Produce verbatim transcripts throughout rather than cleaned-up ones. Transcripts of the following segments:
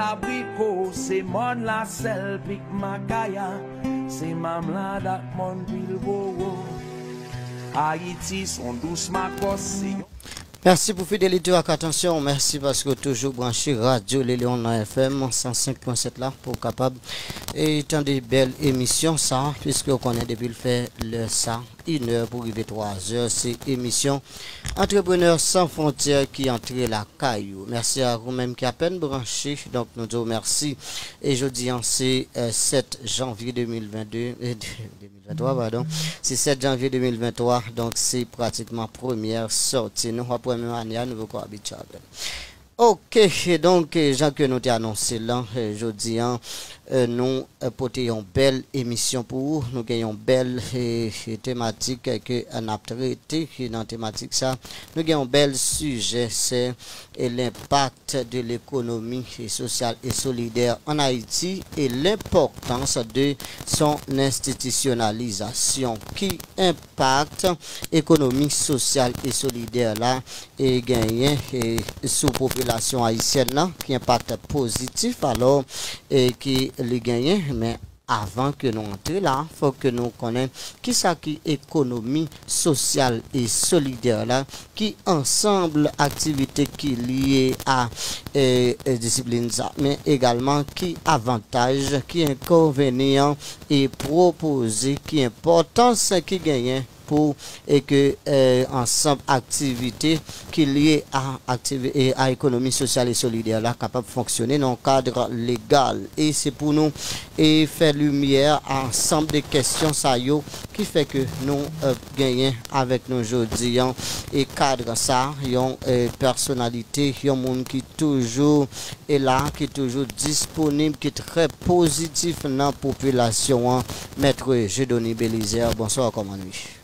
Abriko, se mòn Lasèl, Pik Makaya, se Mamlad ak mòn Pilbowo. Ayiti se yon dous makòs, se yon Mèsi pou fidelite w ak atansyon w. Mèsi paske w toujou branche Radyo Leleon nan F M san senk pwen sèt la pou w kapab e tande bèl emisyon sa a, piske w konnen depi l fè lè sa, inè pou rive twazè, se emisyon Entrepreneur Sans Frontières ki antre lakay ou. Mèsi a ou menm ki apèn branche. Donk, nou di w mèsi. E jodi an, se, eh, sèt janvye de mil vennde, eh, de mil venntwa, padon. Se sèt janvye de mil venntwa, donk se pratikman premyè sòti nou. W ap wè menm ane a, nou poko abitye avè l. Oke, donk, jan ke nou te anonse l lan, eh, jodi an, eh, nou, eh, pote yon bèl emisyon pou ou. Nou gen yon bèl, eh, tematik ke n ap trete. Nan tematik sa, nou gen yon bèl sijè, se, eh, lenpak de l'économie sociale et solidaire en Haïti et l'importance de son institutionnalisation. Ki enpak ekonomi sosyal e solidè la e genyen, e, sou popilasyon ayisyèn nan? Ki enpak pozitif alò, e, ki li genyen? Men avan ke nou antre la, fòk ke nou konnen kisa ki ekonomi sosyal e solidè la, ki ansanm aktivite ki lye a, e, e, disiplin sa, men egalman ki avantaj, ki enkonvenyan e pwopoze, ki enpòtans ki genyen pou e ke, eh, ansanm aktivite ki lye a aktivi-, e a ekonomi sosyal e solidè la kapab fonksyone nan yon kad legal. E se pou nou, e fè limyè a ansanm de kesyon sa yo ki fè ke nou, eh, genyen avèk nou jodi an e kad sa, yon, eh, pèsonalite, yon moun ki toujou e la, ki toujou disponib, ki trè pozitif nan popilasyon an, Mèt Jedoni Belizaire. Bonswa, kòman nou ye? Bonswa.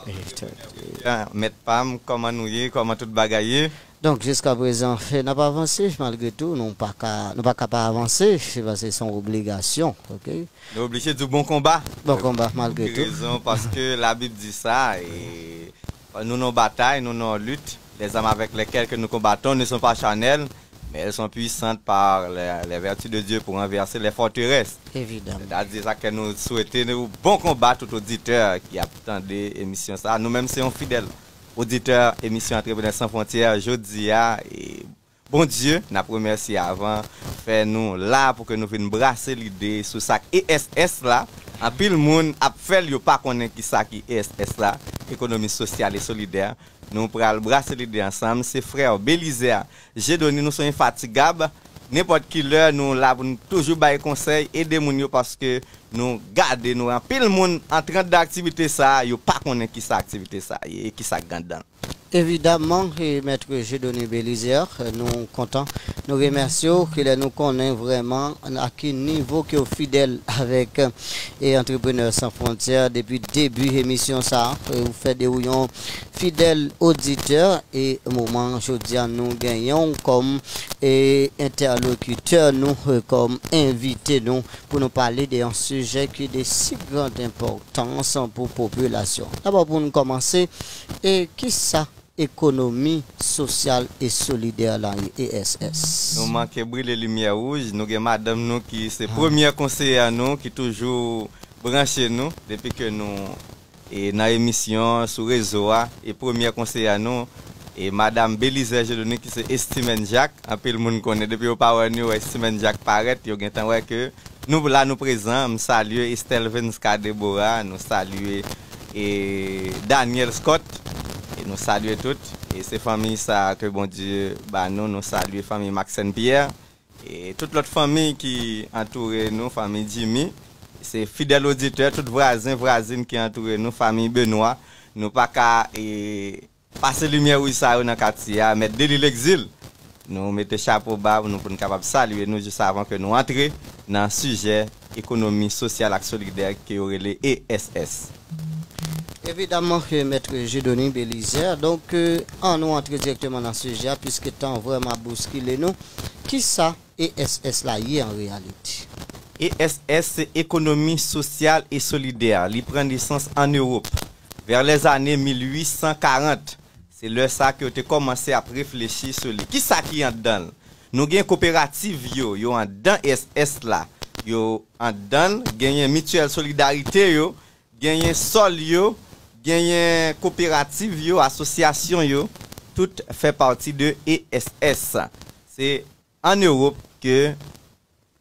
Eh, trè byen. Mèt pa m, kòman nou ye? Kòman tout bagay ye? Donk, jiska prezan, eh, n ap avanse, malgre tou, nou pa ka, nou pa ka pa avanse, se paske se yon obligasyon, oke? Nou oblije di w bon konba. Bon konba, malgre tou. Rezon, paske Labib di sa, e nou nan batay, nou nan lit. Les armes avec lesquelles que nous combattons ne sont pas charnelles, mais elles sont puissantes par les, les vertus de Dieu pour renverser les forteresses. Evidaman. Sètadi sa ke nou swete nou bon konba tout oditè ki ap tande emisyon sa. Nou menm se yon fidèl oditè emisyon Entrepreneur Sans Frontières jodi a. E Bondye, n ap remèsye avan fè nou la pou ke nou vin brase lide sou sa k E S S la. Anpil moun ap fè l, yo pa konnen ki sa ki E S S la, ekonomi sosyal e solidè. Nou pral brase lide ansanm. Se frè Belizaire Jedoni, nou se yon enfatigab. Nenpòt ki lè, nou la pou nou toujou bay konsèy, ede moun yo, paske nou gade, nou wè anpil moun antran de aktivite sa, yo pa konnen ki sa aktivite sa ye e ki sa k anndan l. Evidaman, e, Mèt Jedoni Belizaire, nou kontan, nou remèsye w, kilè nou konnen vrèman a ki nivo ke w fidèl avèk, e, Entrepreneur Sans Frontières depi debi emisyon sa a, e, ou fè de ou yon fidèl oditè, e moman jodi a nou genyen w kòm, e, entèlokitè nou, e, kòm envite nou pou nou pale de yon sijè ki de si grand enpòtans pou popilasyon. Dabò, pou nou kòmanse, e kisa ekonomi sosyal e solidè la ye, E S S? Nou manke brile limyè wouj, nou gen madanm nou ki se premyè konseyè nou, ki toujou branche nou depi ke nou e nan emisyon sou rezo a, e premyè konseyè nou, e madanm Belizaire Jedoni ki se Estimèn Jak. Anpil moun konnen, depi yo pa wè nou, yo wè Estimèn Jak parèt, yo gentan wè ke nou la, nou prezan. M salye Estelle Venska Deborah, nou salye, e Daniel Scott, e nou salye tout. E se fanmi sa ke Bondye ba nou, nou salye fanmi Maxène Pierre. E tout lòt fanmi ki antoure nou, fanmi Jimmy, se fidèl oditè, tout vwazen, vwazin ki antoure nou, fanmi Benoît, nou pa ka, e, pase limyè wouj sa yo nan katye a, Mèt Deli Legzil. Nou mete chapo ba pou nou, pou nou kapab salye nou jis avan ke nou antre nan sijè ekonomi sosyal ak solidè ke yo rele E S S. Evidaman, e, Mèt Jedoni Belizaire, donk, e, ann nou antre dirèkteman nan sijè a, piske tan vrèman ap bouskile nou. Kisa E S S la ye an reyalite? E S S se ekonomi sosyal e solidè. Li pran nesans ann Ewòp, vè lèzane mil uit san karant. Se lè sa ke yo te kòmanse ap reflechi sou li. Kisa ki anndan l? Nou gen koperativ yo, yo anndan E S S la, yo anndan l, genyen mityèl solidarite yo, genyen sòl yo, genyen koperativ yo, asosyasyon yo, tout fè pati de E S S. Se an Ewòp ke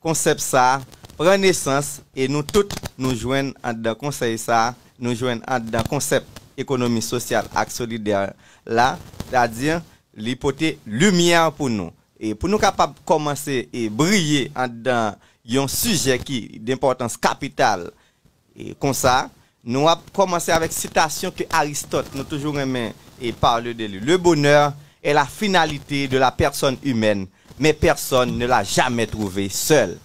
konsèp sa a pran nesans e nou tout nou jwenn anndan konsèy sa a, nou jwenn anndan konsèp ekonomi sosyal ak solidè la, sètadi li pote limyè pou nou. E pou nou kapab kòmanse e briye anndan yon sijè ki denpòtans kapital, e konsa, nou ap kòmanse avèk sitasyon ke Aristote, nou toujou renmen e parle de li. Le bonheur est la finalité de la personne humaine, mais personne ne l'a jamais trouvé seul.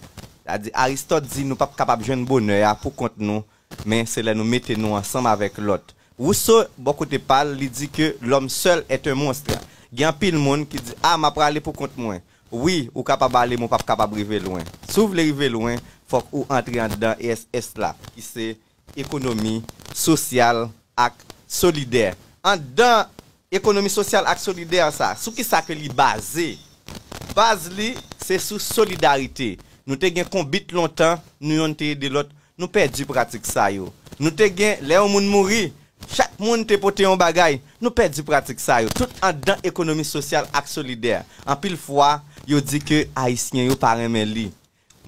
Sètadi, Aristote di nou p ap kapab jwenn bonè a pou kont nou, men se lè nou mete nou ansanm avèk lòt. Rousseau, bò kote pa l, li di ke l'homme seul est un monstre. Gen anpil moun ki di, a, m ap prale pou kont mwen. Wi, ou kapab ale, men w p ap kapab rive lwen. Si w vle rive lwen, fòk ou antre anndan E S S la, ki se ekonomi sosyal ak solidè. Anndan ekonomi sosyal ak solidè sa, sou ki sa ke li baze? Baz li, se sou solidarite. Nou te gen konbit lontan, nou yonn te ede lòt, nou pèdi pratik sa yo. Nou te gen, lè yon moun mouri, chak moun te pote yon bagay, nou pèdi pratik sa yo. Tout anndan ekonomi sosyal ak solidè. Anpil fwa, yo di ke Ayisyen yo pa renmen li.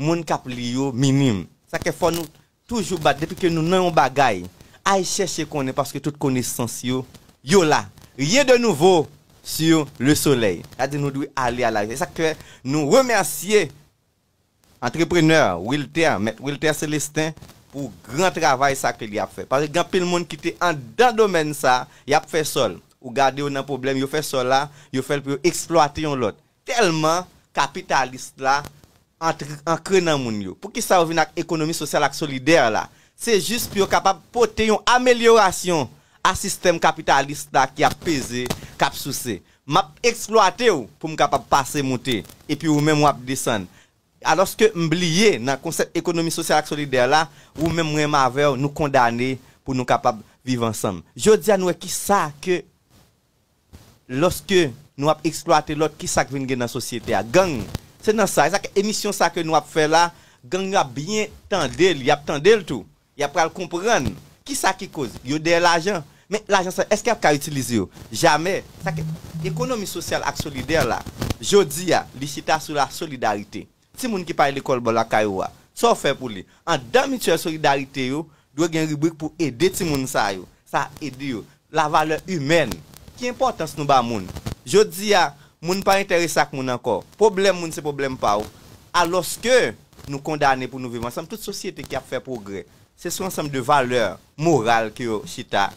Moun k ap li yo minim. Sa ke fò nou toujou bat, depi ke nou nan yon bagay, al chèche konnen, paske tout konesans yo, yo la. Rien de nouveau sous le soleil. Sètadi nou dwe ale a la. E sa k fè nou remèsye antreprenè Wilter, mèt Wilter Célestin, pou gran travay sa ke li ap fè. Paske gen anpil moun ki te anndan domèn sa, y ap fè sòl. Ou gade yo nan pwoblèm, yo fè sòl la, yo fè l pou yo eksplwate yon lòt. Tèlman kapitalis la antre, ankre nan moun yo. Poukisa yo vin ak ekonomi sosyal ak solidè la? Se jis pou yo kapab pote yon amelyorasyon a sistèm kapitalis la ki ap peze, k ap souse. M ap eksplwate w pou m kapab pase moute, epi ou menm w ap desann. Alòske m bliye nan konsèp ekonomi sosyal ak solidè la, ou menm mwen menm avè w, nou kondane pou nou kapab viv ansanm. Jodi a, nou wè ki sa ke lòske nou ap eksplwate lòt, ki sa k vin gen nan sosyete a? Gang. Se nan sa, e sa k emisyon sa ke nou ap fè la, gang yo ap byen tande l, y ap tande l tou. Y ap pral konprann ki sa ki koz. Yo dèyè lajan. Men lajan sa, èske y ap ka itilize yo? Jamè. Sa ke ekonomi sosyal ak solidè la, jodi a, li chita sou la solidarite. Timoun ki pa al lekòl bò lakay ou a, sa w fè pou li? Anndan mityèl solidarite yo, dwe gen ribrik pou ede timoun sa yo. Sa ede yo. La valè imèn. Ki enpòtans nou ba moun? Jodi a, moun pa enterese ak moun ankò. Pwoblèm moun se pwoblèm pa w. Alòske nou kondane pou nou viv ansanm, tout sosyete ki ap fè pwogrè, se sou ansanm de valè moral ke yo chita.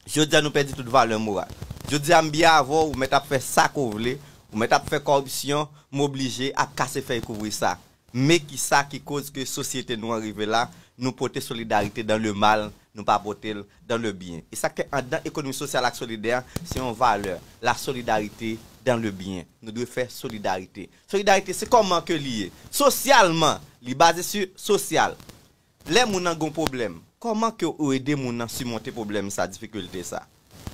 Jodi a, nou pèdi tout valè moral. Jodi a, m byen avè w, ou mèt ap fè sa ke w vle, ou mèt ap fè kòripsyon, m oblije ap kase fèy kouvri sa. Men ki sa ki koz ke sosyete nou an rive la, nou pote solidarite dans le mal, nou pa pote l dans le bien. E sa k fè anndan ekonomi sosyal ak solidè, se yon valè, la solidarité dans le bien. Nou dwe fè solidarite. Solidarite, se kòman ke li ye? Sosyalman, li baze sou sosyal. Lè moun nan gon pwoblèm, kòman ke ou ede moun nan simonte pwoblèm sa, difikilte sa?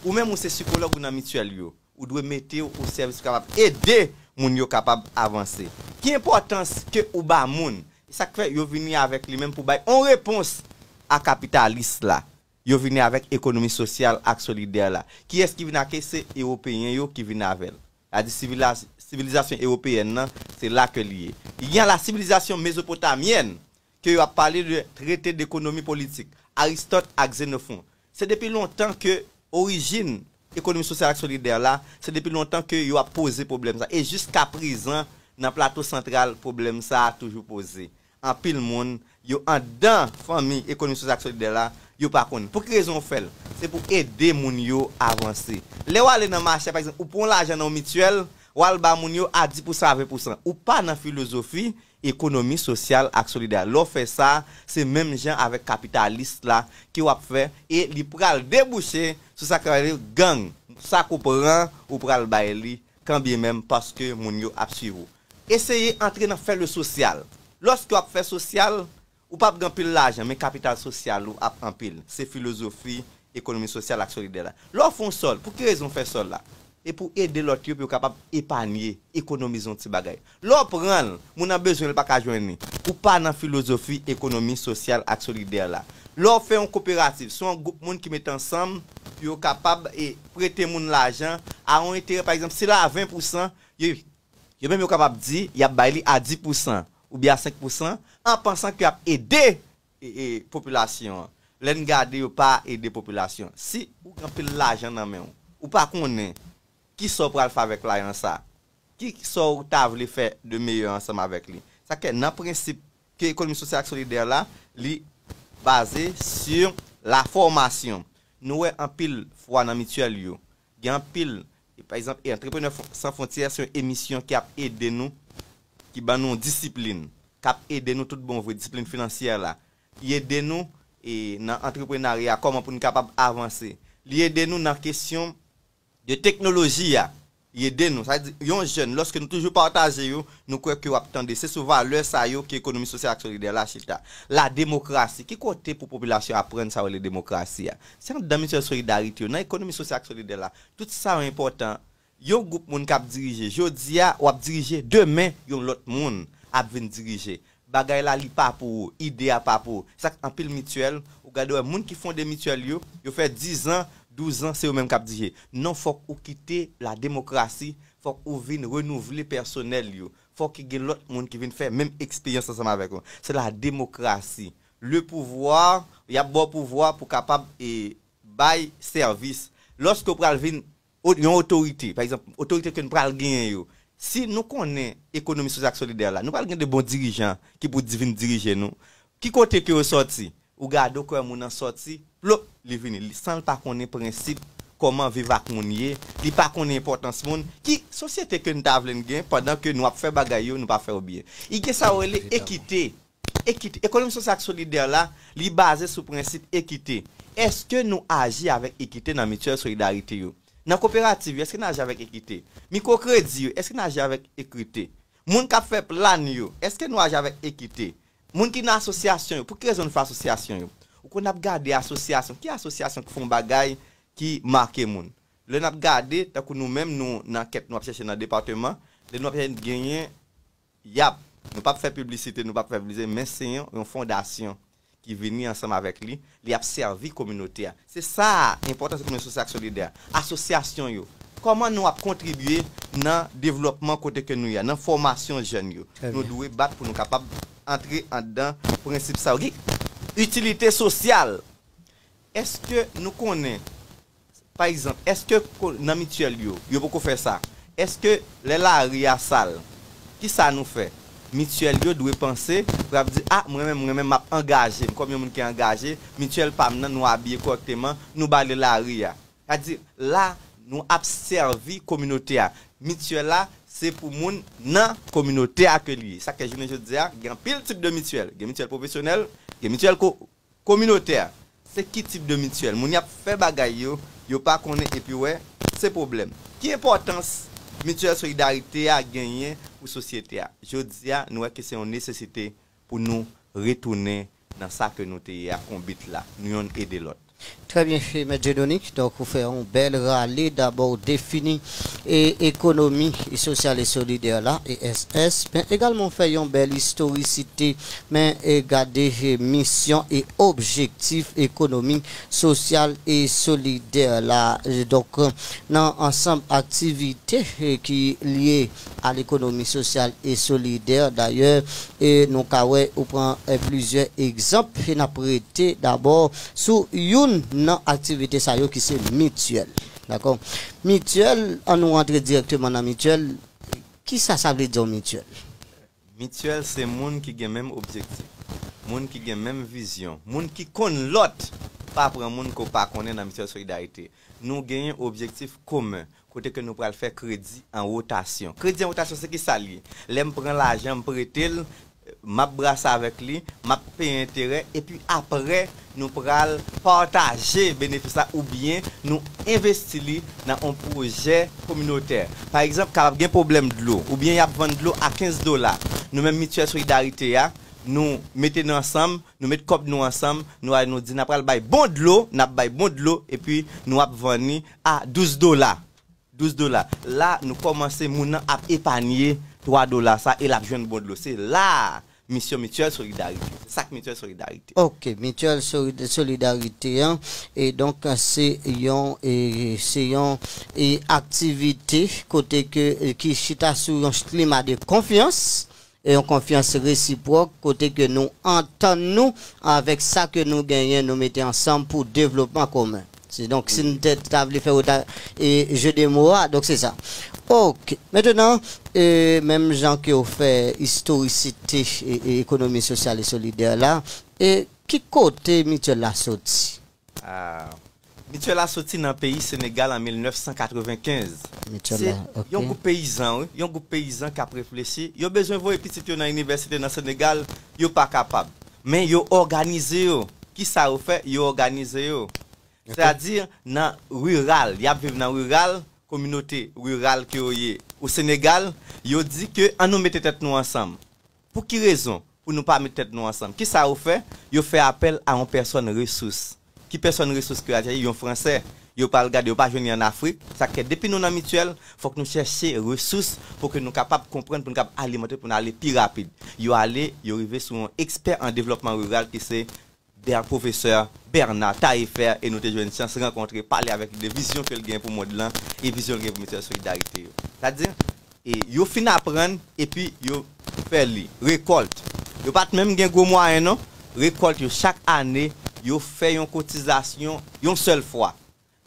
Ou menm ou se sikològ ou nan mityèl yo, ou dwe mete w o sèvis pou kapab ede moun yo kapab avanse. Ki enpòtans ke ou ba moun? E sa k fè yo vini avèk li menm pou bay on repons a kapitalis la. Yo vini avèk ekonomi sosyal ak solidè la. Kiyès ki vin ake? Se Ewopeyen yo ki vin avè l. Sètadi siviliz-, sivilizasyon ewopeyèn nan, se la ke li ye. Il y a la civilisation mésopotamienne, ke yo ap pale de traité d'économie politique, Aristote ak Xénophon. Se depi lontan ke orijin ekonomi sosyal ak solidè la, se depi lontan ke yo ap poze pwoblèm sa. E jiska prezan, nan Plato Santral, pwoblèm sa a toujou poze. Anpil moun, yo anndan fanmi ekonomi sosyal ak solidè la, yo pa konnen. Pou ki rezon w fè l? Se pou ede moun yo avanse. Lè w ale nan mache, pa egzanp, ou pran lajan nan yon mityèl, w al ba moun yo a dis pousan, a ven pousan. Ou pa nan filozofi ekonomi sosyal ak solidè. Lè w fè sa, se menm jan avèk kapitalis la ke w ap fè, e li pral debouche sou sa k rele gang. Sa ke w pran, ou pral bay li, kanbyen menm paske moun yo ap swiv ou. Eseye antre nan fè le sosyal. Lòske w ap fè sosyal, ou p ap gen anpil lajan, men kapital sosyal ou ap anpil. Se filozofi ekonomi sosyal ak solidè la. Lè w fè yon sòl, pou ki rezon w fè sòl la? e pou ede lòt yo pou yo kapab epanye, ekonomize yon ti bagay. Lè w pran l, moun nan bezwen l pa ka jwenn li. Ou pa nan filozofi ekonomi sosyal ak solidè la. Lè w fè yon koperativ, se yon gwoup moun ki mete ansanm pou yo kapab e prete moun lajan a yon enterè, pa egzanp, si l a ven pousan, yo, yo menm yo kapab di y ap bay li a dis pousan oubyen a senk pousan, an pansan ke y ap ede e, e, popilasyon an. Lè n gade, yo pa ede popilasyon. Si ou gen anpil lajan nan men w, ou pa konnen kisa w pral fè avèk lajan sa, kisa w ta vle fè de meyè ansanm avèk li. Sa k fè nan prensip ke ekonomi sosyal ak solidè la, li baze sur la formation. Nou wè anpil fwa nan mityèl yo, gen anpil, e, pa egzanp, e Antreprenè Fon- San Fwontyè se yon emisyon ki ap ede nou, ki ban nou yon disiplin, k ap ede nou tout bon vre, disiplin finansyè la. Li ede nou e, nan antreprenarya, kòman pou n kapab avanse. Li ede nou nan kesyon de teknoloji a. Li ede nou. Sa vle di, yon jèn, lòske nou toujou pataje yo, nou kwè ke w ap tande. Se sou valè sa yo ke ekonomi sosyal ak solidè la chita. La demokrasi. Ki kote pou popilasyon aprann sa yo rele demokrasi a? Se anndan mityèl solidarite yo, nan ekonomi sosyal ak solidè la. Tout sa yo enpòtan. Yon gwoup moun k ap dirije jodi a, w ap dirije demen, yon lòt moun ap vin dirije. Bagay la, li pa pou ou, ide a pa pou ou. Sa k anpil mityèl, ou gade wè moun ki fonde mityèl yo, yo fè diz an, douz an, se yo menm k ap dirije. Non, fòk ou kite la demokrasi, fòk ou vin renouvle pèsonèl yo. Fòk ki gen lòt moun ki vin fè menm eksperyans ansanm avèk ou. Se la demokrasi. Le pouvoir, y ap ba w pouvwa pou kapab e bay sèvis. Lòske w pral vin o- yon otorite, pa egzanp, otorite ke n pral genyen yo, si nou konnen ekonomi sosyal ak solidè la, nou pral gen de bon dirijan ki pou di- vin dirije nou. Ki kote ke yo sòti? Ou gade, ou kwè moun nan sòti, plop, li vini. Li, san l pa konnen prensip kòman viv ak moun ye, li pa konnen enpòtans moun, ki sosyete ke n ta vle n gen pandan ke nou ap fè bagay yo, nou pa fè yo byen? Li gen sa yo rele ekite. Ekite. Ekonomi sosyal ak solidè la, li baze sou prensip ekite. Èske nou aji avèk ekite nan mityèl solidarite yo? Nan koperativ yo, èske n aji avèk ekite? Mikwokredi yo, èske n aji avèk ekite? Moun k ap fè plan yo, èske nou aji avèk ekite? Moun ki nan asosyasyon yo, pou ki rezon nou fè asosyasyon yo? Ou konn ap gade asosyasyon, ki asosyasyon ki fè yon bagay ki make moun? Lè n ap gade, tankou nou menm, nou nan kèt nou ap chèche nan depatman, lè nou ap genyen Y ap, nou p ap fè piblisite, nou p ap fè piblisite, men se yon, yon fondasyon ki vini ansanm avèk li, li ap sèvi kominote a. Se sa, enpòtans ekonomi sosyal ak solidè a. Asosyasyon yo, kòman nou ap kontribye nan devlòpman kote ke nou ye a, nan fòmasyon jèn yo. Nou dwe bat pou nou kapab antre anndan prensip sa yo. Gen itilite sosyal. Èske nou konnen, pa egzanp, èske ko- nan mityèl yo, yo poko fè sa? Èske lè lari a sal, ki sa nou fè? Mityèl yo dwe panse pou y ap di, a, mwen menm, mwen menm, m ap angaje m kòm yon moun ki angaje, mityèl pa m nan, nou abiye kòrèkteman, nou bale lari a. Sa di, la, nou ap sèvi kominote a. Mityèl la, se pou moun nan kominote a ke li ye. Sa k fè jounen jodi a, gen anpil tip de mityèl. Gen mityèl pwofesyonèl, gen mityèl ko- kominotè. Se ki tip de mityèl? Moun y ap fè bagay yo, yo pa konnen epi wè, se pwoblèm. Ki enpòtans mityèl solidarite a genyen pou sosyete a? Jodi a, nou wè ke se yon nesesite pou nou retounen nan sa ke nou te ye a, konbit la. Nou yonn ede lòt. Trè byen, Mèt Dieudonné. Donk, ou fè yon bèl rale. Dabò, ou defini e ekonomi sosyal e solidè la, E S S, men egalman w fè yon bèl istorisite, men e gade e misyon e objektif ekonomi sosyal e solidè la. E donk, nan ansanm aktivite e ki lye a lekonomi sosyal e solidè, dayè, e nou ka wè ou pran e plizyè egzanp, e n ap rete dabò sou youn nan aktivite sa yo ki se mityèl. Dakò? Mityèl, an nou rantre dirèkteman nan mityèl. Kisa sa vle di yon mityèl? Mityèl se moun ki gen menm objektif, moun ki gen menm vizyon, moun ki konn lòt. Pa pran moun ke w pa konnen nan mityèl solidarite. Nou genyen objektif komen, kote ke nou pral fè kredi an wotasyon. Kredi an wotasyon, se kisa l ye? Lè m pran lajan, m prete l, m ap brase avèk li, m ap peye enterè, epi apre, nou pral pataje benefis la oubyen nou envesti li nan yon pwojè kominotè. Pa egzanp, kapab gen pwoblèm dlo, oubyen y ap vann dlo a kenz dola. Nou menm mityèl solidarite a, nou mete nou ansanm, nou met kòb nou ansanm, nou al nou di n ap pral bay bon dlo, n ap bay bon dlo, epi nou ap vann li a douz dola. douz dola. La, nou kòmanse, moun nan ap epanye twa dola sa e l ap jwenn bon dlo. Se la misyon Mityèl Solidarite. Se sa k Mityèl Solidarite. Ok, Mityèl Solidarite an. E donk, se yon, e, se yon e aktivite kote ke, e, ki chita sou yon klima de konfyans. E yon konfyans resipwòk kote ke nou antann nou avèk sa ke nou genyen, nou mete ansanm pou devlopman komen. Se donk, si n te ta vle fè wota e je de mo a, donk se sa. Ok. Mentenan, e, menm jan ke w fè istorisite e, e ekonomi sosyal e solidè la, e ki kote Mityèl la soti? Ah, Mityèl la soti nan peyi Senegal an mil nèf san katrevenkenz. Se yon gwoup peyizan, wi, yon gwoup peyizan k ap reflechi. Yo bezwen voye pitit yo nan inivèsite nan Senegal, yo pa kapab. Men yo òganize yo. Ki sa yo fè? Yo òganize yo. Sètadi nan riral, y ap viv nan riral, kominote riral ke yo ye. O Senegal, yo di ke ann nou mete tèt nou ansanm. Pou ki rezon? Pou nou pa met tèt nou ansanm. Ki sa yo fè? Yo fè apèl a yon pèsòn resous. Ki pèsòn resous ke yo al chèche? Yon Fransè. Yo pral gade, yo pa jwenn li ann Afrik. Sa k fè depi nou nan Mityèl, fòk nou chèche resous pou ke nou kapab konprann, pou nou kapab alimante, pou nou ale pi rapid. Yo ale, yo rive sou yon ekspè an devlòpman riral ki se Ber-, pwofesè Bernard Taillefer, e nou te jwenn chans rankontre, pale avèk li de vizyon ke l gen pou mond lan e vizyon l gen pou Mityèl Solidarite yo. Sètadi, e yo fin aprann epi yo fè li. Rekòlt. Yo pa t menm gen gwo mwayen non. Rekòlt yo chak ane, yo fè yon kotizasyon yon sèl fwa.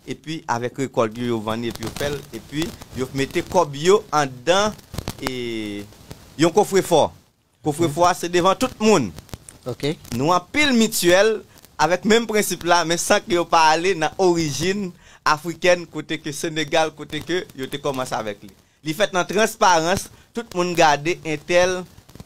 Epi avèk rekòlt yo, yo vann li epi yo fè l, epi yo mete kòb yo anndan e yon kofrefò. Kofrefò a se devan tout moun. Ok. Nou anpil Mityèl avèk menm prensip la, men san ke yo pa ale nan orijin afrikèn, kote ke Senegal, kote ke yo te kòmanse avèk li. Li fèt nan transparans, tout moun gade entèl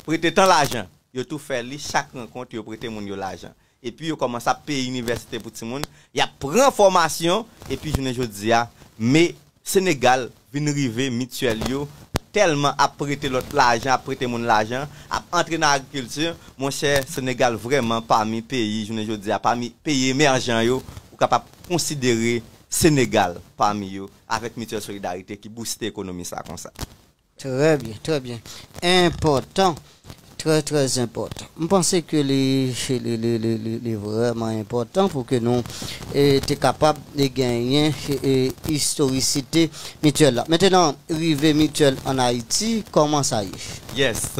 prete tan lajan. Yo tou fè li, chak rankont yo prete moun yo lajan. Epi yo kòmanse ap peye inivèsite pou timoun, y ap pran fòmasyon, epi jounen jodi a, men Senegal vin rive Mityèl yo tèlman ap prete lòt lajan, ap prete moun lajan, ap antre nan agrikilti. Monchè, Senegal vrèman pami peyi, jounen jodi a, pami peyi emèjan yo, ou kapab konsidere Senegal pami yo, avèk Mityèl Solidarite ki bouste ekonomi sa konsa. Trè byen, trè byen. Enpòtan. Trè, trè enpòtan. M panse ke li, li, li, li, li, li vrèman enpòtan pou ke nou e, te kapab e, genyen e, e, istorisite Mityèl la. Mentenan, rive Mityèl ann Ayiti, kòman sa ye? Yes.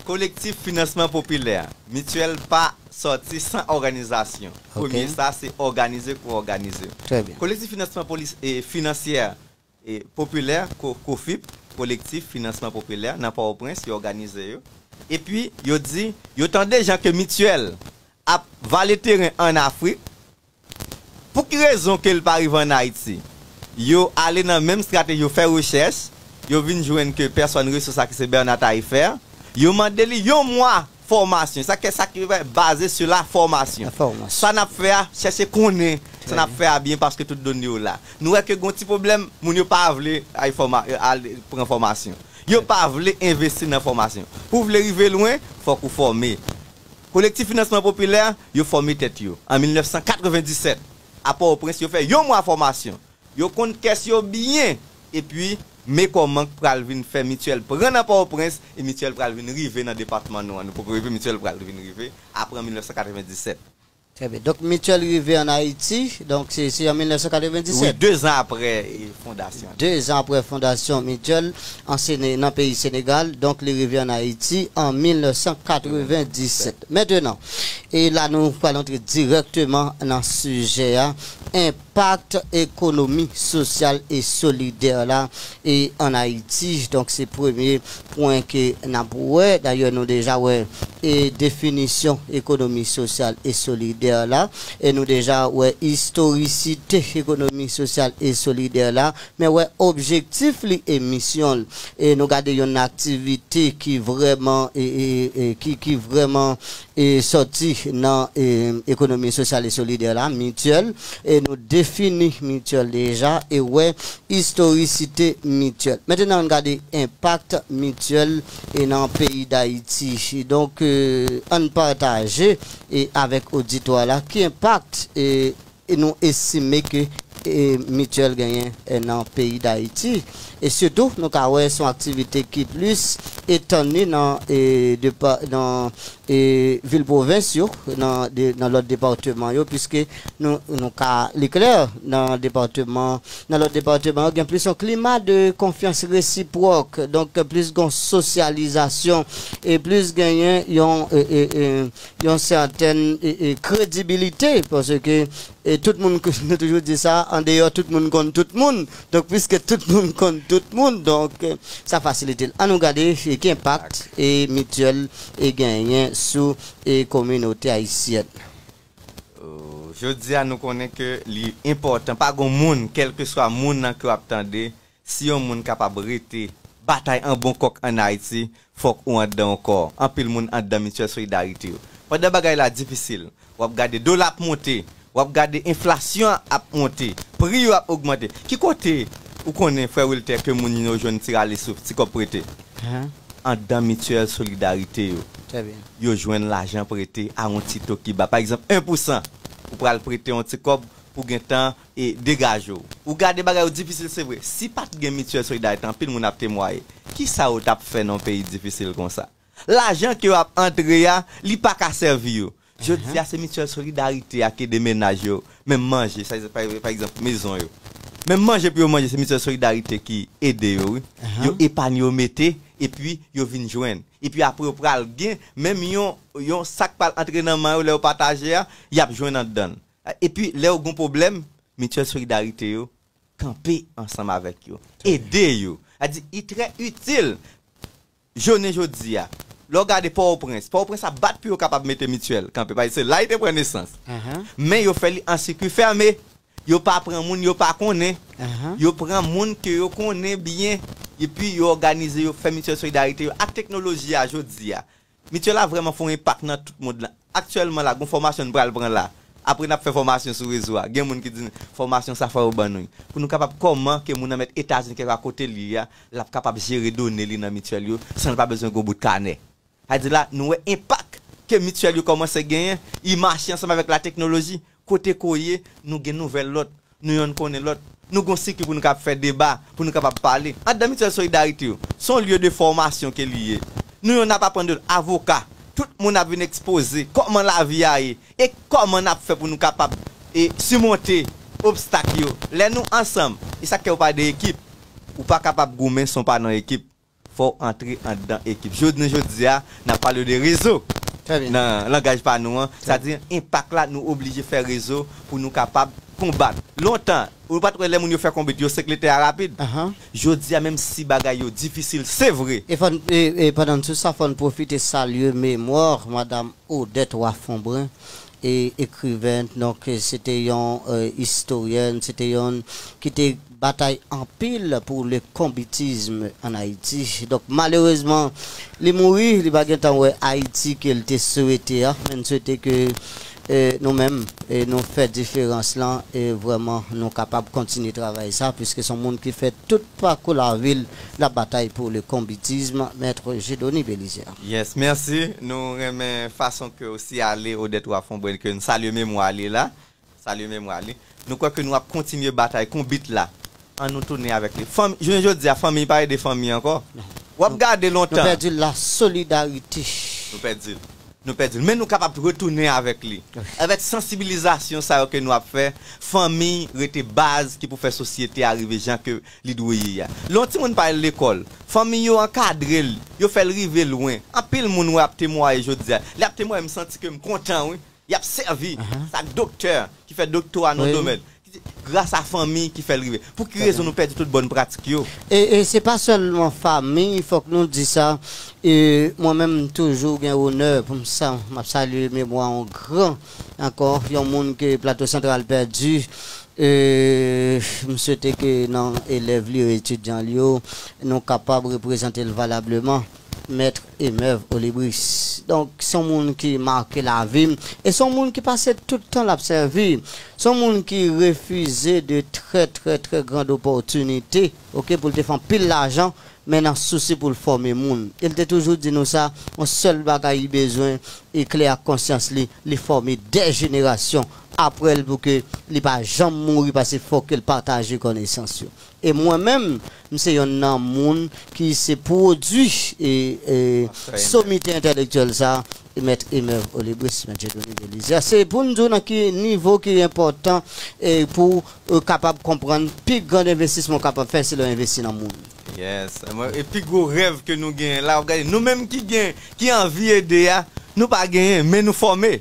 Kolektif Finansman Popilè. Mityèl pa sòti san òganizasyon. Ok. Premye sa, se òganize pou òganize. Trè byen. Kolektif Finansman Polis e Finansyè e Popilè, ko, kofip, Kolektif Finansman Popilè, nan Pòtoprens, yo òganize yo. Epi, yo di, yo tande jan ke Mityèl ap vale teren ann Afrik. Pou ki rezon ke l pa rive ann Ayiti? Yo ale nan menm estrateji, yo fè rechèch, yo vin jwenn ke pèsòn resous la ki se Bernard Taillefer, yo mande li yon mwa fòmasyon. Sa ke, sa ki baze sou la fòmasyon. La fòmasyon. Sa n ap fè a, chèche konnen sa n ap fè a byen paske tout done yo la. Nou wè ke gon ti pwoblèm, moun yo pa vle al fòma-, al pran fòmasyon. Yo pa vle envesti nan fòmasyon. Pou w vle rive lwen, fòk ou fòme. Kolektif Finansman Popilè, yo fòme tèt yo. An mil nèf san katrevenndisèt, a Pòtoprens, yo fè yon mwa fòmasyon. Yo konn kès yo byen. Epi, men kòman k pral vin fè Mityèl pran nan Pòtoprens, e Mityèl pral vin rive nan depatman nou an. Nou poko rive, Mityèl pral vin rive apre an mil nèf san katrevenndisèt. Trè byen. Donk, Mityèl rive ann Ayiti, donk se, se an mil nèf san katrevenndisèt. Wi, de zan apre e, fondasyon. De zan apre fondasyon Mityèl an Sene-, nan peyi Senegal, donk li rive ann Ayiti an mil nèf san katrevenndisèt. Mentenan, e la nou pral antre dirèkteman nan sijè a, enpak ekonomi sosyal e solidè la e ann Ayiti. Donk, se premye pwen ke n ap wè. Dayè, nou deja wè e definisyon ekonomi sosyal e solidè la. E nou deja wè istorisite ekonomi sosyal e solidè la. Men wè objektif li e misyon l. E nou gade yon aktivite ki vrèman, e, e, e, ki, ki vrèman e, sòti nan e, ekonomi sosyal e solidè la, Mityèl. E nou defini Mityèl deja e wè istorisite Mityèl. Mentenan, ann gade enpak Mityèl e nan peyi Dayiti. Donk, e, ann pataje e avèk oditwa la ki enpak e, e nou estime ke e, mityèl genyen, e, nan peyi Dayiti. E sitou, nou ka wè se yon aktivite ki plis etann li nan, e, depa-, nan, e, vil pwovens yo, nan, de, nan lòt depatman yo, piske nou, nou ka, li klè, nan depatman, nan lòt depatman yo, gen plis yon klima de konfyans resipwòk, donk plis gon sosyalizasyon, e plis genyen yon, e, e, e, yon sètèn, e, e, kredibilite, paske, e, tout moun, nou toujou di sa, andeyò tout moun konn tout moun, donk piske tout moun konn tout moun, donk, e, sa fasilite l. Ann nou gade, e, ki enpak, e, mityèl, e, genyen sou, e, kominote ayisyèn. Oh, jodi a nou konnen ke li enpòtan, pa gon moun, kèlkeswa moun nan ke w ap tande, si yon moun kapab rete batay an bon kòk ann Ayiti, fòk ou anndan yon kò. Anpil moun anndan mityèl solidarite yo. Pandan bagay la difisil, w ap gade dola ap monte, w ap gade enflasyon an ap monte, pri yo ap ogmante. Ki kote ou konnen, frè Wilter, ke moun yo jwenn ti rale souf, ti kòb prete? Anndan mityèl solidarite yo. Yo jwenn lajan prete a yon ti to ki ba. Pa egzanp, en pousan, ou pral prete yon ti kòb pou gentan e degaje w. Ou gade bagay yo difisil, se vre. Si pa t gen mityèl solidarite, anpil moun ap temwaye. Kisa yo t ap fè nan yon peyi difisil konsa? Lajan ke yo ap antre a, li pa ka sèvi yo. Jodi a, se mityèl solidarite a ki ede menaj yo. Menm manje, sa, pa, pa egzanp, mezon yo. Menm manje pou yo manje, se mityèl solidarite ki ede yo, wi. Yo epanye, yo mete, epi yo vin jwenn. Epi apre, yo pral gen, menm yon, yon sa k pral antre nan men yo, lè yo pataje a, y ap jwenn anndan l. Epi, lè yo gen pwoblèm, mityèl solidarite yo kanpe ansanm avèk yo, ede yo. Sa di, li trè itil jounen jodi a. Lè w gade Pòtoprens, Pòtoprens ap bat pou yo kapab mete mityèl kanpe, paske se la li te pran nesans. Men yo fè li an sikui fèmen. Yo pa pran moun yo pa konnen. Yo pran moun ke yo konnen byen. Epi yo òganize, yo fè mityèl solidarite yo ak teknoloji a jodi a. Mityèl la vrèman fè yon enpak nan tout mond lan. Aktyèlman la, gon fòmasyon n pral pran la. Apre n ap fè fòmasyon sou rezo a. Gen moun ki di n, fòmasyon sa fò yo ban nou l. Pou nou kapab kòman ke moun nan mèt Etazini kèlkeswa kote li ye a, l ap kapab jere done li nan mityèl yo san l pa bezwen gon bout kanè. Sa di la, nou wè enpak ke mityèl yo kòmanse genyen, li mache ansanm avèk lateknoloji. Kote ke w ye, nou gen nouvèl lòt. Nou yonn konnen lòt. Nou gon sikui pou nou kapab fè deba, pou nou kapab pale. Anndan mityèl solidarite yo, se yon lye de fòmasyon ke li ye. Nou yonn ap aprann de lòt. Avoka, tout moun ap vin ekspoze kòman lavi a ye e kòman n ap fè pou nou kapab e simonte obstak yo. Lè nou ansanm, e sa k fè yo pale de ekip. Ou pa kapab goumen san w pa nan ekip. Fò w antre anndan ekip. Jounen jodi a, n ap pale de rezo nan langaj pa nou an. Sa di, enpak la, nou oblije fè rezo pou nou kapab konbat. Lontan, ou pa t wè lè moun yo fè konbit, yo sekletè a rapid. Jodi a, menm si bagay yo difisil, se vre. E fò n, e, e pandan n sou sa, fò n pwofite salye memwa madanm Odette Roi Fombrun, e, ekriven, donk, se te yon, e, istoryèn, se te yon ki te batay anpil pou le konbitism an Ayiti. Donk, malerezman, li mouri, li pa gentan wè Ayiti ke l te swete a, men n swete ke, e, nou menm, e, nou fè diferans lan, e vrèman nou kapab kontinye travay sa, piske se yon moun ki fè tout pakou lavi l, l ap batay pou le konbitism, Mèt Jedoni Belizaire. Yes, mèsi. Nou renmen fason ke w siyale Odette Roi Fombrun, ke n salye memwa li la. Salye memwa li. Nou kwè ke nou ap kontinye batay konbit la. Ann nou tounen avèk li. Fanm, jounen jodi a, fanmi pa ede fanmi ankò. W ap gade lontan. Nou pèdi la solidarite. Nou pèdi l. Nou pèdi l. Men nou kapab retounen avèk li. Avèk sansibilizasyon sa yo ke nou ap fè, fanmi rete baz ki pou fè sosyete a rive jan ke li dwe ye a. Lè yon timoun pa al lekòl, fanmi yo ankadre l, yo fè l rive lwen. Anpil moun wè ap temwaye jodi a. Lè ap temwaye, m santi ke m kontan, wi. Y ap sèvi. Sa k doktè ki fè doktora nan domèn. Ki di, gras a fanmi ki fè l rive. Pou ki rezon nou pèdi tout bòn pratik yo? E, e se pa sèlman fanmi, fòk nou di sa. E mwen menm, m toujou gen onè pou m sa, m ap salye memwa yon gran ankò, yon moun ke Plato Santral pèdi. E m swete ke nan elèv li yo, etidyan li yo, nou kapab reprezante l valableman. Mèt Emèv Olibris. Donk, se yon moun ki make lavi m. E se yon moun ki pase tout tan l ap sèvi. Se yon moun ki refize de trè, trè, trè grand opòtinite, oke, pou l te fè anpil lajan, men nan sousi pou l fòme moun. E l te toujou di nou sa, yon sèl bagay li bezwen, e klè ak konsyans li, li fòme de jenerasyon apre l pou ke li pa janm mouri, paske fòk ke l pataje konesans yo. E mwen menm, m se yonn nan moun ki se pwodui e, e somite entèlektyèl sa, Mèt Emery Olibris, Mèt Dieudonné Belizaire. Se pou n di w nan ki nivo ki enpòtan e pou ou kapab konprann pi gran envestisman w kapab fè se lè w envesti nan moun. Yes. Mwen, e pi gwo rèv ke nou genyen la, w gade, nou menm ki gen, ki anvi ede a, nou pa genyen, men nou fòme.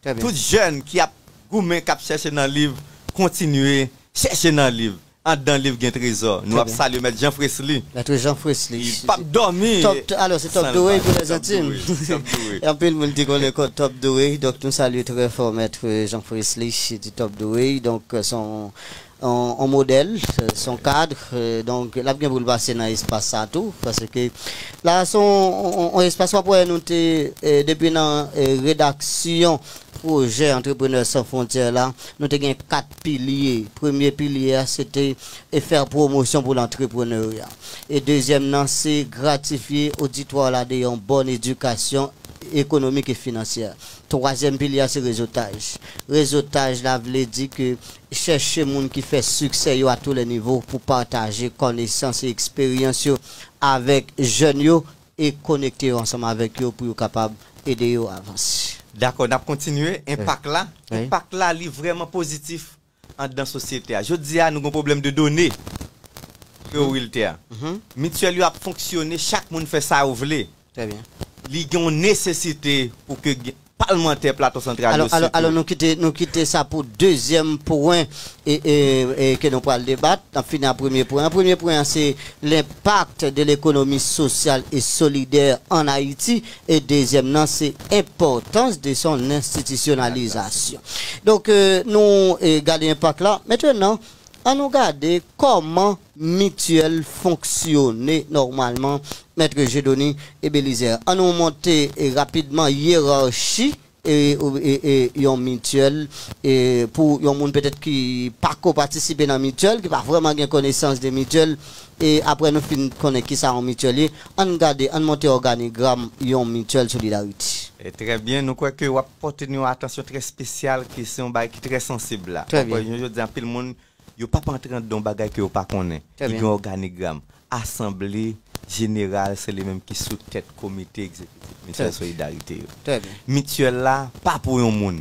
Tout jèn ki ap goumen, k ap chèche nan liv, kontinye chèche nan liv. Anndan liv gen trezò. Nou ap salye Mèt Jean Fresly. Mèt Jean Fresly. Li p ap dòmi. Top, alò, se Top the Way pou les intimes. Anpil moun te konnen kòd Top the Way. Donk, nou salye trè fò Mèt Jean Fresly, se Top the Way. Donk, se yon yon, yon modèl, se yon kad. Donk, l ap gen pou l pase nan espas sa tou. Paske la, se yon, yon, yon espas w ap wè nou te, e, depi nan e, redaksyon pwojè Entrepreneurs Sans Frontières la, nou te gen kat pilye. Premye pilye a, se te e, fè pwomosyon pou lantreprenerya. E dezyèm nan, se gratifye oditwa la de yon bòn edikasyon ekonomik e finansyè. Twazyèm pilye a, se rezotaj. Rezotaj la vle di ke chèche moun ki fè siksè yo a tou lè nivo pou pataje konesans e eksperyans yo avèk jèn yo e konekte yo ansanm avèk yo pou yo kapab ede yo avanse. Dakò, n ap kontinye. Enpak la, enpak la, li vrèman pozitif anndan sosyete a. Jodi a, nou gen pwoblèm de done ke Wilter. Mityèl yo ap fonksyone, chak moun fè sa yo vle. Li gen yon nesesite pou ke palmantè Plato Santral yo. Alò, nou kite, nou kite sa pou dezyèm pwen e, e, e, ke nou pral debat. N ap fini a premye pwen. Premye pwen an, se l'impact de l'économie sociale et solidaire en Haïti. E dezyèm nan, se enpòtans de son enstitisyonalizasyon. Donk, e, nou e, gade enpak la. Mentnan, ann nou gade kòman mityèl fonksyone nòmalman, Mèt Jedoni e Belizaire. Ann nou monte e, rapidman yerachi e, e, e, yon mityèl e, pou yon moun petèt ki pako patisipe nan mityèl, ki pa vrèman gen konesans de mityèl, e apre nou fin konnen kisa yon mityèl ye, ann gade, ann monte òganigram yon mityèl Solidarity. E trè byen, nou kwè ke w ap pòte nou yon atansyon trè espesyal, ki se yon bagay ki trè sansib la. Trè byen. Jodi a, anpil moun yo p ap antre anndan yon bagay ke yo pa konnen. Li gen òganigram. Asanble jeneral, se li menm ki sou tèt komite egzekitif mityèl Solidarite yo. Mityèl la pa pou yon moun.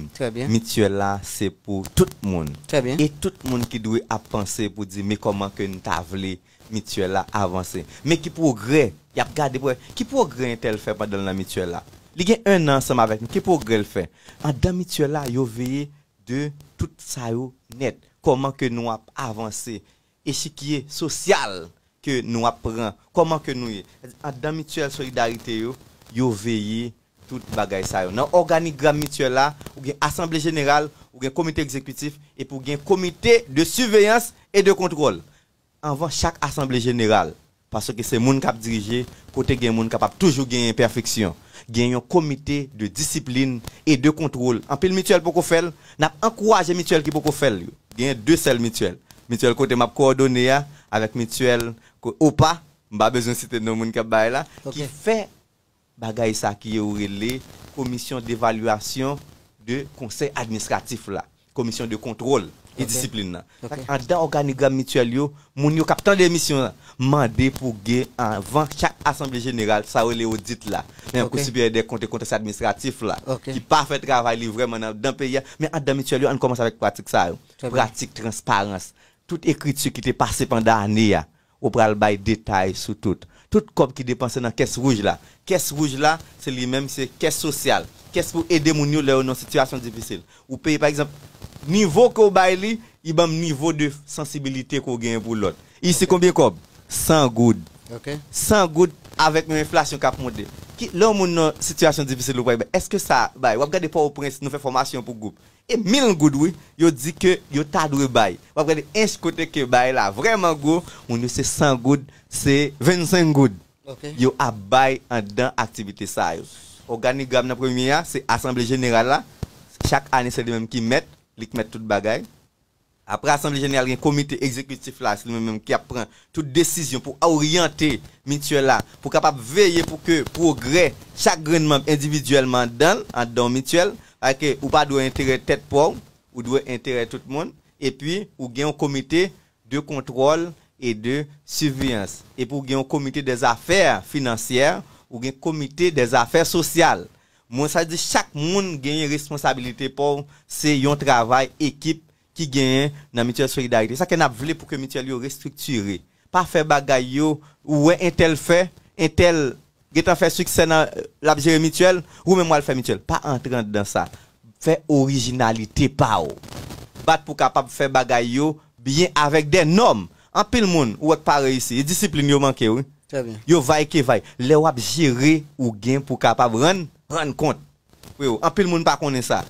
Mityèl la se pou tout moun. E tout moun ki dwe ap panse pou di, men kòman ke n ta vle mityèl la avanse. Men ki pwogrè, y ap gade pou wè ki pwogrè entèl fè pandan l nan mityèl la. Li gen en an ansanm avèk nou, ki pwogrè l fè? Anndan mityèl la, yo veye de tout sa yo nèt. Kòman ke nou ap avanse, echikye sosyal ke nou ap pran, kòman ke nou ye. Anndan mityèl solidarite yo, yo veye tout bagay sa yo. Nan òganigram mityèl la, ou gen asanble jeneral, ou gen komite egzekitif, epi ou gen komite de siveyans e de kontwòl. Anvan chak asanble jeneral, paske se moun k ap dirije, kote gen moun kapab toujou gen enpèfeksyon. Gen yon komite de disiplin e de kontwòl. Anpil mityèl poko fè l, n ap ankouraje mityèl ki poko fè l yo. Gen de sèl mityèl. Mityèl kote m ap kowòdone a, avèk mityèl ko-, opa, m pa bezwen site non moun k ap bay la, ki fè bagay sa ki yo rele komisyon devalyasyon de konsèy administratif la, komisyon de kontwòl e disiplin nan. Anndan òganigram mityèl yo, moun yo k ap tande emisyon an mande pou gen anvan chak asanble jeneral, sa yo rele odit la, nan yon Kou Siperyè dè Kont e Kontwòl Administratif la, ki pa fè travay li vrèman nan, nan peyi a, men anndan mityèl yo, ann kòmanse avèk pratik sa yo. Pratik transparans. Tout ekriti ki te pase pandan ane a, ou pral bay detay sou tout. Tout kòb ki depanse nan kès wouj la. Kès wouj la, se li menm, se kès sosyal. Kès pou ede moun yo lè yo nan sitiyasyon difisil. Ou peye, pa egzanp, nivo ke w bay li, li ban m nivo de sansibilite ke w genyen pou lòt. Isi, konbyen kòb? San goud. San goud avèk yon enflasyon k ap monte. Ki, lè yon moun nan sitiyasyon difisil, ou pral bay, èske sa bay? W ap gade Pòtoprens, nou fè fòmasyon pou gwoup. E mil goud, wi, yo di ke yo ta dwe bay. W ap gade ench kote ke bay la vrèman gwo, moun yo se san goud, se vennsenk goud. Yo ap bay anndan aktivite sa yo. Òganigram nan premye a, se asanble jeneral la. Chak ane, se li menm ki mèt, li k mèt tout bagay. Apre asanble jeneral, gen komite egzekitif la, se li menm menm ki ap pran tout desizyon pou oryante mityèl la, pou kapab veye pou ke pwogrè chak grenn manm endividyèlman anndan l, anndan yon mityèl, paske ou pa dwe enterè tèt pa w, ou dwe enterè tout moun, epi ou gen yon komite de kontwòl e de siveyans. Epi ou gen yon komite dè zafè finansyè, ou gen komite dè zafè sosyal. Mwen sa di chak moun genyen responsabilite pa w, se yon travay ekip ki genyen nan Mityèl Solidarite. Sa ke n ap vle pou ke mityèl yo restriktire. Pa fè bagay yo, ou wè entèl fè, entèl gentan fè siksè nan l ap jere mityèl, ou menm w al fè mityèl. Pa antre anndan sa. Fè orijinalite pa w. Bat pou kapab fè bagay yo byen avèk dè nòm. Anpil moun, ou wè k pa reyisi. E disiplin yo manke, wi. Trè byen. Yo vay ke vay. Lè w ap jere, ou gen pou kapab rann, rann kont. Freo, anpil moun pa konnen sa.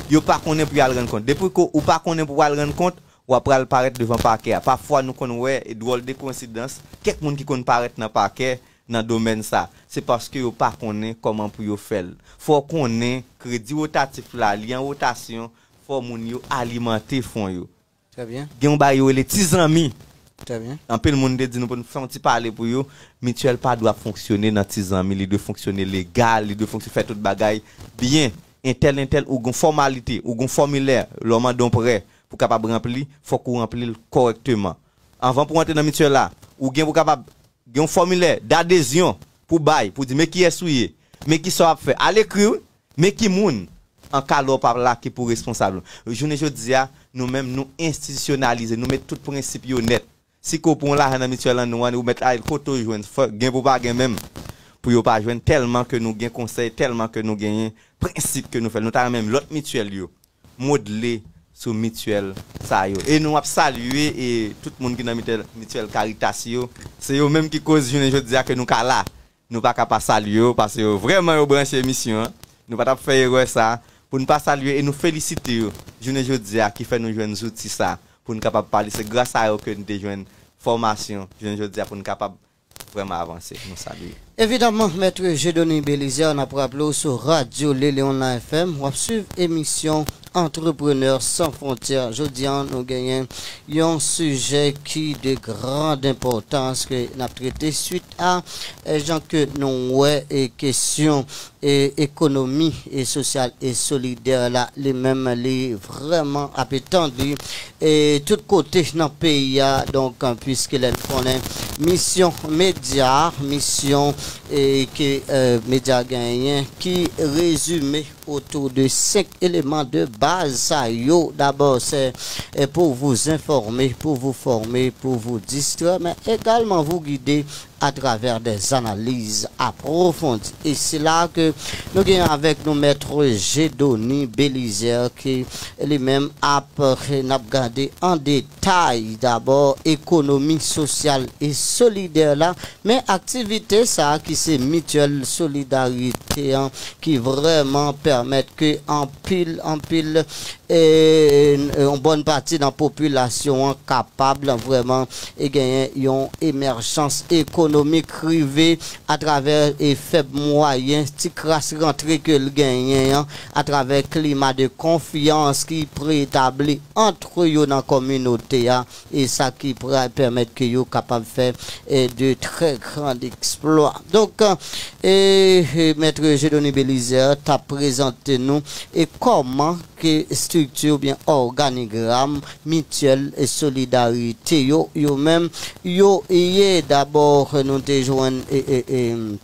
Yo pa konnen pou y al rann kont. Depi ke ou pa konnen pou w al rann kont, w ap pral parèt devan pakè a. Pafwa, nou konn wè e dwòl de koyensidans, kèk moun ki konn parèt nan pakè nan domèn sa. Se paske yo pa konnen kòman pou yo fè l. Fò w konnen kredi wotatif la, li an wotasyon, fò moun yo alimante fon yo. Trè byen. Gen yon bagay yo rele ti zanmi. Trè byen. Anpil moun te di nou pou n fè yon ti pale pou yo. Mityèl pa dwe ap fonksyone nan ti zanmi, li dwe fonksyone legal, li dwe fonksyone fè tout bagay byen. Entèl, entèl, ou gon fòmalite, ou gon fòmilè, lè w mande yon prè pou kapab ranpli, fòk ou ranpli l kòrèkteman. Anvan pou w antre nan mityèl la, ou gen pou kapab gen yon fòmilè dadezyon pou bay, pou di men kiyès ou ye, men kisa w ap fè. Al ekri, wi, men ki moun an ka lè w pa la ki pou responsab. Jounen jodi a, nou menm, nou enstitisyonalize, nou met tout prensip yo nèt. Si ke w pran yon lajan nan mityèl an nou an, ou mèt al kote w jwenn, fò gen pou pa gen menm. Pou yo pa jwenn tèlman ke nou gen konsèy, tèlman ke nou genyen prensip ke nou fè. Nou ta renmen lòt mityèl yo modle sou mityèl sa yo. E nou ap salye e tout moun ki nan mityèl, mityèl Caritas yo. Se yo menm ki koz jounen jodi a ke nou ka la. Nou pa ka pa salye yo, paske yo vrèman yo branche emisyon an. Nou pa t ap fè erè sa pou n pa salye e nou felisite yo. Jounen jodi a ki fè nou jwenn zouti sa pou n kapab pale. Se gras a yo ke n te jwenn fòmasyon jounen jodi a pou n kapab vrèman avanse. Nou salye. Evidaman, Mèt Jedoni Belizaire, n ap raple w sou Radyo Le Leon la F M, w ap swiv emisyon Entrepreneurs Sans Frontières. Jodi a, nou genyen yon sijè ki de grande importance ke n ap trete swit a, eh, jan ke nou wè, eh, kesyon, eh, ekonomi, eh, sosyal e solidè la, li menm, li vrèman ap etandi, eh, tout kote nan peyi a. Donk, eh, piske lè n konnen misyon medya, misyon, eh, ke, eh, medya genyen, ki rezime autour de cinq éléments de base sa yo. D'abord, c'est, eh, pour vous informer, pour vous former, pour vous distraire, mais également vous guider à travers des analyses approfondies. Et c'est là que nous gagnons avec nous Maître Jedoni Belizaire, qui lui-même a, n ap gade en détail d'abord économie sociale et solidaire là, men aktivite sa a ki se mityèl solidarite an ki vrèman pèmèt ke anpil, anpil, e, yon bòn pati nan popilasyon an kapab vrèman e genyen yon emèjans ekonomik rive atravè e fèb mwayen, ti kras rantre ke l genyen an, atravè klima de konfyans ki pretabli ant yo nan kominote a. E sa ki pral pèmèt ke yo kapab fè, eh, de très grands exploits. Donk, eh, eh, Mèt Jedoni Belizaire t ap prezante nou e kòman ke estrikti oubyen òganigram mityèl e solidarite yo, yo menm, yo ye. Dabò, nou te jwenn, e, e, e,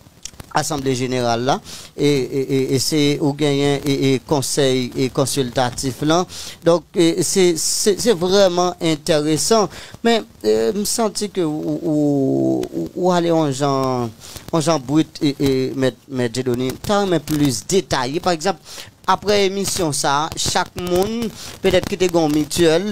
asanble jeneral la, e, e, e, e se ou genyen e, e konsèy e konsiltatif lan. Donk, e, se, se, se vrèman enteresan. Men, e, m santi ke ou, ou, ou, ou ale yon jan, yon jan brit e, e mèt, mèt Jedoni. M ta renmen plis detaye. Pa egzanp, apre emisyon sa, chak moun, petèt ki te gen yon mityèl,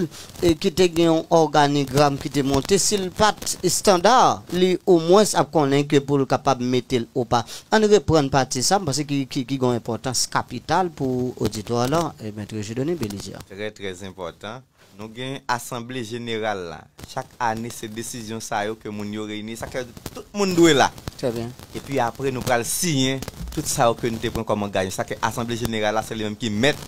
e ki te gen yon òganigram ki te monte, si l pa t estanda, li omwens ap konnen ke pou l kapab mete l ou pa. Ann reprann pati sa, m panse ki, ki, ki gen yon enpòtans kapital pou oditwa la, e, Mèt Jedoni Belizaire. Trè, trè enpòtan. Nou gen asanble jeneral la. Chak ane, se desizyon sa yo ke moun yo reyini. Sa ke tout moun dwe la. Trè byen. Epi apre, nou pral siyen tout sa yo ke nou te pran kòm angajman. Sa ke asanble jeneral la, se li menm ki mèt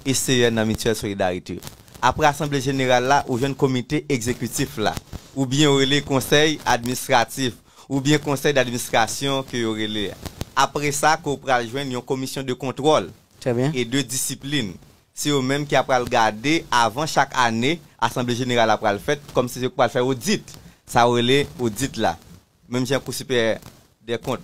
e seyè nan mityèl solidarite. Apre asanble jeneral la, ou jwenn komite egzekitif la, oubyen yo rele konsèy administratif, oubyen konsèy d'administrasyon ke yo rele. Apre sa, ke w pral jwenn yon komisyon de kontwòl Trè byen. E de disiplin. se yo menm ki apral gade avan chak ane, asanble jeneral la pral fèt, kòmsi se yo ki pral fè odit. Sa yo rele odit la. Menm jan Kou Siperyè dè Kont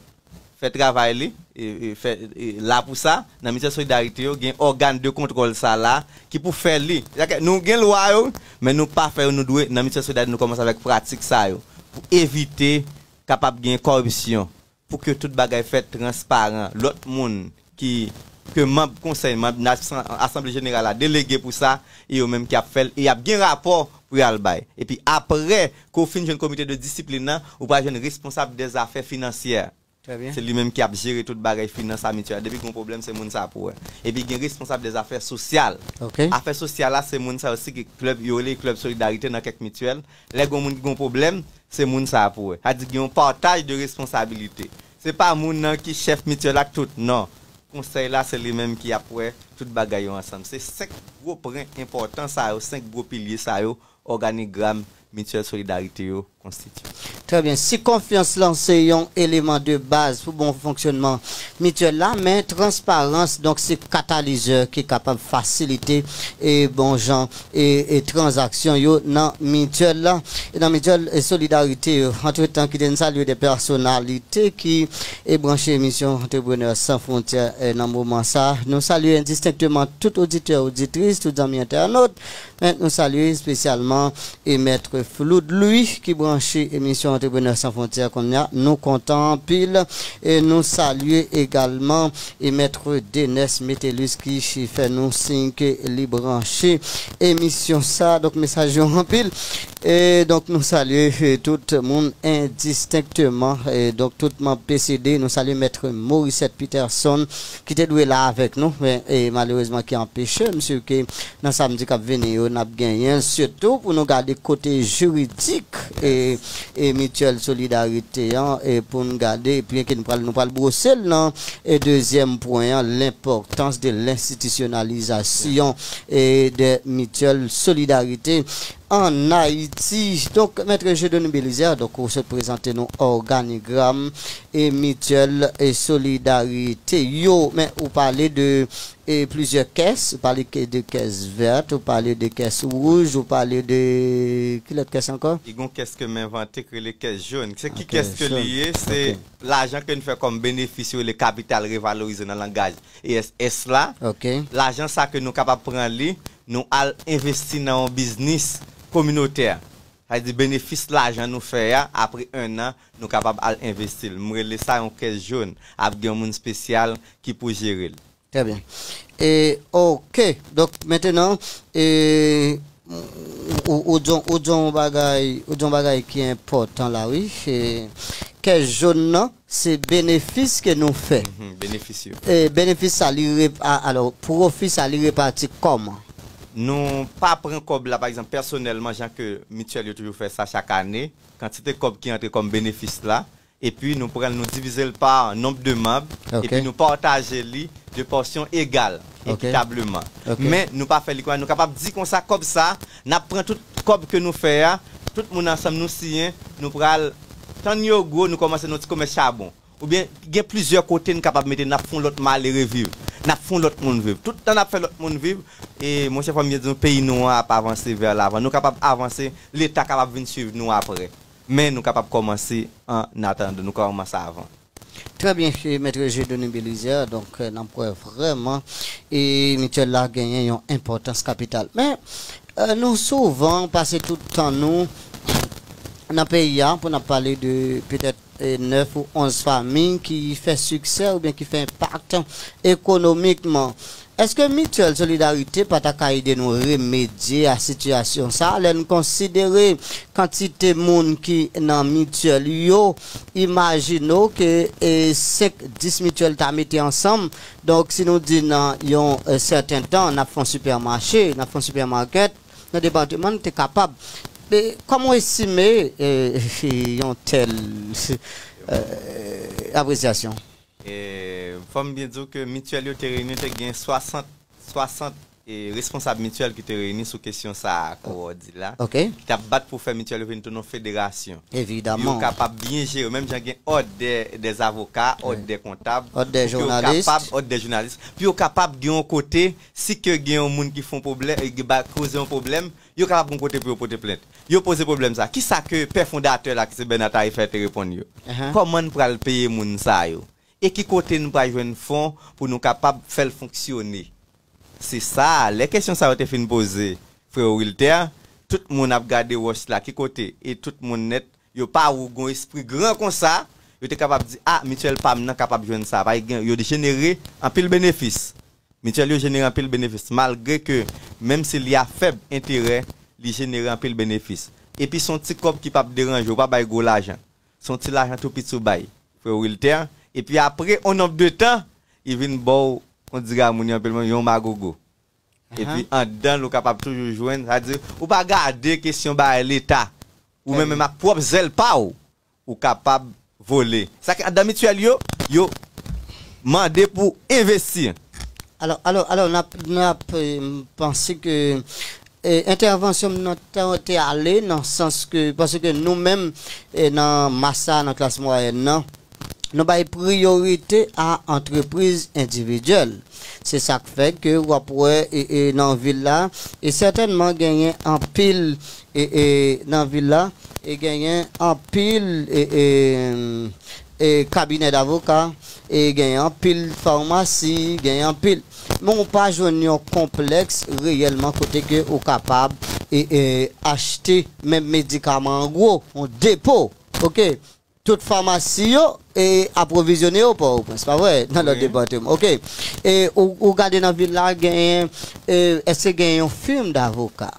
fè travay li, e, e, fè, e, la pou sa, nan Mityèl Solidarite yo, gen ògàn de kontwòl sa la, ki pou fè li. Sètadi, nou gen lwa yo, men nou pa fè yo, nou dwe, nan Mityèl Solidarite, nou kòmanse avèk pratik sa yo, pou evite kapab gen kòripsyon, pou ke tout bagay fèt transparan. Lòt moun ki, ke manm konsèy, manm nan asan-, asanble jeneral la delege pou sa, e yo menm ki ap fè l, e y ap gen rapò pou y al bay. Epi apre ke w fin jwenn komite de disiplin nan, ou pral jwenn responsab dè zafè finansyè. Trè byen. Se li menm ki ap jere tout bagay finans a mityèl la. Depi gen yon pwoblèm, se moun sa pou wè. Epi gen responsab dè zafè sosyal. Ok. Afè sosyal la, se moun sa osi ki klèb, yo rele klèb solidarite nan kèk mityèl. Lè gen yon moun ki gen yon pwoblèm, se moun sa pou wè. Sa di gen yon pataj de responsabilite. Se pa moun nan ki chèf mityèl ak tout, non. Konsèy la, se li menm ki ap wè tout bagay yo ansanm. Se senk gwo pwen enpòtan sa yo, senk gwo pilye sa yo, òganigram mityèl solidarite yo konstitye. Trè byen. Si konfyans lan se yon eleman de baz pou bon fonksyònman mityèl la, men transparans, donk, se katalizè ki kapab fasilite e bon jan e, e tranzaksyon yo nan mityèl la. E nan mityèl e solidarite yo. Antretan, kite n salye de pèsonalite ki e branche emisyon Antreprenè San Fwontyè e nan moman sa. Nou salye endistenkteman tout oditè, oditris, tout zanmi entènot. Men nou salye espesyalman e Mèt Floud Louis ki branche emisyon Antreprenè San Fwontyè kounye a. Nou kontan anpil. E nou salye egalman e Mèt Denès Metellus ki fè nou siy ke li branche emisyon sa. Donk, mesaj yo anpil. E donk, nou salye e tout moun endistenkteman. E donk, tout manm P C D, nou salye Mèt Morissette Peterson ki te dwe la avèk nou, men e malerezman ki anpeche, m si ke nan samdi k ap vini yo, n ap genyen l, sitou pou nou gade kote jiridik e, e mityèl solidarite an, e pou n gade, epi ke nou pral, nou pral bwose l nan e dezyèm pwen an, lenpòtans de lenstitisyonalizasyon e de mityèl solidarite an Ayiti. Donk, Mèt Dieudonné Belizaire, donk, ou sot prezante nou òganigram e mityèl e solidarite yo. Men ou pale de e plizyè kès, ou pale ke de kès vèt, ou pale de kès wouj, ou pale de ki lòt kès ankò? Li gon kès ke m envante ki rele kès jòn. Se ki kès ke li ye? Se lajan ke n fè kòm benefis yo rele kapital revalorize nan langaj E S S la. Ok. Lajan sa ke nou kapab pran li, nou al envesti nan yon biznis kominotè. Sa vle di benefis lajan nou fè a, apre en an, nou kapab al envesti l. M rele sa yon kès jòn. Ap gen yon moun espesyal ki pou jere l. Trè byen. E, ok. Donk, mentenan, e, ou, ou, ou di yon, ou di yon bagay, ou di yon bagay ki enpòtan la, wi. E, kès jòn nan, se benefis ke nou fè. Mhm, benefis yo. E, benefis sa, li rep-, a, alò, pwofi sa, li repati kòman? Nou pa pran kòb la, pa egzanp, pèsonèlman, jan ke mityèl yo toujou fè sa chak ane, kantite kòb ki antre kòm benefis la, epi nou pran l, nou divize l pa nonb de manm, ok, epi nou pataje li de pòsyon egal, ok, ekitableman. Ok. Men nou pa fè li konsa, nou kapab di konsa, kòb sa, n ap pran tout kòb ke nou fè a, tout moun ansanm nou siyen, nou pral tann yo gwo, nou kòmanse nan ti komès chabon. Oubyen, gen plizyè kote n kapab mete, n ap fè yon lòt malere viv, n ap fè yon lòt moun viv. Tout tan n ap fè lòt moun viv, e monchè, fò m byen di nou, peyi nou an ap avanse vè lavan. Nou kapab avanse, Leta kapab vin swiv nou apre. Men nou kapab kòmanse an atandan, nou ka kòmanse avan. Trè byen, e, Mèt Dieudonné Belizaire, donk, e, n ap wè vrèman, e, mityèl la genyen yon enpòtans kapital. Men, e, nou souvan pase tout tan nou nan peyi a pou n ap pale de petèt, e, nèf ou onz fanmi ki fè siksè oubyen ki fè enpak ekonomikman. Èske mityèl solidarite pa ta ka ede nou remedye a sitiyasyon sa a lè n konsidere kantite moun ki nan mityèl yo? Imajine w ke, e, senk, dis mityèl ta mete ansanm. Donk, si nou di nan yon, e, sèten tan, n ap fè yon sipèmache, n ap fè yon sipèmakèt, nan depatman, n te kapab. Men, kòman w estime, e, yon tèl, e, apresyasyon? E, fò m byen di w ke mityèl yo te reyini, te gen swasant, swasant e, responsab mityèl ki te reyini sou kesyon sa a, ke w di la, Ok. ki t ap bat pou fè mityèl yo vin tounen yon federasyon. Pou yo Evidaman. kapab byen jere, menm jan gen òd dè, dè zavoka, òd dè kontab, Òd dè pou ke yo jounalis. kapab, òd dè jounalis, pou yo kapab gen yon kote, si ke gen yon moun ki fè yon pwoblèm, e, ki ba koze yon pwoblèm, yo kapab gen yon kote pou yo pote plent. Yo poze pwoblèm sa. Kisa ke pè fondatè la, ki se Bernard Taillefer, te reponn yo? Ahan. Kòman n pral peye moun sa yo? E ki kote n pral jwenn fon pou nou kapab fè l fonksyone? Se sa, lè kesyon sa yo te fin poze, frè Wilter, tout moun ap gade wòch la, ki kote, e tout moun nèt, yo pa wou gon espri gran konsa, yo te kapab di, a, mityèl pa m nan kapab jwenn sa, pa gen, yo jenere anpil benefis. Mityèl yo jenere anpil benefis, malgre ke, menm si li a fèb enterè, li jenere anpil benefis. Epi se yon ti kòb ki p ap deranje w, pa bay gwo lajan. Se yon ti lajan tou piti w bay, frè Wilter. Epi apre, on nonb de tan, li vin ba w, on dira moun yo anpil, yon magogo. Epi anndan l, ou kapab toujou jwenn, sa di, ou pa gade kesyon bay Leta. Ou menm, menm ak pwòp zèl pa w, ou kapab vole. Sa ke anndan mityèl yo, yo mande pou envesti. Alò, alò, alò, n ap, n ap, e, m panse ke, e, entèvansyon m nan te, te ale nan sans ke, paske nou menm, e, nan mas sa, nan klas mwayèn nan, nou bay priyorite a antrepriz endividyèl. Se sa k fè ke w ap wè, e, e, nan vil la, e sètènman genyen anpil, e, e, nan vil la, e genyen anpil, e, e, e, kabinè davoka, e genyen anpil famasi, genyen anpil. Men ou pa jwenn yon konplèks reyèlman kote ke ou kapab, e, e, achte menm medikaman an gwo, yon depo. Ok. Tout famasi yo, e, apwovizyone yo Pòtoprens, pa vre? Nan lòt depatman. Ok. E, ou, ou gade nan vil la, genyen, e, èske genyen yon fim davoka?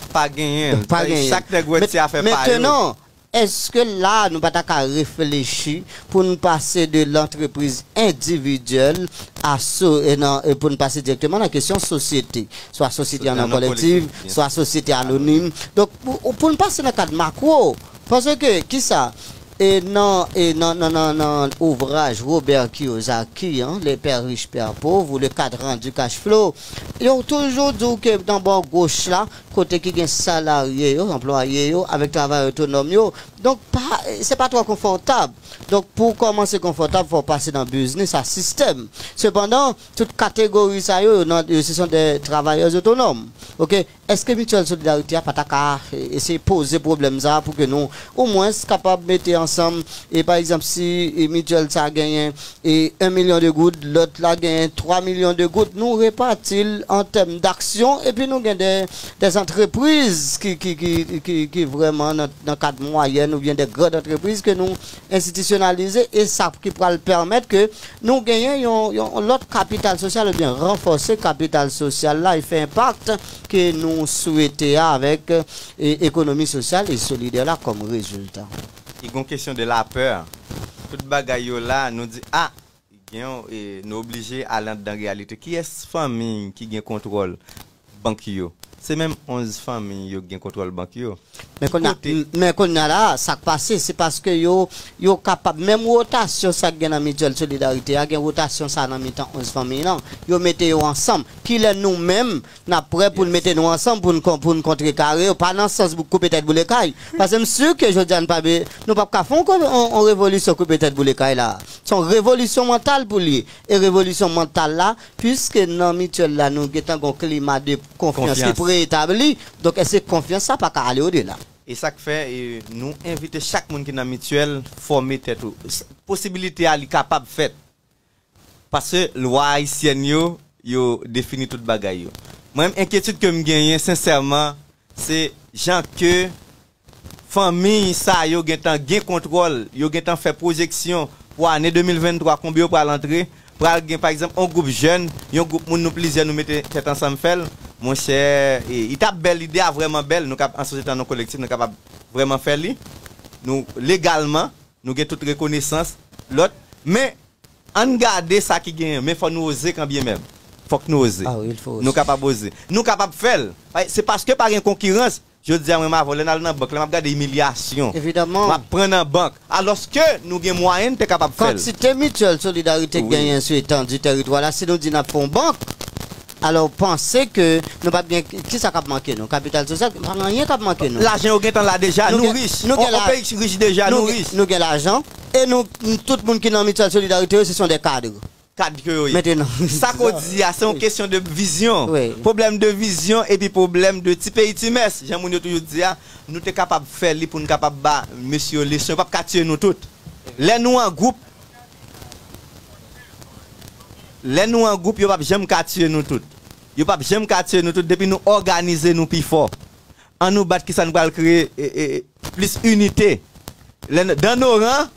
Pa genyen. Pa genyen. Chak nèg wè ti afè pa yo. Mentenan, èske la, nou pa ta ka reflechi pou n pase de lantrepriz endividyèl a so, e nan, e pou n pase dirèkteman nan kesyon sosyete? Swa sosyete an non kolektif, swa sosyete anonim. Donk, pou, pou n pase nan kad makwo, paske, kisa? E nan, e nan, nan, nan, nan ouvraj Robert Kiyosaki, hein, Les Pères riches, Pères pauvres, ou Le Quatre ans du cash flow, yo toujou di w ke nan bò goch la, kote ki gen salarye yo, anplwaye yo, avèk travay otonòm yo. Donk, pa, se pa twò konfòtab. Donk, pou w kòmanse konfòtab, fò w pase nan biznis a sistèm. Sepandan, tout kategori sa yo, yo nan, yo, se sont des travailleurs autonomes. Ok? Èske Mityèl Solidarite a pa ta ka, e, eseye poze pwoblèm sa a pou ke nou, omwens, kapab mete ansanm, e pa egzanp, si, e, Mityèl sa a genyen, e, un million de goud, lòt la genyen twa milyon de goud, nou repati l an tèm d'aksyon, epi nou gen de, de antrepriz ki, ki, ki, ki, ki vrèman nan, nan kad mwayèn oubyen de gran antrepriz ke nou enstitisyonalize, e sa ki pral pèmèt ke nou genyen yon, yon lòt kapital sosyal oubyen ranfòse kapital sosyal la e fè enpak ke nou swete a avèk, e, ekonomi sosyal e solidè la kòm rezilta. Li gon kesyon de lapè. Tout bagay yo la, nou di, a, gen, e, nou oblije ale anndan reyalite. Kiyès fanmi ki gen kontwòl bank yo? Se menm onz fanmi yo ki gen kontwòl bank yo. Men kounye a, men kounye a la, sa k pase, se paske yo, yo kapab, menm wotasyon sa k gen nan Mityèl Solidarite a, gen wotasyon sa nan mitan onz fanmi nan, yo mete yo ansanm. Kilè nou menm, n ap prè pou n mete nou ansanm, pou n, pou n kontrekare yo, pa nan sans pou koupe tèt boule kay. Paske m si ke jodi a n pa, nou p ap ka fè yon, yon, yon revolisyon koupe tèt boule kay la. Se yon revolisyon mantal pou l ye. E revolisyon mantal la, piske nan Mityèl la, nou gentan gon klima de konfyans ki preetabli, donk èske konfyans sa pa ka ale odela? E sa k fè, e, nou envite chak moun ki nan Mityèl fòme tèt ou. Posibilite a, li kapab fèt. Paske lwa ayisyèn yo, yo defini tout bagay yo. Mwen, enkyetid ke m genyen, sensèman, se jan ke fanmi sa yo gentan gen kontwòl, yo gentan fè pwojeksyon pou ane de mil venntwa, konbyen yo pral antre, pral gen, pa egzanp, yon gwoup jèn, yon gwoup moun, nou plizyè, nou mete tèt ansanm fè l. Monchè, e, li t ap bèl, lide a vrèman bèl, nou kab, an sosyete, an non kolektif, nou kapab vrèman fè li. Nou, legalman, nou gen tout rekonesans, lòt, men, ann gade sa ki genyen, men fò nou oze kanbyen menm. Fòk nou oze. Ah wi, il faut oser. Nou kapab oze. Nou kapab fè l. Pa, se paske pa gen konkirans. Jodi a, mwen, m avè w, lè n al nan bank la, m ap gade imilyasyon. Evidaman. M ap pran nan bank. Alòske nou gen mwayen n te kapab fè l. Kantite Mityèl Solidarite k genyen sou etandi teritwa la, si nou di n ap fè yon bank, Alò, panse ke nou p ap gen, kisa k ap manke nou? Kapital sosyal, pa gen anyen k ap manke nou. Lajan yo gentan la deja, nou rich. On peyi ki rich deja, nou rich. Nou gen lajan, e nou, tout moun ki nan Mityèl Solidarite yo, se son de kad. Kad ke yo ye. Sa ke w di a, se yon kesyon de vizyon. Pwoblèm de vizyon epi pwoblèm de ti peyi ti mès. Jan moun yo toujou di a, nou te kapab fè li pou n kapab ba mesye yo leson. Yo p ap ka tiye nou tout. Lè nou an gwoup, lè nou an gwoup, yo p ap janm ka tiye nou tout. Yo p ap janm ka tiye nou tout depi nou òganize nou pi fò. Ann nou bat kisa n pral kreye, e, e, plis inite. Lè n, dans nos rangs,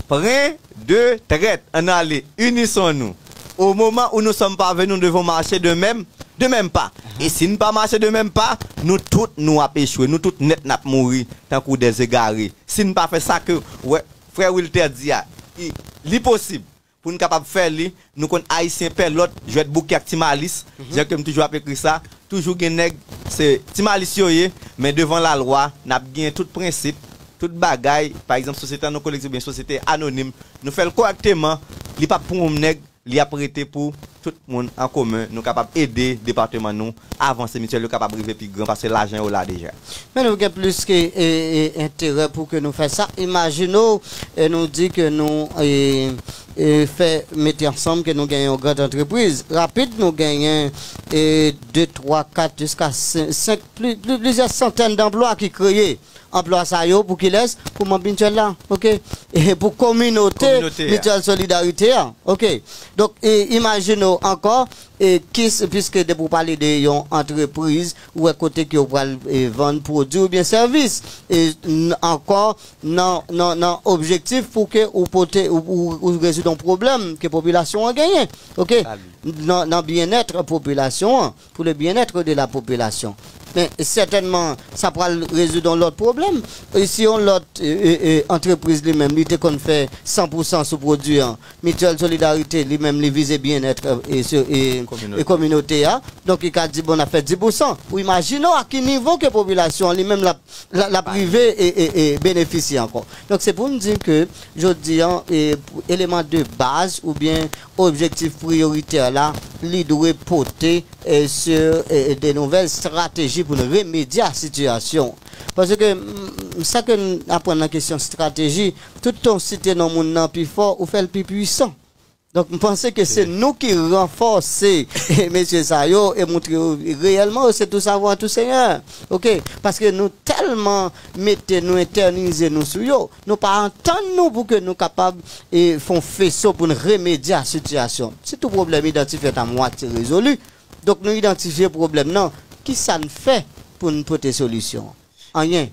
prenez de têtes. Ann ale, inison nou. Au moment où nous sommes parvenus, nous devons marcher de même, de même pas. E si n pa mache de menm pa, nou tout nou ap echwe, nou tout nèt n ap mouri tankou des égarés. Si n pa fè sa ke, wè, frè Wilter di a, i, li posib. Pou n kapab fè li, nou konn Ayisyen pè lòt jwèt bouke ak Ti Malis, jan ke m toujou ap ekri sa, toujou gen nèg, se Ti Malis yo ye, men devan lalwa, n ap gen tout prensip, tout bagay, pa egzanp, sosyete an non kolektif oubyen sosyete anonim, nou fè l kòrèkteman, li p ap pou yon nèg, li ap rete pou tout moun an komen, nou kapab ede depatman nou avanse, mityèl yo kapab rive pi gran, paske lajan yo la deja. Men nou gen plis ke, e, e, enterè pou ke nou fè sa. Imajine w, e, nou di ke nou, e, e, fè mete ansanm ke nou genyen yon gran antrepriz. Rapid, nou genyen, e, de, twa, kat, jiska senk, senk, pli, pli, plizyè santèn danplwa ki kreye. Anplwa sa yo, pou kilès? Pou manm mityèl la, oke? E pou kominote Mityèl Solidarite a, oke? Donk, e, imajine w ankò, e, kis, piske depi w pale de yon antrepriz, ou wè kote ke w pral, e, vann pwodui oubyen sèvis. E, n-, ankò, nan, nan, nan objektif pou ke ou pote, ou, ou, ou rezoud yon pwoblèm ke popilasyon an genyen, oke? Nan, nan byennèt popilasyon an, pour le bien-être de la population. Men sètènman, sa pral rezoud yon lòt pwoblèm. E si yon lòt, e, e, e, antrepriz li menm, li te konn fè san pou san sou pwodui an, Mityèl Solidarite, li menm, li vize byennèt, e, e, e, e kominote a. Donk, li ka di, bon, n ap fè dis pou san. Ou imajine w a ki nivo ke popilasyon an li menm l ap l ap rive e, e, e benefisye ankò. Donk, se pou n di ke, jodi a, e, eleman de baz oubyen objektif priyoritè la, li dwe pote, e, sur, e, de nouvèl estrateji pou n remedye a sitiyasyon. Paske, m, sa ke n aprann nan kesyon estrateji, tout tan w site non moun nan pi fò, ou fè l pi pwisan. Donk, m panse ke se nou ki ranfòse mesye sa yo e montre yo reyèlman yo se tout savwa, tout seyè. Oke? Paske nou tèlman mete nou, entènize nou sou yo, nou pa antann nou pou ke nou kapab, e, fè yon feso pou n remedye a sitiyasyon. Si tout pwoblèm idantifye ta mwatye rezoli, donk nou idantifye pwoblèm nan, kisa n fè pou n pote solisyon? Anyen.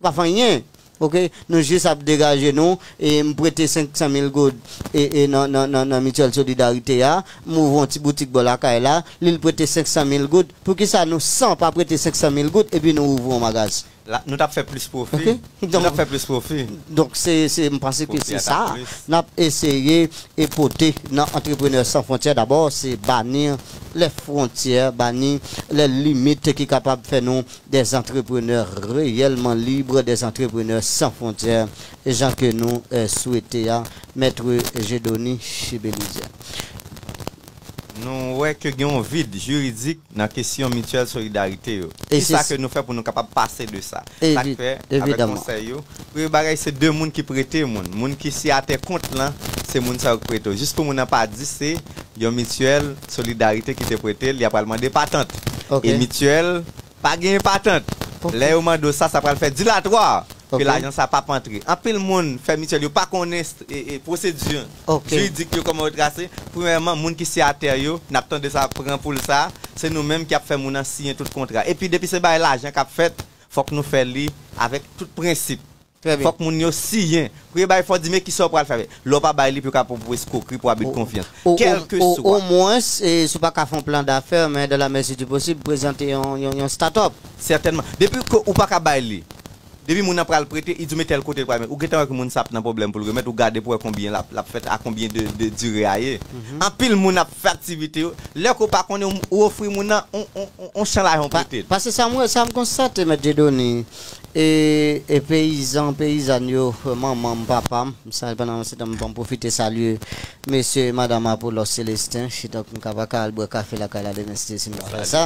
Pa fè anyen. Oke? Nou jis ap degaje nou, e m prete senk san mil goud, e, e nan, nan, nan, nan Mityèl Solidarite a, m ouvri yon ti boutik bò lakay la, li l prete senk san mil goud. Poukisa nou san pa prete senk san mil goud epi nou ouvri yon magaz? La, nou t ap fè plis pwofi. Oke? Nou t ap fè plis pwofi. Donk, se, se, m panse ke se sa n ap eseye e pote nan Entrepreneurs Sans Frontières. Dabò, se bani les frontières, bani les limites ki kapab fè nou des entrepreneurs réellement libres, des entrepreneurs sans frontières, jan ke nou, e, swete a, Mèt Jedoni Chibelize. Nou wè ke gen yon vid jiridik nan kesyon Mityèl Solidarite yo. Kisa ke nou fè pou nou kapab pase de sa? Sa k fè, avèk konsèy yo, premye bagay, se de moun ki prete moun. Moun ki siyatè kont lan, se moun sa yo k prete w. Jis pou moun nan pa di se yon Mityèl Solidarite ki te prete l, y ap pral mande patant. E Mityèl pa genyen patant. Lè yo mande w sa, sa pral fè dilatwa ke lajan sa p ap antre. Anpil moun fè mityèl, yo pa konnen e, e, pwosedi jiridik yo, kòman yo trase. Premyèman, moun ki siyatè yo, n ap tande sa pran poul sa, se nou menm ki ap fè moun nan siyen tout kontra. Epi depi se bay lajan k ap fèt, fòk nou fè li avèk tout prensip. Fòk moun yo siyen. Premye bagay, fò w di men kisa w pral fè avè l. Lè w pa bay li, pou yo ka pran w pou eskwokri, pou abi de konfyans. Kèlkeswa. Omwens, e, si w pa ka fè yon plan d'affaires, men dans la mesure du possible, prezante yon, yon, yon start-up. Sètènman. Depi ke ou pa ka bay li, depi moun nan pral prete, li di w men tèl kote l pral met. Ou gentan wè ke moun sa ap nan pwoblèm pou l remèt, ou gade pou wè konbyen l ap, l ap fèt, a konbyen de, de dire a ye. Anpil moun ap fè aktivite yo. Lè ke w pa konnen, ou, ou ofri moun nan on, on, on, on chan lajan w prete l. Paske sa m wè, sa m konstate, Mèt Dieudonné, E, e peyizan, peyizàn yo, manman m, papa m, sa pandan se tan m pran pwofite salye mesye e madanm Apollos Célestin, donk m ka pa ka al bwè kafe lakay la demen si Dye si m pa fè sa.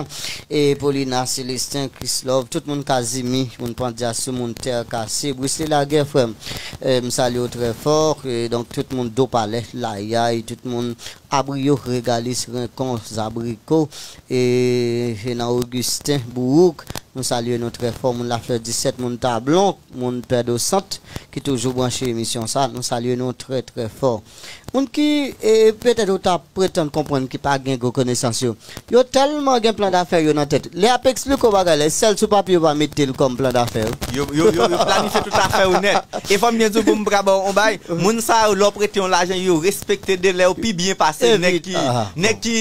E Paulina Célestin, Chrislove, tout moun Kazimi, moun Pandyasou, moun Tè Kase, Brisley Laguerre, frè m, e, m salye w trè fò, e donk tout moun Dopalè, Layay, tout moun Abrio, Regalis, Renkon, Zabriko, e, e nan Augustin, Bouwouk, nou salye nou trè fò, moun Laflè disèt, moun Tablon, moun Pèdosant, ki toujou branche emisyon sa, nou salye nou trè, trè fò. Moun ki, e, petèt ou ta pretann konprann ki pa gen gwo konesans yo, yo tèlman gen plan dafè yo nan tèt. Lè y ap eksplike w bagay la, e sèl sou papye yo pa mete l kòm plan dafè yo. Yo, yo, yo, yo planifye tout afè yo nèt. E fò m byen di w pou m pa ba w yon bay, moun sa yo, lè w prete yon lajan, yo respekte delè yo pi byen pase nèg ki, nèg ki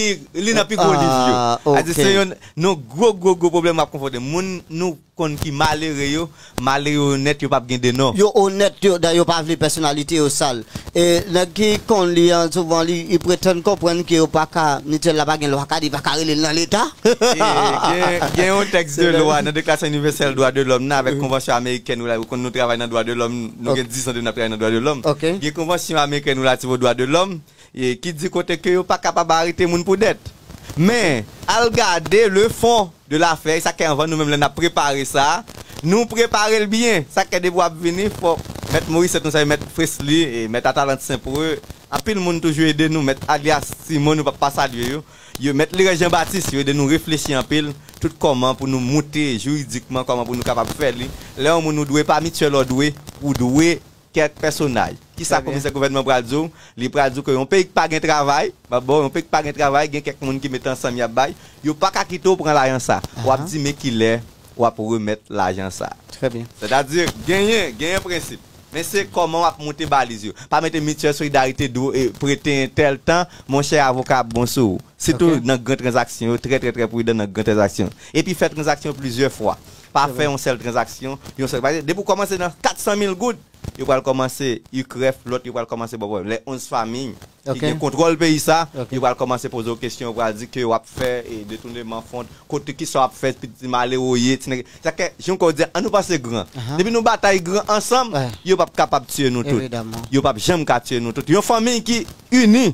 li nan pi gwo liv yo. Sa di se yon, yon gwo, gwo, gwo pwoblèm w ap konfwonte. Moun nou konn ki malere yo, malere yo onèt, yo p ap gen de non. Yo onèt, yo, dayè yo pa vle pèsonalite yo sal. E nèg ki konn li an, souvan li, li pretann konprann ke yo pa ka, mityèl la pa gen lwa ka di, pa ka rele l nan leta. E gen, gen yon tèks de lwa nan Deklarasyon Inivèsèl Dwa de Lòm nan avèk konvansyon amerikèn yo la, ou konn nou travay nan dwa de lòm, nou gen dis an de n ap travay nan dwa de lòm. Gen konvansyon amerikèn yo la, ti vo dwa de lòm, e ki di kote ke yo pa kapab arete moun pou dèt. Men, al gade le fond de l'affaire, sa ke anvan nou menm lè n ap prepare sa, nou prepare l byen. Sa ke depi w ap vini, fò Mèt Morisèt nou salye, Mèt Fresly, e Mèt Atalant Senpre, anpil moun toujou ede nou, Mèt Alias Simon, nou p ap pa salye yo. Yo, Mèt Lerens Jean Baptiste, yo ede nou reflechi anpil, tout kòman pou nou moute jiridikman, kòman pou nou kapab fè li. Lè yon moun ou dwe pa mityèl, ou dwe, ou dwe kèk pèsonaj. Kisa komisè gouvènman pral di w? Li pral di w ke yon peyi ki pa gen travay, bon, yon peyi ki pa gen travay, gen kèk moun ki mete ansanm y ap bay, yo pa ka kite w pran lajan sa. W ap di men kilè w ap remèt lajan sa. Trè byen. Sètadi, genyen, genyen prensip. Men se kòman w ap moute baliz yo. Pa mete mityèl solidarite dwe, e, prete entèl tan, monchè avoka ap bon sou ou. Sitou nan gran tranzaksyon yo, trè, trè, trè pridan nan gran tranzaksyon. Epi fè tranzaksyon plizyè fwa. Pa fè yon sèl tranzaksyon, yon sèl. Paske depi w kòmanse nan kat san mil goud, yo pral kòmanse ikrèf, lòt yo pral kòmanse ba w pwoblèm. Lè onz fanmi ki gen kontwòl peyi sa, yo pral kòmanse poze w kesyon, yo pral di ke w ap fè, e, detouneman fon, kote kisa w ap fè, ti malere w ye, ti nèg. Sa ke, jan w di, an nou panse gran. Depi nou batay gran ansanm, yo p ap kapab tiye nou tout. Yo p ap janm ka tiye nou tout. Yon fanmi ki ini,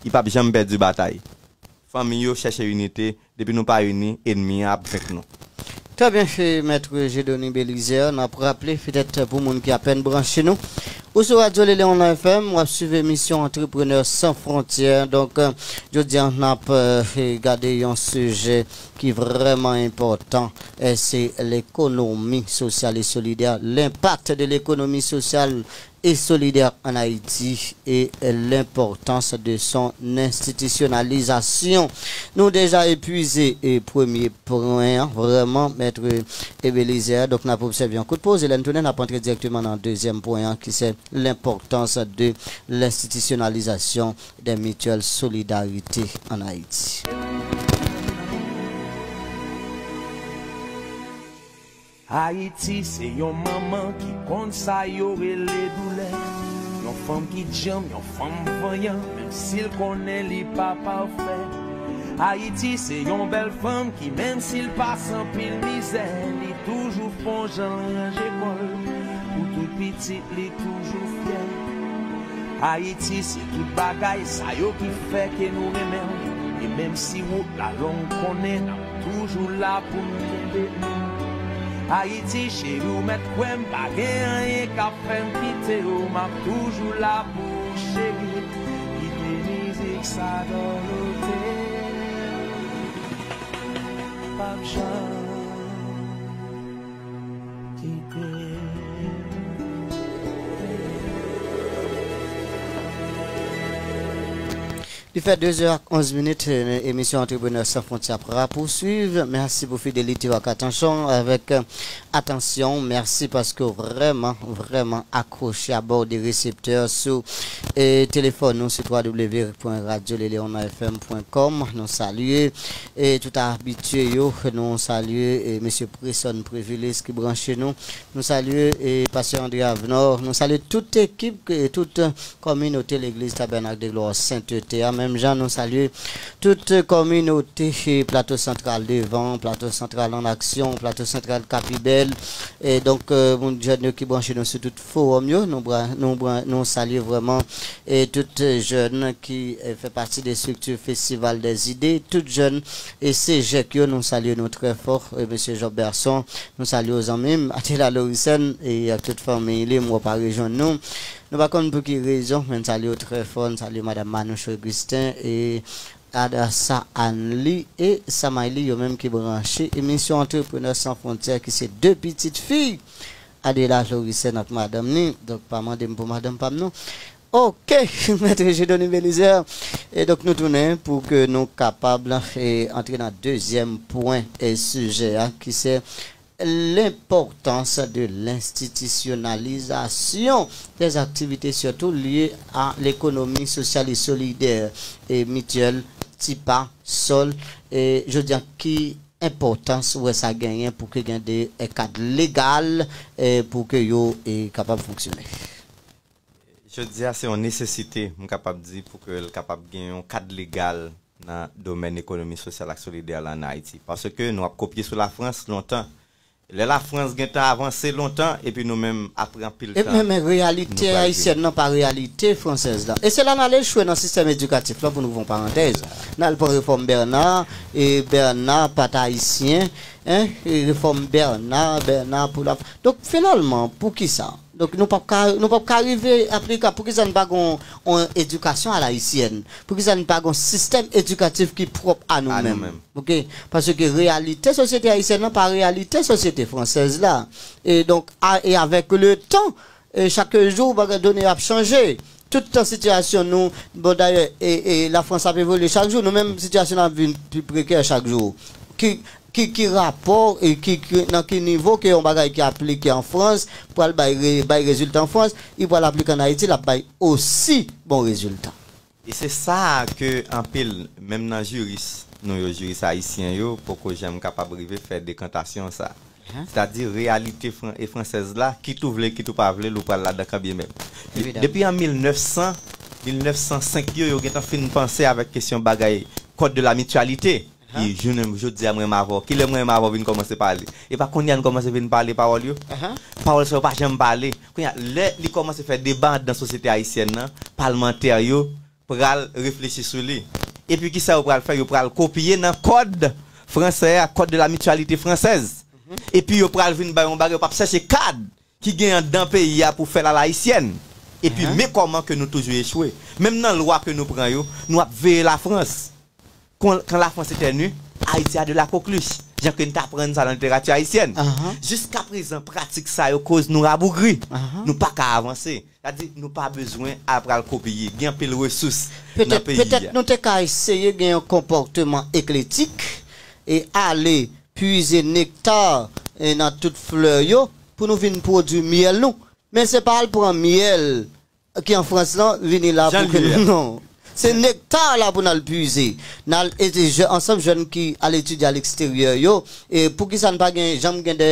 li p ap janm pèdi batay. Fanmi yo chèche inite, depi nou pa ini, ènmi an ap venk nou. Trè byen, se Mèt Jedoni Belizaire. N ap raple, petèt pou moun ki apèn branche nou, ou sou Radyo Le Leon F M, w ap swiv emisyon Entrepreneurs Sans Frontières. Donk, euh, jodi a, n ap, euh, gade yon sijè ki vrèman enpòtan, e se lekonomi sosyal e solidè, l'impact de l'économie sociale et solidaire en Haïti et l'importance de son institutionnalisation. Nou deja epuize, e, premye pwen an, vrèman, Mèt Ebelizer. Donk, n ap obsève yon kout poz, e lè n tounen, n ap antre dirèkteman nan dezyèm pwen an, ki se l'importance de l'institutionnalisation des mutuelles solidarité en Haïti. Ayiti se yon manman ki konn sa yo rele doulè. Yon fanm ki djanm, yon fanm vanyan, menm si l konnen li pa pafè. Ayiti se yon bèl fanm ki, menm si l pase anpil mizè, li toujou fè yon jan l ranje kò l pou tout pitit li toujou fyè. Ayiti se tout bagay sa yo ki fè ke nou renmen w. E menm si wout la long, konnen n ap toujou la pou n kenbe men. Ayiti cheri, w mèt kwè m, pa gen anyen k ap fè m kite w. M ap toujou la pou ou cheri. Kite mizik sa dòlote. P ap janm kite. Li fè de zè ak onz minit, e, emisyon Entrepreneurs Sans Frontières ap rapousuiv. Mèsi pou fidelite w ak atansyon, avèk, e, atansyon. Mèsi paske w vrèman, vrèman akwoche abò de reseptè sou, e, telefòn nou sou w w w pwen radyo le leon f m pwen kòm. Nou salye, e, tout abitye yo. Nou salye, e, mesye Presson Privilège ki branche nou. Nou salye, e, pastè André Avenor. Nou salye tout ekip, e, tout, e, kominote legliz Tabènak de Glwa Sentete a. Menm jan nou salye tout kominote Plato Santral devan, Plato Santral an aksyon, Plato Santral Kapibèl. E donk, euh, moun jèn yo ki branche nou sou tout fowòm yo, nou, bra- nou, bra- nou salye vrèman e tout jèn ki eh, fè pati de estrikti Festival des Idées, tout jèn e sejèk yo, nou salye nou trè fò. E mesye Job Berson, nou salye w zanmi m, Atela Loricène e ak tout fanmi li, m wè w pa rejwenn nou. Nou pa konn pou ki rezon, men n salye w trè fò, n salye madanm Manouche Augustin e Adassa Anly e Samayli, yo menm ki branche emisyon Entrepreneurs Sans Frontières ki se de pitit fi Adela Florissant ak madanm ni. Donk pa mande m pou madanm pa m non. Oke, Mèt Jedoni Belizaire. E donk nou tounen pou ke nou kapab e, antre nan dezyèm pwen e sijè a ki se l'importance de l'institutionnalisation des activités, surtout liées à l'économie sociale et solidaire, e mityèl, tipa, sòl, e jodi a, ki enpòtans ou wè sa genyen pou ke gen de e, kad legal e, pou ke yo e, kapab fonksyone? Jodi a, se yon nesesite, m kapab di, pou ke l kapab gen yon kad legal nan domèn ekonomi sosyal ak solidè la ann Ayiti. Paske nou ap kopye sou Lafrans lontan. Lè Lafrans gentan avanse lontan, epi nou menm, apre anpil tan, Men, men reyalite ayisyèn nan pa reyalite fransèz la. E se la n al echwe nan sistèm edikatif la, pou n ouvri yon parantèz. N al pran refòm Bernard, e Bernard pa t ayisyen, en, e refòm Bernard, Bernard pou la. Donk, finalman, poukisa? Donk, nou p ap ka, nou p ap ka rive aplika. Poukisa n pa gon yon edikasyon a la ayisyèn? Poukisa n pa gon sistèm edikatif ki pwòp a nou menm? Oke? Paske reyalite sosyete ayisyèn nan pa reyalite sosyete fransèz la. E donk, a, e avèk le tan, e chak jou, bagay done ap chanje. Tout tan sitiyasyon nou, bon, dayè, e, e Lafrans ap evolye chak jou, nou menm sitiyasyon nou ap vin pi prekè chak jou. Ki, ki, ki rapò e ki, ki, nan ki nivo ke yon bagay ki aplike an Frans pral bay, re- bay rezilta an Frans, li pral aplike ann Ayiti, l ap bay osi bon rezilta. E se sa ke anpil, menm nan jiris nou yo, jiris ayisyen yo, poko janm kapab rive fè dekantasyon sa. Sètadi reyalite fran- e fransèz la, kit ou vle, kit ou pa vle l, ou pral ladan kanmenm. Depi an mil nèf san, mil nèf san senk yo, yo gentan fin panse avèk kesyon bagay code de la mutualité. Ki jounen jodi a mwen menm avè w. Kilè mwen menm avè w vin kòmanse pale? E pa kounye a n kòmanse vin pale pawòl yo? Pawòl sa yo pa janm pale. Kounye a, lè li kòmanse fè deba anndan sosyete ayisyèn nan, palmantè yo pral reflechi sou li. Epi kisa yo pral fè? Yo pral kopye nan kòd fransè a, code de la mutualité française. Epi yo pral vin bay yon bagay, yo p ap chèche kad ki gen anndan peyi a pou fè l a la ayisyèn. Epi men kòman ke nou toujou echwe. Menm nan lwa ke nou pran yo, nou ap veye Lafrans. Quand, quand la France éternue, Haïti a de la coqueluche. Jan ke n t aprann sa nan literati ayisyèn. Jiskaprezan, pratik sa yo koz nou rabougri. Nou pa ka avanse. Sètadi, nou pa bezwen al pral kopye. Gen anpil resous nan peyi a. Petèt nou te ka eseye gen yon konpòteman ekletik e ale pwize nekta e nan tout flè yo pou nou vin pwodui myèl nou. Men se pa al pran myèl ki an Frans lan vini la pou ke nou. Non. Se nekta la pou n al pwize. N al ede ansanm jèn ki al etidye a leksteryè yo. E poukisa n pa gen, janm gen de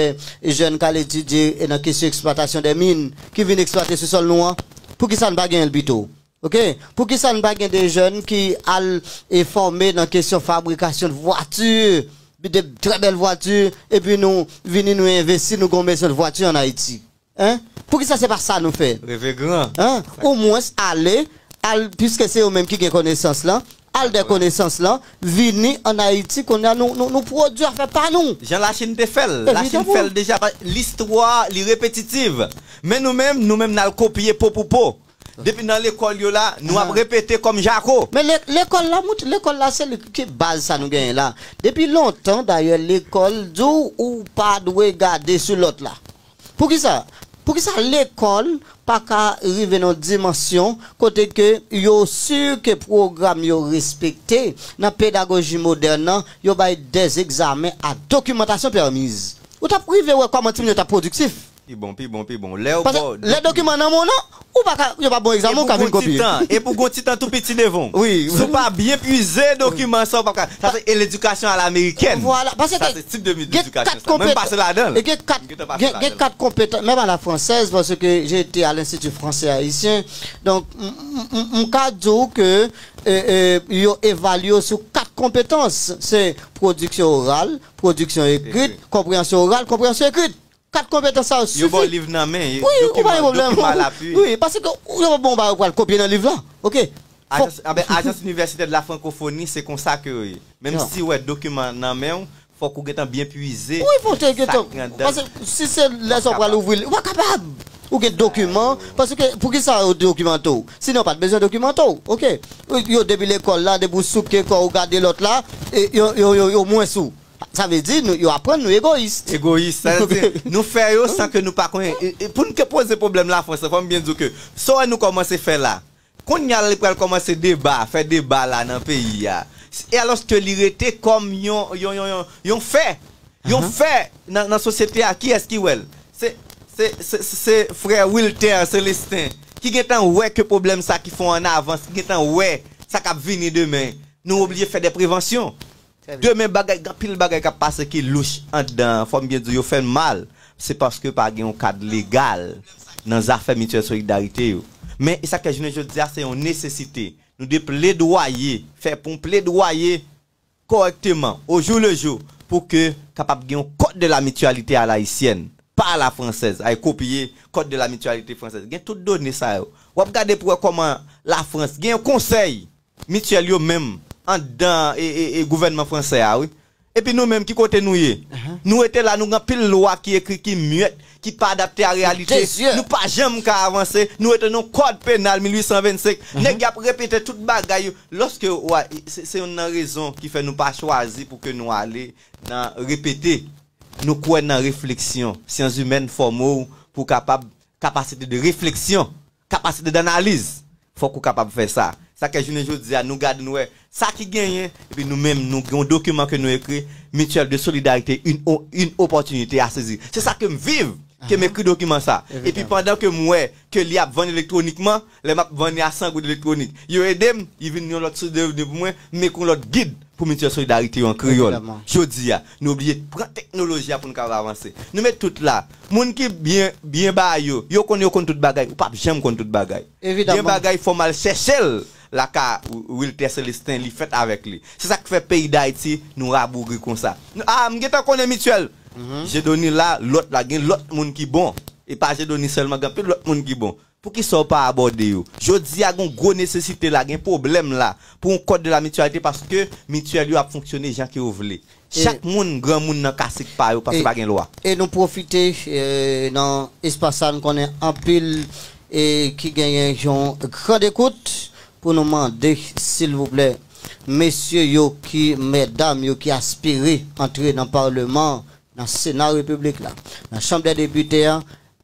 jèn k al etidye e nan kesyon eksplwatasyon de min, ki vin eksplwate sou sòl nou an? Poukisa n pa genyen l pito? Oke? Poukisa n pa gen de jèn ki al e fòme nan kesyon fabrikasyon de vwati, de trè bèl vwati, epi nou vini nou envesti, nou gen yon mezon de vwati ann Ayiti? Hein? Poukisa se pa sa nou fè? Reve gran. Hein? Omwens ale, al, piske se yo menm ki gen konesans lan, al de konesans lan, vini ann Ayiti, kounye a nou, nou, nou pwodui afè pa nou. Jan Lachin te fè l. Lachin fè l deja. Listwa, li repetitiv. Men nou menm, nou menm n al kopye po pou po. Depi nan lekòl yo la, nou ap repete kòm jako. Men le- lekòl la, moutre, lekòl la se li ki baz sa nou genyen la. Depi lontan, dayè, lekòl di w ou pa dwe gade sou lòt la. Poukisa? Poukisa lekòl pa ka rive nan yon dimansyon kote ke yo si ke pwogram yo respekte nan pedagoji modèn nan, yo bay dè egzamen ak dokimantasyon pèmiz? Ou t ap rive wè kòman timoun yo t ap pwodiktif. Pi bon, pi bon, pi bon. Lè w Paske bon, lè dokiman nan men w nan, ou pa ka, yo pa bon egzamen, ou ka vin kopye. E pou gon ti tan, e pou gon ti tan tou piti devan w. Wi. Si w pa byen pwize dokiman sa, ou pa ka. Sa se e ledikasyon a la amerikèn. Vwala, paske sa se tip de ledikasyon sa. Mwen m pase ladan l. E gen kat, gen kat konpetans, menm a la fransèz, paske j'ai été à l'Institut français haïtien. Donk, m, m, m, m ka di w ke e, e, yo evalye w sou kat konpetans. Se pwodiksyon oral, pwodiksyon ekrit, konpreyansyon oral, konpreyansyon ekrit. Kat konpetans sa yo sifi. Yo ba w liv nan men, wi, ou pa gen pwoblèm. Dokiman lapui. Wi, paske yo pa ba w bagay ou pral kopye nan liv la. Oke. Ajans, anben, Ajans Inivèsitè de la Frankofoni, se konsa ke yo ye. Menm si w wè dokiman nan men w, fòk ou gentan byen pwize. Wi, fòk ou te gentan. Paske si se lè sa w pral ouvri l, ou pa kapab. Ou gen dokiman, paske poukisa yo dokimante w? Sinon, yo pa t bezwen dokimante w. Oke. Yo depi lekòl la, depi w souke kò w gade lòt la, e yo, yo, yo, yo mwens ou. Sa vle di, nou, yo aprann nou egoyis. Egoyis, sa vle di, nou fè yo san ke nou pa konnen. E, e pou n ke poze pwoblèm Lafrans lan, fò m byen di w ke sa w wè nou kòmanse fè la, kounye a li pral kòmanse deba, fè deba la nan peyi a. E alòske li rete kòm yon, yon, yon, yon, yon fè. Yon fè nan, nan sosyete a, kiyès ki wè l? Se, se, se, se, se frè Wilter Célestin ki gentan wè ke pwoblèm sa ki fè w an avans, ki gentan wè sa k ap vini demen. Nou oblije fè de prevansyon. Demen bagay, gen anpil bagay k ap pase ki louch anndan an. Fò m byen di w, yo fè n mal. Se paske pa gen yon kad legal nan zafè mityèl solidarite yo. Men, e sa k fè jounen jodi a, se yon nesesite. Nou dwe pledwaye, fè pou n pledwaye kòrèkteman, au jour le jour, pou ke kapab gen yon code de la mutualité à la haïtienne, pas à la française, ay kopye code de la mutualité française. Gen tout done sa yo. W ap gade pou wè kòman Lafrans gen yon konsèy mityèl yo menm anndan e, e, e gouvènman fransè a, wi. Epi nou menm, ki kote nou ye? Nou rete la, nou gen anpil lwa ki ekri ki myèt, ki pa adapte a reyalite. Nou pa janm ka avanse, nou rete nan kòd penal mil uit san vennsenk. Nèg y ap repete tout bagay yo. Lòske, w a, se, se youn nan rezon ki fè nou pa chwazi pou ke nou ale nan repete. Nou kwè nan refleksyon. Syans imèn fòme w pou kapab, kapasite de refleksyon, kapasite d'analyse. Fòk ou kapab fè sa. Sa k fè jounen jodi a, nou gade, nou wè sa ki genyen, epi nou menm, nou gen yon dokiman ke nou ekri, Mutuelle de solidarité, une o-, une opportunité à saisir. Se sa ke m viv, ke m ekri dokiman sa. Epi pandan ke m wè ke li ap vann elektwonikman, lè m ap vann li a san goud elektwonik, yo ede m, li vin yon lòt sous de revni pou mwen, m ekri yon lòt gid pou Mutuelle Solidarité yo an kreyòl. Jodi a, nou oblije pran teknoloji a pou n kapab avanse. Nou met tout la. Moun ki byen, byen ba yo, yo konn, yo konn tout bagay. Ou p ap janm konn tout bagay. Gen bagay fò m al chèche l lakay Wilter Célestin, li fèt avèk li. Se sa k fè peyi Dayiti, nou rabougri konsa. Ah, m gentan konnen Mityèl. Jedoni la, lòt la, gen lòt moun ki bon. E pa Jedoni sèlman, gen anpil lòt moun ki bon. Poukisa w pa abòde yo? Jodi a, gen gwo nesesite la, gen pwoblèm la pou yon code de la mutualité paske mityèl yo ap fonksyone jan ke yo vle. Chak moun, granmoun nan kasik pa yo, paske pa gen lwa. E nou pwofite, eh, nan espas sa, nou konnen anpil, eh, ki genyen yon grand écoute pou nou mande, silvouplè, mesye yo ki, medam yo ki aspire antre nan palman, nan Sena Repiblik la, nan Chanm dè Depite a,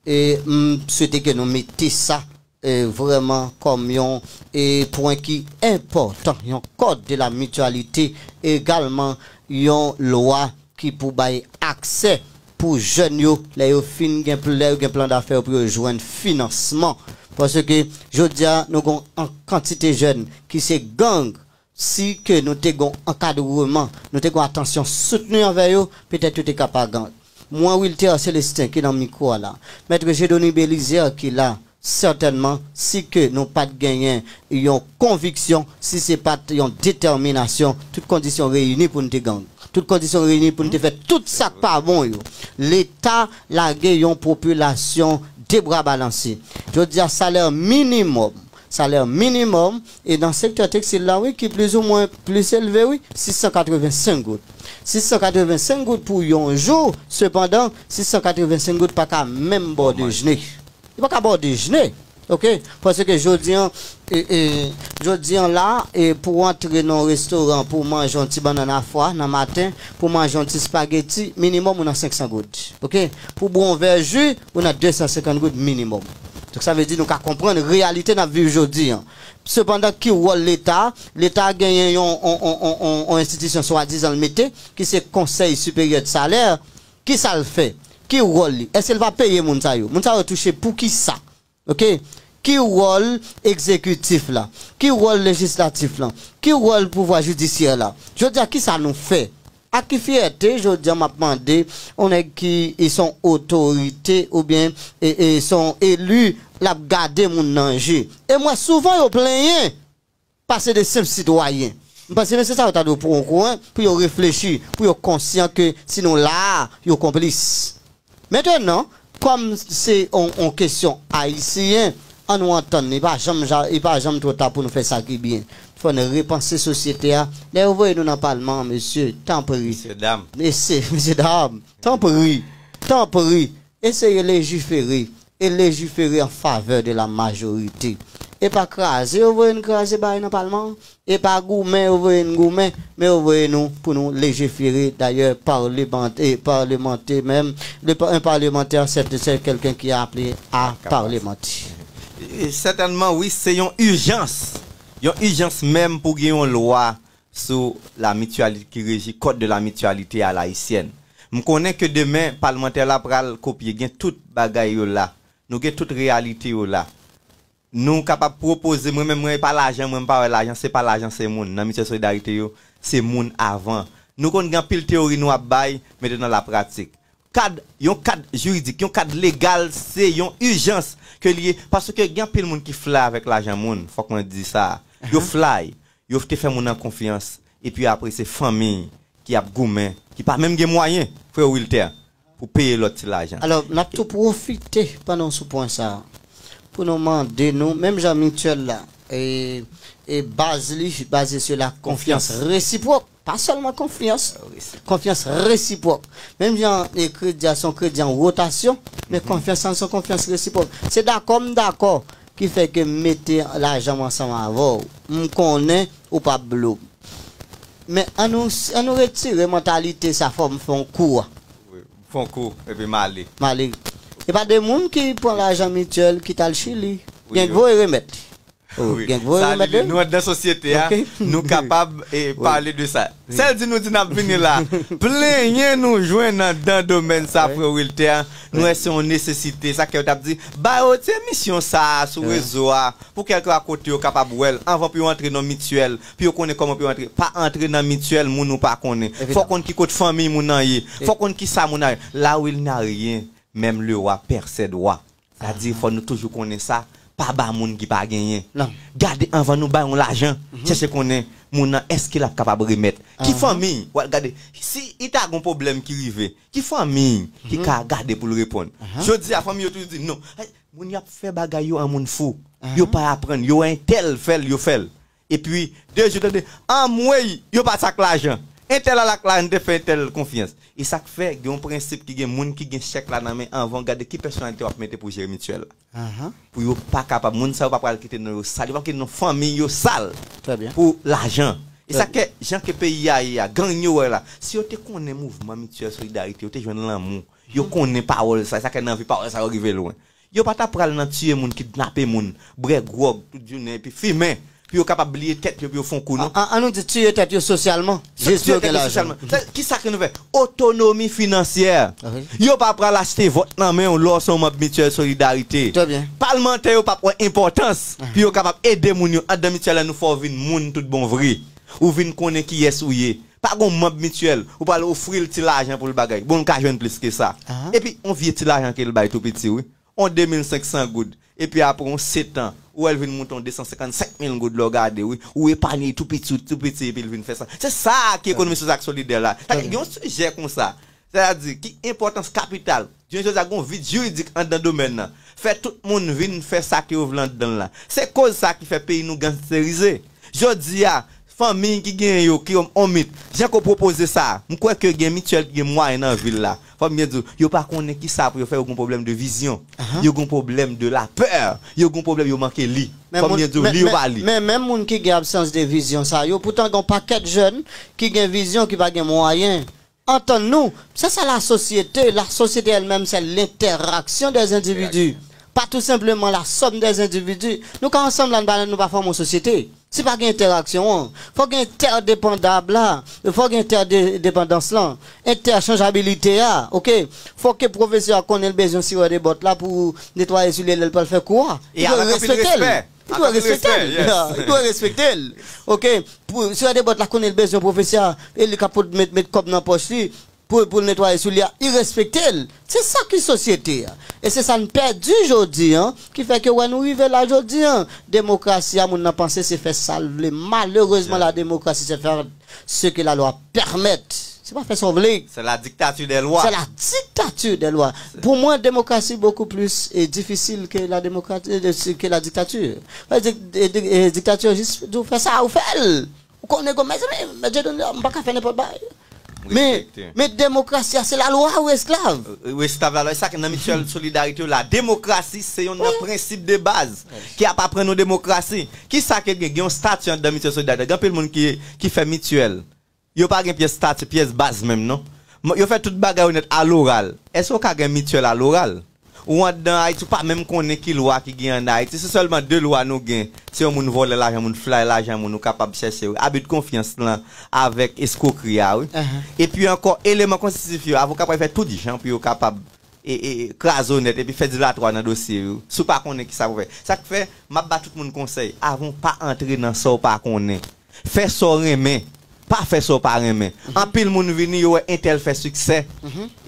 e m swete ke nou mete sa e, vrèman kòm yon, e, pwen ki enpòtan, yon code de la mutualité, egalman yon lwa ki pou bay aksè pou jèn yo, lè yo fin gen pl-, lè yo gen plan dafè yo pou yo jwenn finansman. Paske jodi a, nou gen yon kantite jèn ki se gang, si ke nou te gen yon ankadreman, nou te gen yon atansyon soutni anvè yo, petèt yo te ka pa gang. Mwen, Wilter Célestin, ki nan mikwo a la, Mèt Jedoni Belizaire ki la, sètènman, si ke nou pa t genyen yon konviksyon, si se pa t yon detèminasyon, tout kondisyon reyini pou n te gang. Tout kondisyon reyini pou n te fè tout sa k pa bon yo. Leta lage yon popilasyon de bra balanse. Jodi a, salè minimòm, salè minimòm, e nan sektè tekstil la, wi, ki plizoumwen plis elve, wi, sis san katrevensenk goud. Sis san katrevensenk goud pou yon jou, sepandan, sis san katrevensenk goud pa ka menm ba w dejene. Li pa ka ba w dejene, oke? Paske jodi an, e, e, jodi an la, e, pou w antre nan yon restoran, pou w manje yon ti bannann a fwa nan maten, pou w manje yon ti spageti, minimòm ou nan senk san goud, oke? Pou w bwè yon vè ji, ou nan de san senkant goud minimòm. Donk, sa vle di nou ka konprann reyalite n ap viv jodi an. Sepandan, ki wòl Leta? Leta genyen yon, yon, yon, yon, yon, yon enstitisyon swadizan l mete, ki se Konsèy Siperyè de Salè. Kisa l fè? Ki wòl li? Èske l va peye moun sa yo? Moun sa yo touche pou ki sa? Ok? Ki wòl egzekitif la? Ki wòl lejislatif la? Ki wòl pouvwa jidisyè la? Jodi a, ki sa nou fè? Ak ki fyète, jodi a, m ap mande yon nèg ki, e, se yon otorite oubyen, e, e, se yon eli, l ap gade moun nan je. E m wè souvan yo plenyen pase de senp sitwayen. M panse mesye sa yo ta dwe pran yon kouran pou yo reflechi, pou yo konsyan ke si nou la a, yo konplis. Mentenan, kòm se yon, yon kesyon ayisyen, an nou antann, li pa janm ja, li pa janm twò ta pou nou fè sa ki byen. Fò n repanse sosyete a. Lè yo voye nou nan palman an, mesye, tanpri. Mesye dam. Mesye, mesye dam, tanpri, tanpri, eseye lejifere, e lejifere an favè de la majorite. E pa kraze yo voye n kraze bagay nan palman an. E pa goumen yo voye n goumen, men yo voye nou pou nou lejifere. Dayè, parlemante, parlemante menm, le pa- un parlementaire, c'est c'est quelqu'un qui est appelé à parlementer. E, sètènman, wi, se yon ijans. Yon ijans menm pou gen yon lwa sou la mityalite ki reji kòd de la mityalite a la ayisyèn. M konnen ke demen, palmantè la pral kopye, gen tout bagay yo la. Nou gen tout reyalite yo la. Nou kapab pwopoze, mwen menm, mwen, e pa lajan, mwen, m pa wè lajan, se pa lajan, se moun. Nan mityèl solidarite yo, se moun avan. Nou konn gen anpil teyori nou ap bay, men nan la pratik. Kad, yon kad jiridik, yon kad legal, se yon ijans ke li ye. Paske gen anpil moun ki fly avèk lajan moun, fòk mwen di sa. Yo fly, yo te fè moun nan konfyans, epi apre se fanmi ki ap goumen, ki pa menm gen mwayen, frè Wilter, pou peye lòt ti lajan. Alò, n ap tou pwofite pandan w sou pwen sa a, pou nou mande nou, menm jan mityèl la, e, e baz li baze sou la konfyans resipwòk, pa sèlman konfyans, konfyans resipwòk. Menm jan e kredi a se yon kredi an wotasyon, men konfyans lan se yon konfyans resipwòk. Se dakò m dakò ki fè ke m mete lajan m ansanm avè w. M konnen ou p ap blo m. Men an nou, an nou retire mantalite sa fò m fè yon kou a. Fè yon kou, epi m ale. M ale. E pa de moun ki pran lajan mityèl ki t al Chili. Gen k voye remèt li. Oh, gen k voye remèt li. Nou andan sosyete a, nou kapab e pale de sa. Sèl di nou di n ap vini la. Plenyen nou jwenn andan domèn sa, frè Wilter. Nou wè se yon nesesite. Sa ke yo t ap di, ba yo ti emisyon sa a sou rezo a. Pou kèlkeswa kote yo kapab wè l, anvan pou yo antre nan mityèl, pou yo konnen kòman pou yo antre. Pa antre nan mityèl moun ou pa konnen. Fò konn ki kot fanmi moun nan ye. Fò konn ki sa moun nan ye. Là où il n'y a rien, même le roi perd ses droits. Sa di, fò nou toujou konnen sa. Pa ba moun ki pa genyen. Gade anvan nou bay yon lajan. Chèche konnen moun nan, èske l ap kapab remèt. Ki fanmi w al gade? Si i ta gon pwoblèm ki rive, ki fanmi ki ka gade pou l reponn? Jodi a, fanmi yo toujou di, non. Moun y ap fè bagay yo an moun fou. Yo pa aprann, yo wè entèl fè l, yo fè l. Epi, de jou, tande, anmwey, yo pa t ak lajan. Entèl al ak lajan, te fè entèl konfyans. E sa k fè, gen yon prensip ki gen moun ki gen chèk la nan men anvan, gade ki pèsonalite w ap mete pou jere mityèl la. Pou yo pa kapab, moun sa yo pa pral kite non yo sal, yo pa kite non fanmi yo sal pou lajan. E sa k fè, jan ke peyi a ye a, gang yo wè la, si yo te konnen mouvman mityèl solidarite, yo te jwenn lanmou, yo konnen pawòl sa, e sa k fè nan vi pawòl sa yo rive lwen. Yo pa ta pral nan tiye moun, kidnape moun, bwè gwòg tout jounen epi fimen, pou yo kapab bliye tèt yo, pou yo fè yon kou, non. An nou di tiye tèt yo sosyalman, jis pou yo gen lajan. Kisa ke nou fè? Otonomi finansyè. Yo pa pral achte vòt nan men w lè w se yon manm mityèl solidarite. Palmantè yo p ap wè enpòtans pou yo kapab ede moun yo anndan mityèl la, nou fè w vin moun tout bon vre. Ou vin konnen kiyès ou ye. Pa gon manm mityèl, ou pral ofri l ti lajan pou l bagay. Bon, l ka jwenn plis ke sa. Epi, yon vye ti lajan ke l bay tou piti, wi. On de mil senk san goud. Epi apre yon setan, ou wè l vin moute yon de san senkannsenk mil goud lè w gade, wi. Ou epanye tou piti, tou piti, epi l vin fè sa. Se sa ki ekonomi sosyal ak solidè la. Sa gen yon sijè konsa. Sètadi, ki enpòtans kapital. Jounen jodi a, gen yon vid jiridik anndan domèn nan. Fè tout moun vin fè sa ke yo vle anndan l la. Se koz sa ki fè peyi nou gangsterize. Jodi a, fanmi ki genyen yo, ki on, on mit, jan ke w pwopoze sa a, m kwè ke gen mityèl ki gen mwayen nan vil la. Fò m byen di w, yo pa konnen kisa pou yo fè, yo gen pwoblèm de vizyon. Yo gen pwoblèm de lapè. Yo gen pwoblèm, yo manke li. Fò m byen di w, li yo pa li. Men menm moun ki gen absans de vizyon sa yo, poutan gen yon pakèt jèn ki gen vizyon, ki pa gen mwayen. Antann nou, se sa lasosyete. La société elle-même, c'est l'interaction des individus. Pas tout simplement la somme des individus. Nou ka ansanm la, nou pa, nou pa fòme yon sosyete. Si pa gen entèraksyon an, fò gen entèdepandab la, fò gen entèdepandans lan, entèchanjabilite a, oke? Fò ke pwofesè a konnen l bezwen sirè de bòt la pou netwaye soulye lè l pral fè kou a. Li dwe respekte l. Li dwe respekte l. Li dwe respekte l. Oke? Pou sirè de bòt la konnen l bezwen pwofesè a, e li ka pot met, met kòb nan pòch li pou, pou l netwaye soulye a, li respekte l. Se sa ki sosyete a. E se sa n pèdi jodi an, ki fè ke wè nou rive la jodi an. Demokrasi a, moun nan panse se fè sa l vle. Malerezman, la démocratie, c'est faire ce que la loi permet. Se pa fè sa w vle. C'est la dictature des lois. C'est la dictature des lois. Pou mwen, demokrasi bokou plis e difisil ke la demokrasi, ke la diktatè. Diktatè jis di w fè sa, ou fè l. Ou konnen kon, mezanmi, men Dieudonné, m pa ka fè nenpòt bagay. Men, men demokrasi a, se lalwa ou esklav. Ou esklav lalwa. E sa ke nan mityèl solidarite yo, la demokrasi se youn nan prensip de baz ki ap aprann nou demokrasi. Ki sa ke gen? Gen yon stati anndan mityèl solidarite. Gen anpil moun ki, ki fè mityèl. Yo pa gen pyès stati, pyès baz menm non. Yo fè tout bagay yo nèt aloral. Èske w ka gen mityèl aloral? Ou anndan Ayiti, ou pa menm konnen ki lwa ki gen ann Ayiti. Se sèlman de lwa nou gen. Se yon moun vòlè lajan moun, flay lajan moun, ou kapab chèche, wi. Abi de konfyans lan avèk eskwokri a, wi. Epi ankò, eleman konstitif yo, avoka pral fè tout jan pou yo kapab e, e, kraze w nèt epi fè dilatwa nan dosye yo. Si w pa konnen ki sa pou fè. Sa k fè, m ap ba tout moun konsèy, avan w pa antre nan sa w pa konnen. Fè sa w renmen, pa fè sa w pa renmen. Anpil moun vini, yo wè entèl fè siksè.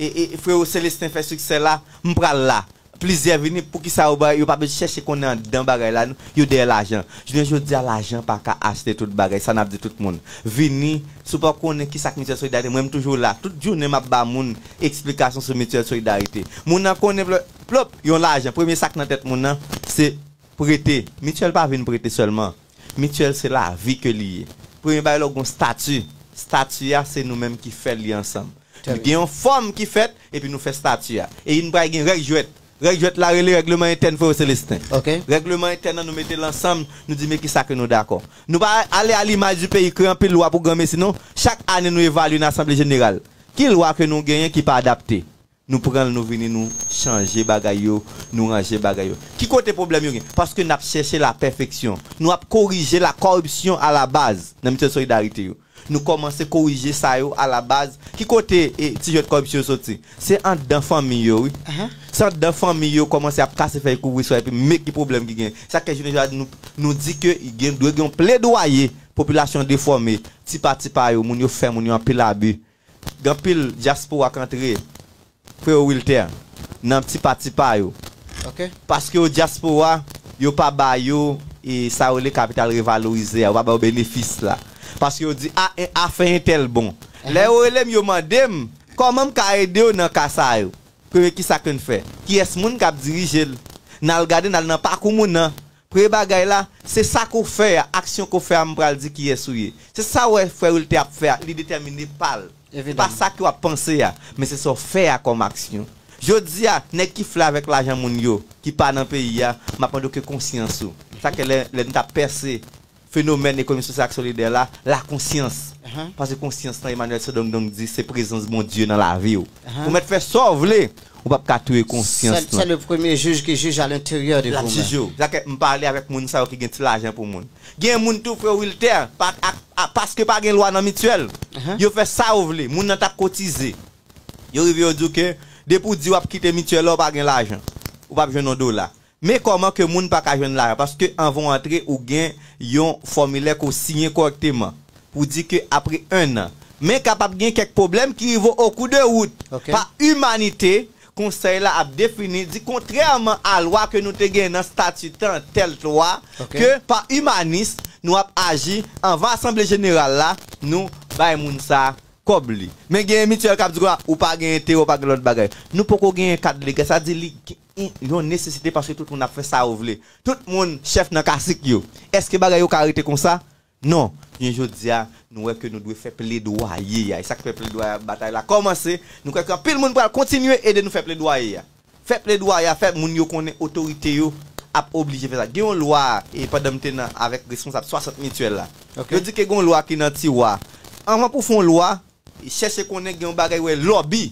E, e, freo Celestin fè siksè la, m pral la. Plizyè vini, poukisa yo, yo pa bezwen chèche konnen anndan bagay la, non? Yo dèyè lajan. Jounen jodi a, lajan pa ka achte tout bagay, sa n ap di tout moun. Vini, si w pa konnen ki sa k mityèl solidarite, mwen m toujou la. Tout jounen m ap ba moun eksplikasyon sou mityèl solidarite. Moun nan konnen plop, plop, yon lajan. Premye sa k nan tèt moun nan, se prete. Mityèl pa vin prete sèlman. Mityèl se lavi ke li ye. Premye bagay la, w gen yon stati. Stati a, se nou menm ki fè li ansanm. Gen yon fòm ki fèt, epi nou fè stati a. E nou pral gen règ jwèt. Règ jwèt la rele règleman entèn, freo Celestin. Règleman entèn nan, nou mete l ansanm, nou di men ki sa ke nou dakò. Nou pa ale a limaj di peyi, kreye anpil lwa pou granmesi, non. Chak ane nou evalye nan asanble jeneral. Ki lwa ke nou genyen ki pa adapte? Nou pran l, nou vini, nou chanje bagay yo, nou ranje bagay yo. Ki kote pwoblèm yo gen? Paske n ap chèche lapèfeksyon. Nou ap korije la kòripsyon a la baz nan mityèl solidarite yo. Nou kòmanse korije sa yo a la baz. Ki kote, e, ti jwèt kòripsyon yo soti? Se anndan fanmi yo, wi. Se anndan fanmi yo kòmanse ap kase fèy kouvri swa epi men ki pwoblèm ki gen. Sa k fè jounen jodi a nou, nou di ke gen, dwe gen yon pledwaye popilasyon defòme, ti pa ti pa yo, moun yo fè moun yo anpil abi. Gen anpil dyaspora k antre, freo Wilter, nan ti pa ti pa yo. Paske yo dyaspora, yo pa ba yo, e, sa yo rele kapital revalorize a, yo pa ba yo benefis la. Paske yo di, a, en, afè entèl bon. Lè yo rele m, yo mande m, kòman m ka ede yo nan ka sa yo? Premye, ki sa ke n fè? Kiyès moun k ap dirije l? N al gade, n al nan pakou moun nan. Premye bagay la, se sa ke w fè a, aksyon ke w fè a, m pral di kiyès ou ye. Se sa w wè frè Wilter ap fè a, li detèmine pa l. Se pa sa ke w ap panse a, men se sa w fè a kòm aksyon. Jodi a, nèg ki flay avèk lajan moun yo, ki pa nan peyi a, m ap mande w ke konsyans ou. Sa ke lè, lè n t ap pèse fenomèn ekonomi sosyal ak solidè la, la konsyans. Paske konsyans lan, Emmanuel Sodong Dong di, se prezans Bondye nan lavi w. Ou mèt fè sa w vle, ou p ap ka touye konsyans lan. C'est le premier juge qui juge à l'intérieur de vous-même. L ap jije w. Sa ke m pale avèk moun sa yo ki gen ti lajan pou moun. Gen moun tou, frè Wilter, pa, a, a, paske pa gen lwa nan mityèl. Yo fè sa yo vle. Moun nan t ap kotize. Yo rive, yo di w ke depi w di w ap kite mityèl la, w pa gen lajan. Ou p ap jwenn yon dola. Men kòman ke moun pa ka jwenn lajan? Paske anvan w antre, ou gen yon fòmilè ke w siyen kòrèkteman pou di ke apre en an. Men kapab gen kèk pwoblèm ki rive o kou de wout. Pa imanite, konsèy la ap defini, di kontrèman a lwa ke nou te gen nan stati tan tèl lwa, ke pa imanis, nou ap aji anvan asanble jeneral la, nou bay moun sa kòb li. Men gen mityèl k ap di kwa, ou pa gen enterè, ou pa gen lòt bagay. Nou poko genyen kad legal, sa di li gen yon nesesite paske tout moun ap fè sa yo vle. Tout moun chèf nan kasik yo. Èske bagay yo ka rete konsa? Non. Jounen jodi a, nou wè ke nou dwe fè pledwaye a. E sa k fè pledwaye a, batay la kòmanse. Nou kwè ke anpil moun pral kontinye ede nou fè pledwaye a. Fè pledwaye a, fè moun yo konnen otorite yo ap oblije fè sa. Gen yon lwa, e pandan m te nan avèk responsab swasant mityèl la. Yo di ke gen yon lwa ki nan tiwa. Anvan pou fè yon lwa, chèche konnen gen yon bagay wè lòbi.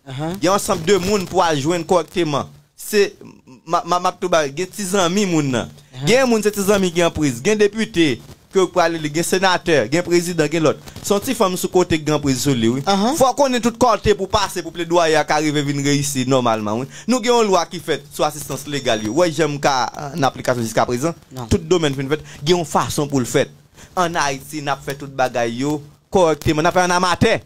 Gen yon ansanm de moun pou al jwenn kòrèkteman. Se, m, m, m ap tou ba, gen ti zanmi moun nan. Gen moun se ti zanmi ki an priz. Gen depite, ke w prale li, gen senatè, gen prezidan, gen lòt. Se yon ti fanm sou kote k gen anpriz sou li, wi. Fò w konnen tout kote pou pase, pou pledwaye a ka rive vin reyisi nòmalman, wi. Nou gen yon lwa ki fèt sou asistans legal yo. Ou wè jan m ka an aplikasyon jiskaprezan? Tout domèn fin fèt, gen yon fason pou l fèt. Ann Ayiti, n ap fè tout bagay yo kòrèkteman. N ap fè ann amatè.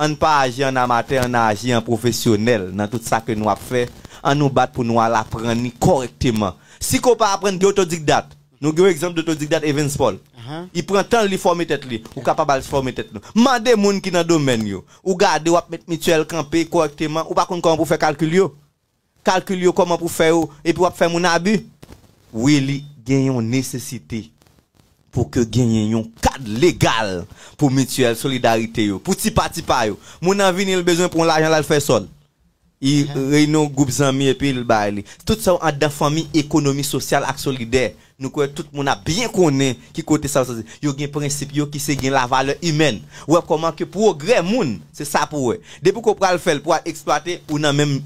Ann pa aji ann amatè, ann aji an pwofesyonèl nan tout sa ke nou ap fè. Ann nou bat pou nou al aprann li kòrèkteman. Si ke w pa aprann, gen otodikdat. Nou gen yon egzanp de otodikdat, Evens Paul. Li pran tan l, li fòme tèt li. Ou kapab al fòme tèt nou. Mande moun ki nan domèn yo. Ou gade, w ap met mityèl kanpe kòrèkteman. Ou pa konn kòman pou fè kalkil yo. Kalkil yo, kòman pou fè yo, epi w ap fè moun abi. Wi, li gen yon nesesite pou ke genyen yon kad legal pou mityèl solidarite yo, pou tipa tipa yo. Moun nan vini, l bezwen pran lajan l al fè sòl. Li reyini yon gwoup zanmi epi l bay li. Tout sa yo anndan fanmi ekonomi sosyal ak solidè. Nou kwè tout moun ap byen konnen ki kote sa yo soti. Yo gen prensip yo ki se gen lavalè imèn. Ou wè kòman ke pwogrè moun, se sa pou w wè. Depi ke w pral fè l pou al eksplwate, ou nan menm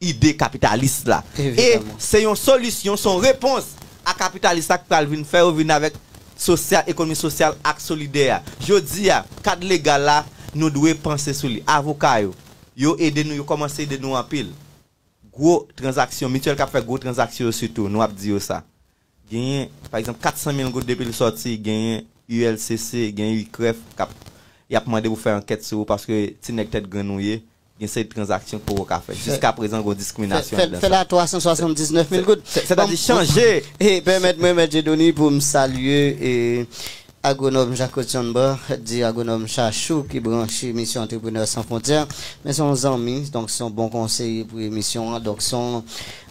ide kapitalis la. E se yon solisyon, se yon repons a kapitalis la ki pral vin fè yo vin avèk sosyal, ekonomi sosyal ak solidè a. Jodi a, kad legal la, nou dwe panse sou li. Avoka yo, yo ede nou, yo kòmanse ede nou anpil. Gwo tranzaksyon, mityèl k ap fè gwo tranzaksyon yo sitou, nou ap di yo sa. Genyen, pa egzanp, kat san mil goud depi l sòti, genyen U L C C, genyen UCREF, k ap, y ap mande pou fè ankèt sou ou paske ti nèg tèt grenn ou ye, gen seri tranzaksyon ke w ka fè. Jiskaprezan, gen diskriminasyon anndan sa. Fè l a twa san swasann diznèf mil goud. Sètadi chanje. E pèmèt mwen, Mèt Dieudonné, pou m salye e Agwonòm Jacques Tionba, di Agwonòm Chachou ki branche Misyon Antreprenè San Fwontyè. Men se yon zanmi, donk se yon bon konseye pou emisyon an, donk se yon,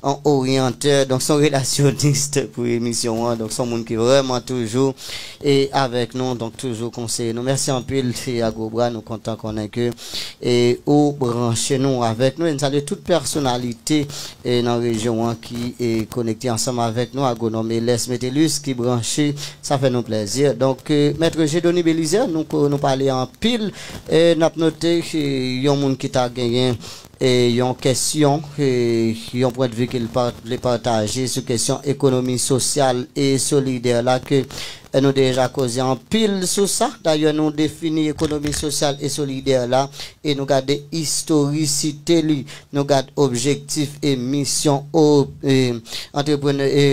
yon oryantè, donk se yon relasyonis pou emisyon an, donk se yon moun ki vrèman toujou e avèk nou, donk toujou konseye nou. Mèsi anpil, e Agwobra, nou kontan konnen ke e ou branche nou avèk nou. E n salye tout pèsonalite e nan rejyon an ki e konekte ansanm avèk nou, Agwonòm Elès Metellus ki branche, sa fè nou plèzi. Donk, e, Mèt Jedoni Belizaire, nou ko-, nou pale anpil, e n ap note ke yon moun ki ta genyen e yon kesyon, e yon pwendvi ke l pa-, vle pataje sou kesyon ekonomi sosyal e solidè la ke e nou deja koze anpil sou sa. Dayè, nou defini ekonomi sosyal e solidè la e nou gade istorisite li. Nou gade objektif e misyon o, e, antreprenè, e,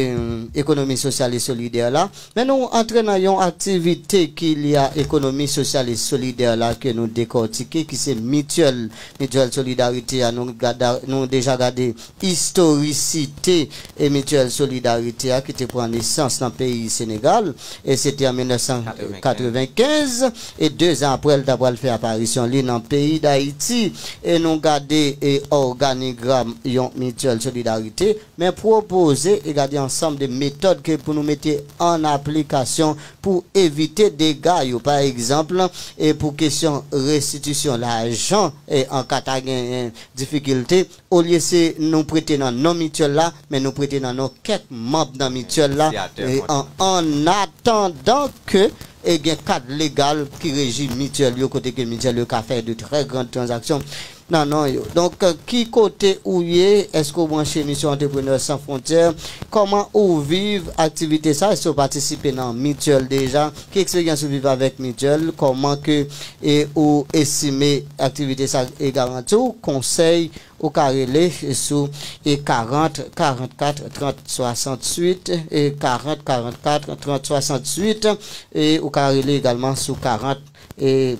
ekonomi sosyal e solidè la. Men nou antre nan yon aktivite ki lye a ekonomi sosyal e solidè la ke nou dekòtike, ki se mityèl, mityèl solidarite a. Nou gade, nou deja gade istorisite e mityèl solidarite a ki te pran nesans nan peyi Senegal, e se te an mil nèf san katrevenkenz, e dezan apre, l ta pral fè aparisyon li nan peyi Dayiti, e nou gade e òganigram yon mityèl solidarite, men pwopoze e gade ansanm de metòd ke pou nou mete an aplikasyon pou evite dega yo. Pa egzanp, e pou kesyon restitisyon lajan, e an ka ta genyen difikilte, olye se nou prete nan non mityèl la, men nou prete nan non kèk manm nan mityèl la, e an, an atandan ke e gen kad legal ki reji mityèl yo, kote ke mityèl yo ka fè de trè gran tranzaksyon nan non yo. Donk, ki kote ou ye? Èske w branche Misyon Antreprenè San Fwontyè? Kòman ou viv aktivite sa? Èske w patisipe nan mityèl deja? Ki eksperyans ou viv avèk mityèl? Kòman ke e ou estime aktivite sa e garanti w? Konsèy, ou ka rele sou e karant, karannkat, trant, swasanntuit, e karant, karannkat, trant, swasanntuit, e ou ka rele egalman sou karant, e,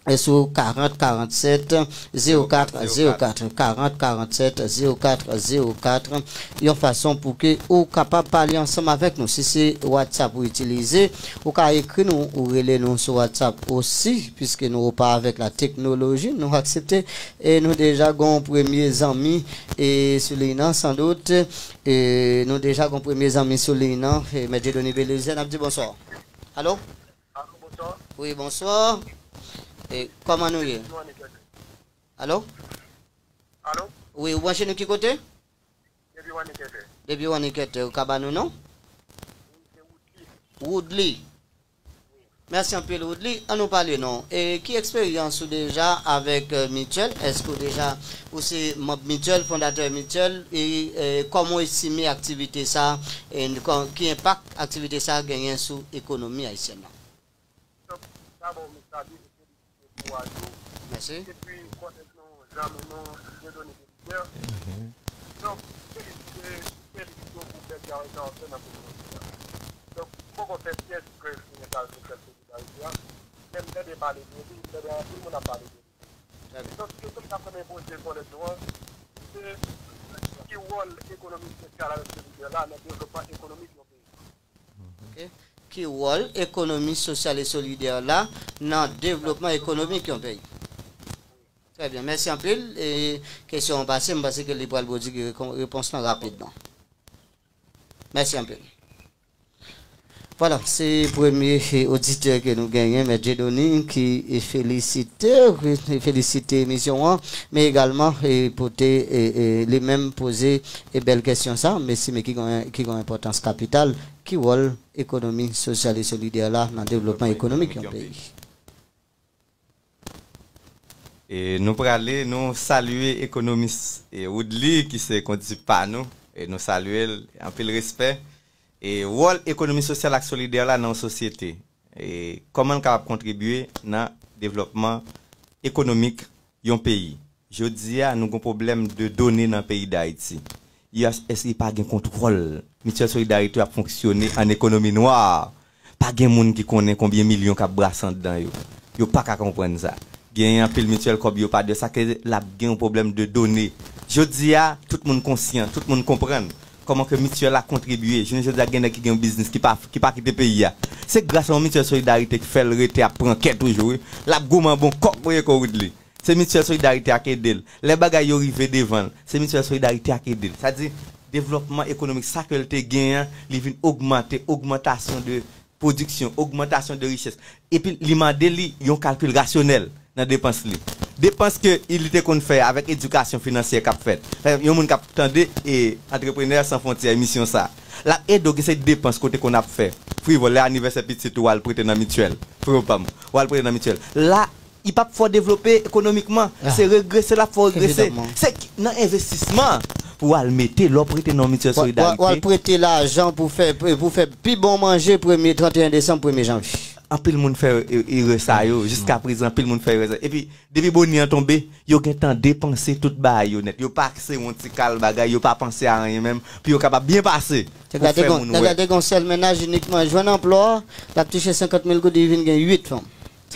e sou karant, karannsèt, zewo kat, zewo kat, karant, karannsèt, zewo kat, zewo kat, yon fason pou ke ou kapab pale ansanm avèk nou. Si se WhatsApp ou itilize, ou ka ekri nou, ou rele nou sou WhatsApp osi, piske nou pa avèk la teknoloji, nou aksepte. E nou deja gon premye zanmi, e sou liy nan, sandout. E nou deja gon premye zanmi sou liy nan. E Mèt Dieudonné Belizaire, n ap di bonswa. Alo? Alo, bonswa. Wi, bonswa. E kòman nou ye? Alo? Alo? Wi, ou branche nou ki kote? Depi Wannikètè. Depi Wannikètè, ou ka ba nou non? Wi, se Woodly. Woodly. Wi. Mèsi anpil, Woodly. An nou pale non. E ki eksperyans ou deja avèk, euh, Mutuel? Èske ou deja, ou se manm Mutuel, fondatè Mutuel? E, euh, kòman ou estime aktivite sa? E kon- ki enpak aktivite sa genyen sou ekonomi ayisyèn nan? Donk, dabò, mwen salye e felisite kouraj ou. Mèsi. Epi, kòlèg nou, zanmi nou, Dieudonné Belizaire. Donk, felisite, felisite w pou bèl travay sa w ap fè nan kominote a. Donk, m poko fè pyès krèy sou mwen sa sou kèk solidarite a. Men m tande pale de li, m tande anpil moun ap pale de li. Donk, kesyon m ta renmen poze kòlèg nou an, se ki wòl ekonomi sosyal avèk solidè la nan devlopman ekonomik yon peyi? Ok. Ki wòl ekonomi sosyal e solidè la nan devlopman ekonomik yon peyi? Trè byen, mèsi anpil. E kesyon an pase, m panse ke li pral pwodui repon- repons lan rapidman. Mèsi anpil. Vwala, se premye, eh, oditè ke nou genyen, Mèt Dieudonné, ki, eh, felisite, ki felisite emisyon an, men egalman, eh, pote, eh, eh, li menm poze, eh, bèl kesyon sa, m estime ki gen, ki gen enpòtans kapital, ki wòl ekonomi sosyal e solidè la nan devlopman ekonomik yon peyi? E nou prale, nou salye ekonomis, e, Woodly, ki se kondisip pa nou. E nou salye l, anpil respè. E wòl ekonomi sosyal ak solidè la nan yon sosyete. E kòman l kapab kontribye nan devlòpman ekonomik yon peyi? Jodi a, nou gen pwoblèm de done nan peyi Dayiti. U S S I pa gen kontwòl. Mityèl Solidarite ap fonksyone an ekonomi nwa. Pa gen moun ki konnen konbyen milyon k ap brase anndan yo. Yo pa ka konprann sa. Gen anpil mityèl kòb yo pa dwe sa ke l ap gen yon pwoblèm de done. Jodi a, tout moun konsyan, tout moun konprann kòman ke mityèl la kontribye. Jounen jodi a, gen nèg ki gen yon biznis ki pa, ki pa kite peyi a. Se gras a yon mityèl Solidarite ki fè l rete ap pran kè toujou, wi. L ap goumen bon kòk pou Eko Woodly. Se mityèl Solidarite a k ede l. Lè bagay yo rive devan l, se mityèl Solidarite a k ede l. Sa di, devlòpman ekonomik, sa ke l te gen an, li vin ogmante, ogmantasyon de pwodiksyon, ogmantasyon de richès. Epi li mande li yon kalkil rasyonèl nan depans li. Depans ke li te konn fè avèk edikasyon finansyè k ap fèt. Fè yon moun k ap tande e Entrepreneurs Sans Frontières, emisyon sa. L ap ede w gen se depans kote konn ap fè frivòl, lè anivèsè pitit ou al prete nan mityèl. Freo pa m, ou al prete nan mityèl. La, li p ap fè w devlope ekonomikman. Ah. Se regrese l ap fè w regrese. Evidaman. Se ki- nan envestisman pou w al mete, lè w prete nan yon mityèl Solidarite. W al prete lajan pou fè, pou fè pi bon manje premye, trannteyen desanm, premye janvye. Anpil moun fè e- erè sa yo. Jiska prezan, anpil moun fè erè sa. Epi, depi boni an tonbe, yo gentan depanse tout bagay yo nèt. Yo pa se yon ti kal bagay, yo pa panse a anyen menm, pou yo kapab byen pase. Pou fè moun wè. Nèg la te gon sèl mennaj inikman jwenn anplwa, l ap touche senkant mil goud, li vin gen uit fanm.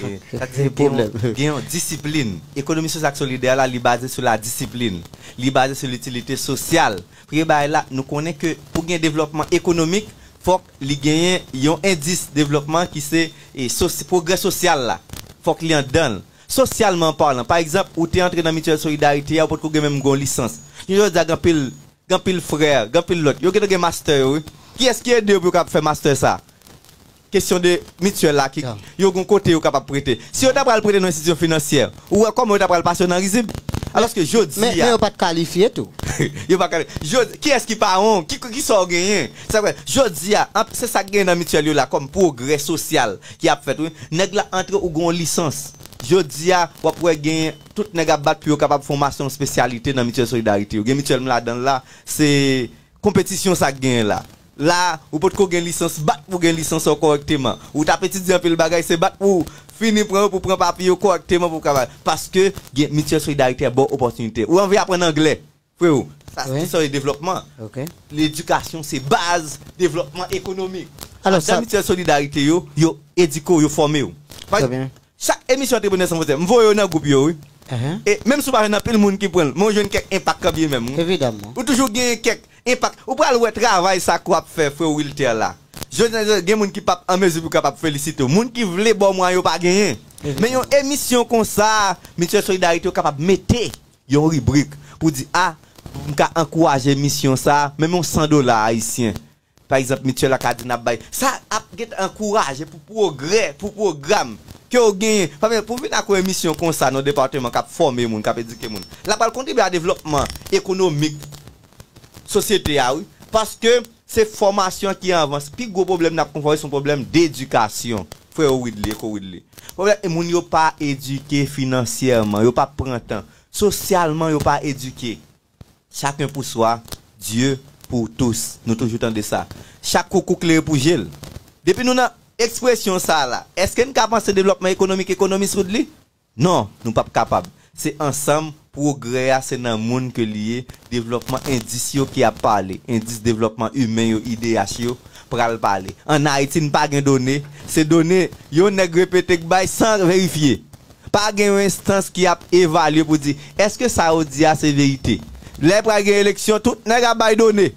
E, sa di gen yon, gen yon disiplin. Ekonomi sosyal ak solidè la, li baze sou la disiplin. Li baze sou litilite sosyal. Premye bagay la, nou konnen ke pou gen devlòpman ekonomik, fòk li genyen yon endis devlòpman ki se, e, sos- pwogrè sosyal la. Fòk li anndan l. Sosyalman palan, pa egzanp, ou te antre nan mityèl Solidarite a, ou potko gen menm gon lisans. Jodi a, gen anpil, gen anpil frè, gen anpil lòt. Yo gentan gen mastè yo, wi. Kiyès ki ede yo pou yo kapab fè mastè sa? Kesyon de mityèl la ki, yo gon kote yo kapab prete. Si yo ta pral prete nan enstitisyon finansyè, ou wè kòman yo ta pral pase yo nan rizib? Alòske jodi a. Men, men yo pa t kalifye tou. Yo pa kalifye. Jodi, kiyès ki pawon? Ki, ki sa w genyen? Sa vre, jodi a, an- se sa k genyen nan mityèl yo la kòm pwogrè sosyal ki ap fèt, wi. Nèg la antre ou gon lisans. Jodi a, w ap wè genyen tout nèg ap bat pou yo kapab fè yon mastè, yon espesyalite nan mityèl Solidarite yo. Gen mityèl m ladan l la, se konpetisyon sa k genyen la. La, ou potko gen lisans, bat pou gen lisans ou kòrèkteman. Ou t ap etidye anpil bagay, se bat pou fini pran yo, pou pran papye yo kòrèkteman pou w kapab. Paske gen mityèl Solidarite a ba w opòtinite. Ou anvi aprann anglè, freo. Sa se sa ye devlòpman. Ledikasyon se baz devlòpman ekonomik. Anndan mityèl Solidarite yo, yo edike w, yo fòme w. Pa- Chak emisyon Entrepreneurs Sans Frontières, m voye yo nan gwoup yo, wi. E menm si w pa jwenn anpil moun ki pran l, men w jwenn kèk enpak kanmenm, wi. Evidaman. Ou toujou genyen kèk enpak. Ou pral wè travay sa ke w ap fè, frè Wilter la. Jodi a, gen moun ki p ap an mezi pou kapab felisite w. Moun ki vle ba w mwayen, yo pa genyen. Men yon emisyon konsa, Mityèl Solidarite, yo kapab mete yon ribrik pou di, a, pou m ka ankouraje emisyon sa, menm yon san dola ayisyen. Pa egzanp, mityèl la ka di n ap bay. Sa ap gentan ankouraje pou pwogrè, pou pwogram ke w genyen. Paske pou vin ak yon emisyon konsa nan depatman k ap fòme moun, k ap edike moun, l ap pral kontribye a devlòpman ekonomik sosyete a, wi. Paske se fòmasyon ki an avans. Pi gwo pwoblèm n ap konfwonte, se yon pwoblèm dedikasyon. Frè Woodley, Eko Woodley. Pwoblèm, e moun yo pa edike finansyèman, yo pa pran tan. Sosyalman, yo pa edike. Chacun pour soi, Dieu pour tous. Nou toujou tande sa. Chak koukou klere pou je l. Depi nou nan ekspresyon sa a la, èske n ka panse devlòpman ekonomik ekonomis Woodley? Non, nou p ap kapab. Se ansanm, pwogrè a se nan moun ke li ye, devlòpman endis yo ki ap pale, endis devlòpman imen yo, I D H yo, pral pale. Ann Ayiti, n pa gen done, se done yon nèg repete k bay san verifye. Pa gen yon enstans ki ap evalye pou di, èske sa yo di a se verite? Lè pral gen eleksyon, tout nèg ap bay done.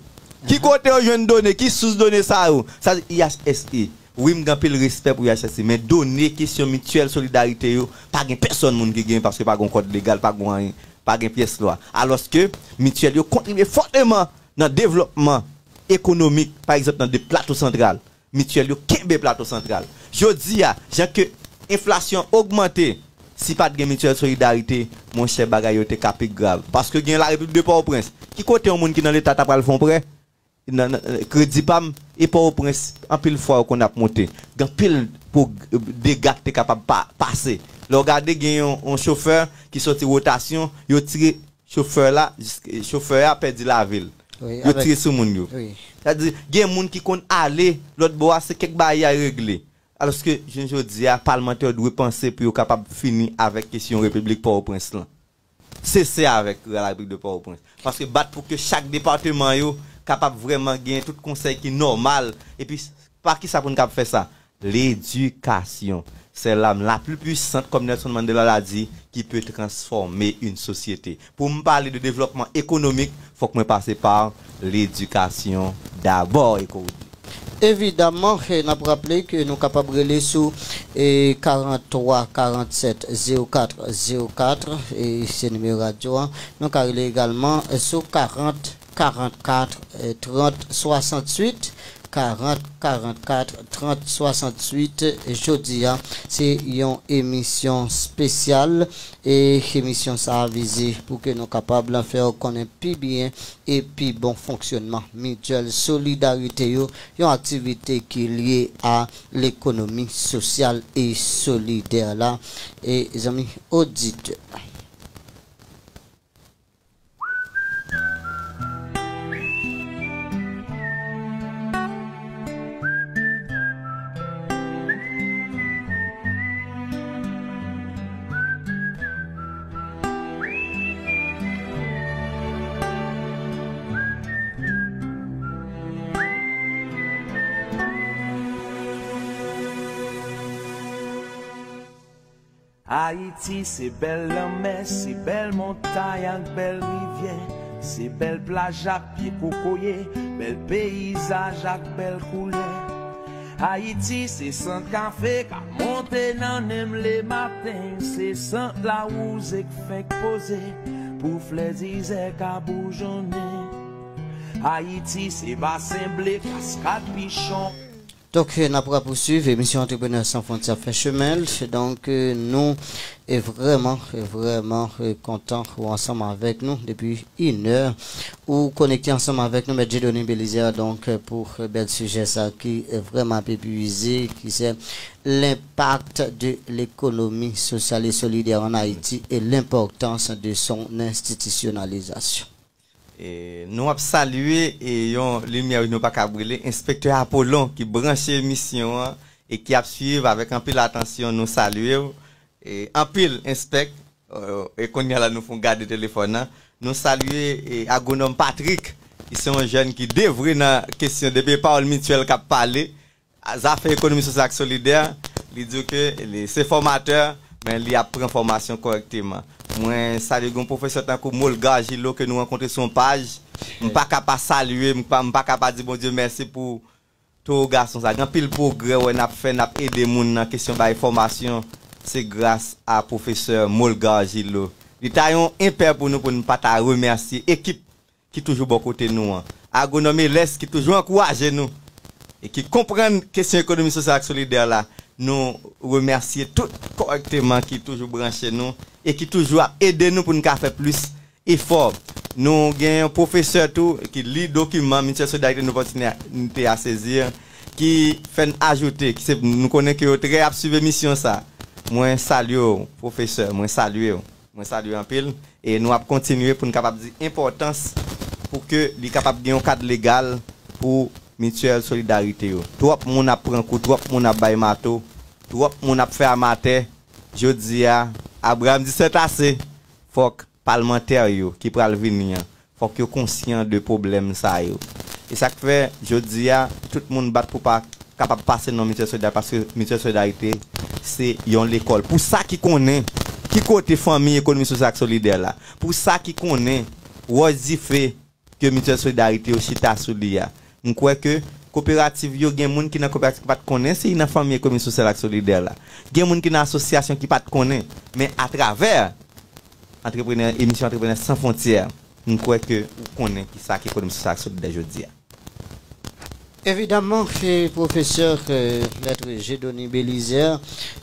Ki kote yo jwenn done? Ki sous done sa yo? Sa se I H S E. Wi, m gen anpil respè pou I H S E, men done kesyon mityèl solidarite yo, pa gen pèsonn moun ki gen, paske pa gen kòd legal, pa gen anyen, pa gen pyès lwa. Alòske mityèl yo kontribye fòteman nan devlòpman ekonomik, pa egzanp, nan de Plato Santral. Mityèl yo kenbe Plato Santral. Jodi a, jan ke enflasyon ogmante, si pa t gen mityèl solidarite, monchè, bagay yo te ka pi grav. Paske gen Larepiblik de Pòtoprens. Ki kote yon moun ki nan Leta ta pral fè yon prè? Nan, nan, kredi pa m, e Pòtoprens, anpil fwa yo konn ap monte. Gen anpil pou dega k te kapab pa, pase. Lè w gade, gen yon, yon chofè ki soti wotasyon, yo tire chofè la, jis, chofè a pèdi lavi l. Wi, yo avèk tire sou moun yo. Wi. Sa di, gen moun ki konn ale lòt bò a, se kèk bagay y a regle. Alòske, jounen jodi a, palmantè yo dwe panse pou yo kapab fini avèk kesyon Repiblik Pòtoprens lan. Sese avèk Larepiblik de Pòtoprens. Paske bat pou ke chak depatman yo kapab vrèman gen tout konsèy ki nòmal. Epi, pa ki sa pou n kab fè sa? L'éducation. C'est l'arme la plus puissante, comme Nelson Mandela l'a dit, qui peut transformer une société. Pou m pale de devlòpman ekonomik, fòk mwen pase pa ledikasyon dabò, Eko Woodley. Evidaman, eh, n ap raple ke nou kapab rele sou, eh, karant twa karant sèt zewo kat zewo kat, eh, se nimewo radyo a. Nou ka rele egalman, eh, sou karant karant kat, eh, trant swasanntuit, karant karant kat trant swasanntuit. Jodi a, se yon emisyon espesyal, e emisyon sa a vize pou ke nou kapab fè w konnen pi byen e pi bon fonksyònman mityèl solidarite yo, yon aktivite ki lye a lekonomi sosyal e solidè la, e zanmi oditè. Ayiti se bèl lanmè, se bèl montay ak bèl rivyè, se bèl plaj ak pye kokoye, bèl peyizaj ak bèl koulè. Ayiti se sant kafe k ap monte nan nen m lematen, se sant lawouze k fenk poze pou flè dizè ka boujonnen. Ayiti se basen ble, kaskad pichon. Donk, n ap rapousuiv emisyon Entrepreneur Sans Frontières ap fè chemen l. Donk, nou e vrèman, e vrèman, e kontan ou ansanm avèk nou depi inè. Ou konekte ansanm avèk nou, Mèt Dieudonné Belizaire, donk, pou bèl sijè sa ki vrèman ap epuize, ki se l'impact de l'économie sociale et solidaire en Haïti et l'importance de son institutionnalisation. E nou ap salye, e yon limyè nou pa ka brile, Enspektè Apollon ki branche emisyon an e ki ap swiv avèk anpil atansyon, nou salye w. E anpil, Enspèk, e, e kounye a la nou fon gade telefòn nan. Nou salye, e, Agwonòm Patrick, ki se yon jèn ki devwe nan kesyon depi Pawòl Mityèl k ap pale. Zafè ekonomi sosyal ak solidè, li di ke li se fòmatè, men li ap pran fòmasyon kòrèkteman. Mwen salye yon pwofesè tankou Molgar Gillot ke nou rankontre sou yon paj. M pa ka pa salye, m pa, m pa ka pa di Bondye mèsi pou towo gason sa. Gen anpil pwogrè, wè, n ap fè, n ap ede moun nan kesyon bay fòmasyon. Se gras a pwofesè Molgar Gillot. Li ta yon enpè pou nou, pou n pa ta remèsye ekip ki toujou bò kote nou an. Agwonòm Elès ki toujou ankouraje nou e ki konprann kesyon ekonomi sosyal ak solidè la. Nou remèsye tout kòrèkteman ki toujou branche nou e ki toujou ap ede nou pou n ka fè plis efò. Nou gen yon pwofesè tou ki li dokiman Mityèl Solidarite Nopòtinite a Sezi. ki fè n ajoute, ki se, nou konnen ke yo trè ap swiv emisyon sa. Mwen salye w, pwofesè, mwen salye w. Mwen salye w anpil. E nou ap kontinye pou n kapab di enpòtans pou ke li kapab gen yon kad legal pou mityèl solidarite yo. Twòp moun ap pran kou, twòp moun ap bay mato, twòp moun ap fè amatè. Jodi a, Abraham di sètase. Fòk palmantè yo ki pral vini an, fòk yo konsyan de pwoblèm sa yo. E sa k fè, jodi a, tout moun bat pou pa kapab pase nan Mityèl Solidarite, paske Mityèl Solidarite se yon lekòl. Pou sa ki konnen ki kote fanmi ekonomi sosyal ak solidè la, pou sa ki konnen wòch dife ke Mityèl Solidarite yo chita sou li a, m kwè ke koperativ yo, gen moun ki nan koperativ ki pa t konnen si nan fanmi ekonomi sosyal ak solidè la. Gen moun ki nan asosyasyon ki pa t konnen, men atravè antreprenè, emisyon Antreprenè San Fwontyè, m kwè ke ou konnen ki sa ki ekonomi sosyal ak solidè jodi a. Evidaman, se pwofesè, eh, Mèt Jedoni Belizaire,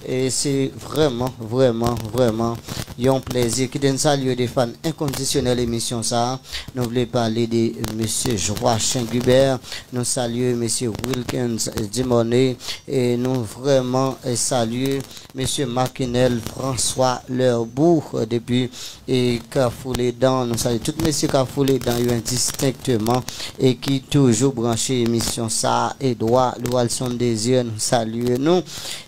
e se vrèman, vrèman, vrèman yon plèzi. Kite n salye de fan enkondisyonèl emisyon sa a. Nou vle pale de mesye Joachim Gilbert, nou salye mesye Wilkins Dumornay, e nou vrèman, eh, salye mesye Makenel François Lerbourg, eh, depi e Kafou Ledan, nou salye tout mesye Kafou Ledan yo endistenkteman e ki toujou branche emisyon sa a. Edouard Loualson Désir, nou salye nou.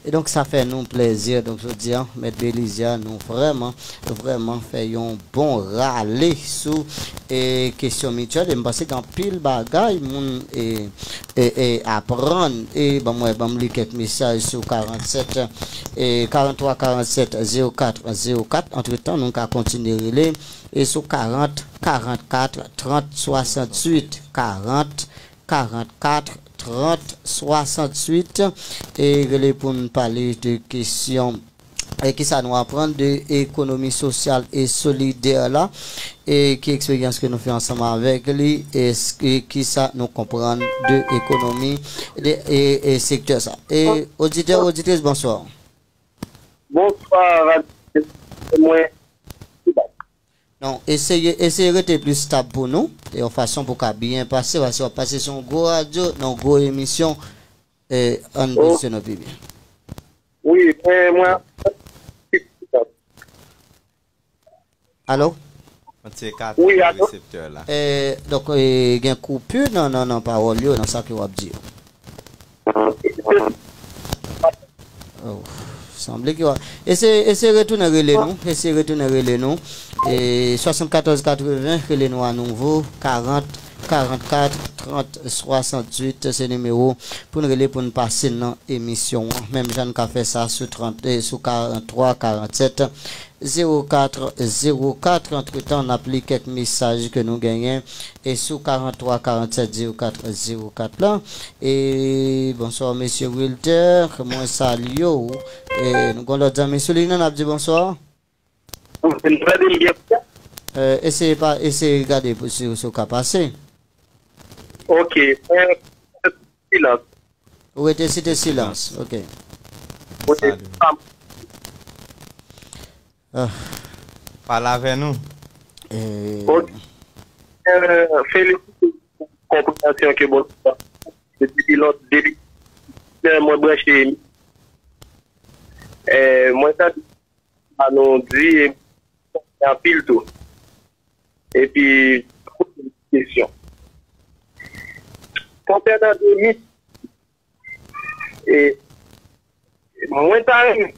E donk, sa fè nou plèzi. Donk, jodi a, Mèt Belizaire, nou vrèman, vrèman fè yon bon rale sou, e, kesyon mityèl. E m panse gen anpil bagay moun, e, e, e aprann. E ban m wè, ban m li kèk mesaj sou karannsèt, e, karant twa karannsèt zewo kat zewo kat. Antretan, nou ka kontinye rele, e sou karant karant kat trant swasanntuit, karant karant kat trant swasanntuit, e rele pou n pale de kesyon, e kisa nou aprann de ekonomi sosyal e solidè la, e ki eksperyans ke nou fè ansanm avèk li, e s-, e kisa nou konprann de ekonomi de, e, e sektè sa. E oditè, oditris, bonswa. Bonswa, radyo. Mwen. Non, eseye, eseye rete pli stab pou nou, e yon fason pou ka byen pase, paske w ap pase sou yon gwo radyo, nan yon gwo emisyon, e ann pozisyonnen w pi byen. Wi, mwen, mwen. Alo? Yon ti ekate nan reseptè la. E, donk, e, gen koupi nan, nan, nan pawòl yo, nan sa ke w ap di yo. Oh, sanble ke w ap, eseye, eseye retounen rele nou, eseye retounen rele nou. E, swasannkatòz katreven, rele nou anouvo, karant karant kat trant swasanntuit, se nimewo pou n rele pou n pase nan emisyon an. Menm jan n ka fè sa sou trant, e, sou karant twa karannsèt zewo kat zewo kat. Antretan, n ap li kèk mesaj ke nou genyen, e sou karant twa karannsèt zewo kat zewo kat la. E, bonswa, mesye Wilter, mwen salye w. E, nou gon lòt zanmi sou liy nan, n ap di bonswa. Ou vin tande m byen? E, eseye pa, eseye gade pou si, si w ka pase. Ok. E, silans. Ou rete site silans. Ok. Ou te... Ah. Pale avè nou. E, ok. E, felisite pou konpreyansyon ke bon, depi lòt, depi lè mwen branche, e, mwen tande sa nou di, e, anpil tou. Epi, kesyon. Konsènan de mi, e, mwen ta renmen,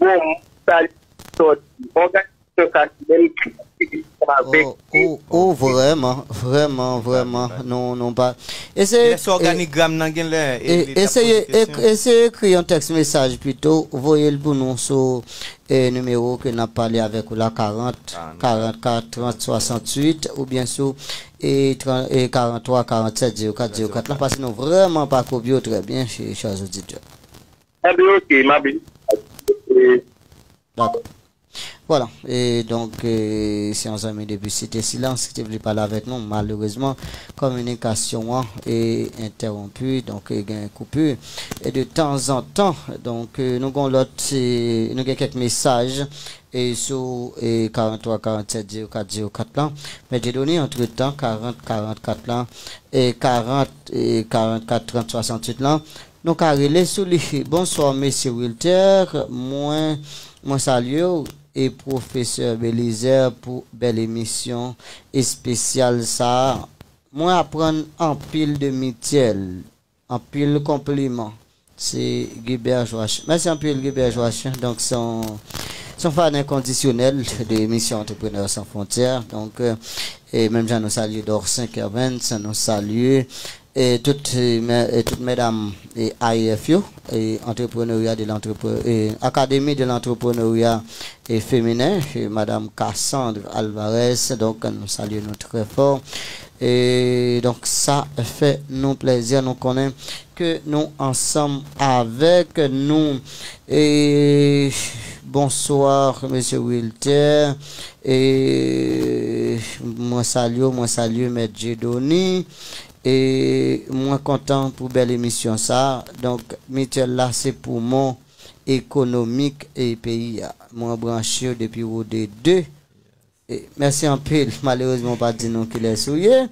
bon, sa li sòti. Òganizasyon sa ki menm ki avèk... Ou, ou, ou vrèman, vrèman, vrèman, nou, nou pa. Eseye, lè sou òganigram nan, gen lè, e, li t ap eseye, poze kesyon. Eseye ekri yon tèks mesaj pito, voye l pou nou sou, e, nimewo ke n ap pale avèk ou la, karant karant kat trant swasanntuit, oubyen sou, e, tran-, e, karant twa karannsèt zewo kat zewo kat la, paske nou vrèman pa kopye w trè byen, chè, chè oditè. Enben, ok, m ap... Dakò. Vwala. E donk, e, se yon zanmi depi Site Silans ki te vle pale avèk nou. Malerezman, kominikasyon an e entèwonpi, donk, e gen koupi. E de tanzantan, donk, e, nou gon lòt, e, nou gen kèk mesaj, e sou e karant twa karant sèt zewo kat zewo kat lan. Mèt Dieudonné, antretan, karant karant kat lan, e karant, e karant kat trant swasanntuit lan. Nou ka rele sou li. Bonswa, mesye Wilter. Mwen, mwen salye w e pwofesè Belizaire pou bèl emisyon espesyal sa a. Mwen aprann anpil de Mityèl. Anpil konpliman. Se Gilbert Joachim. Mèsi anpil, Gilbert Joachim. Donk, se yon, se yon fan enkondisyonèl de emisyon Entrepreneurs Sans Frontières. Donk, euh, e menm jan nou salye Dorcin Kervens, nou salye e tout, e mè-, e tout medam e A E F yo, e Entrepreneuriat de l'Entrepre-, e Académie de l'Entrepreneuriat e Féminin, e Madame Cassandre Alvarez. Donk, nou salye nou trè fò. E donk, sa fè nou plèzi, nou konnen ke nou ansanm avèk nou. E bonswa, mesye Wilter. E mwen salye w, mwen salye Mèt Dieudonné. E mwen kontan pou bèl emisyon sa. Donk, Mityèl la, se poumon ekonomik e peyi a. Mwen branche depi Wode de. E, mèsi anpil. Malerezman, w pa di nou kilès ou ye.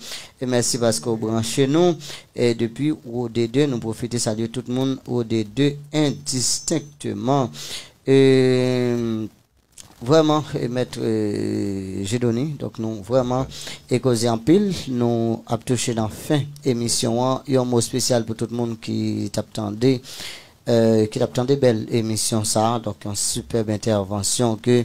E mèsi paske w branche nou. E depi Wode de, nou pwofite salye tout moun Wode de endistenkteman. E vrèman, e mèt, e, Dieudonné, donk nou vrèman e koze anpil. Nou ap touche nan fen emisyon an. Yon mo espesyal pou tout moun ki t ap tande, e, ki t ap tande bèl emisyon sa a. Donk, yon sipèb entèvansyon ke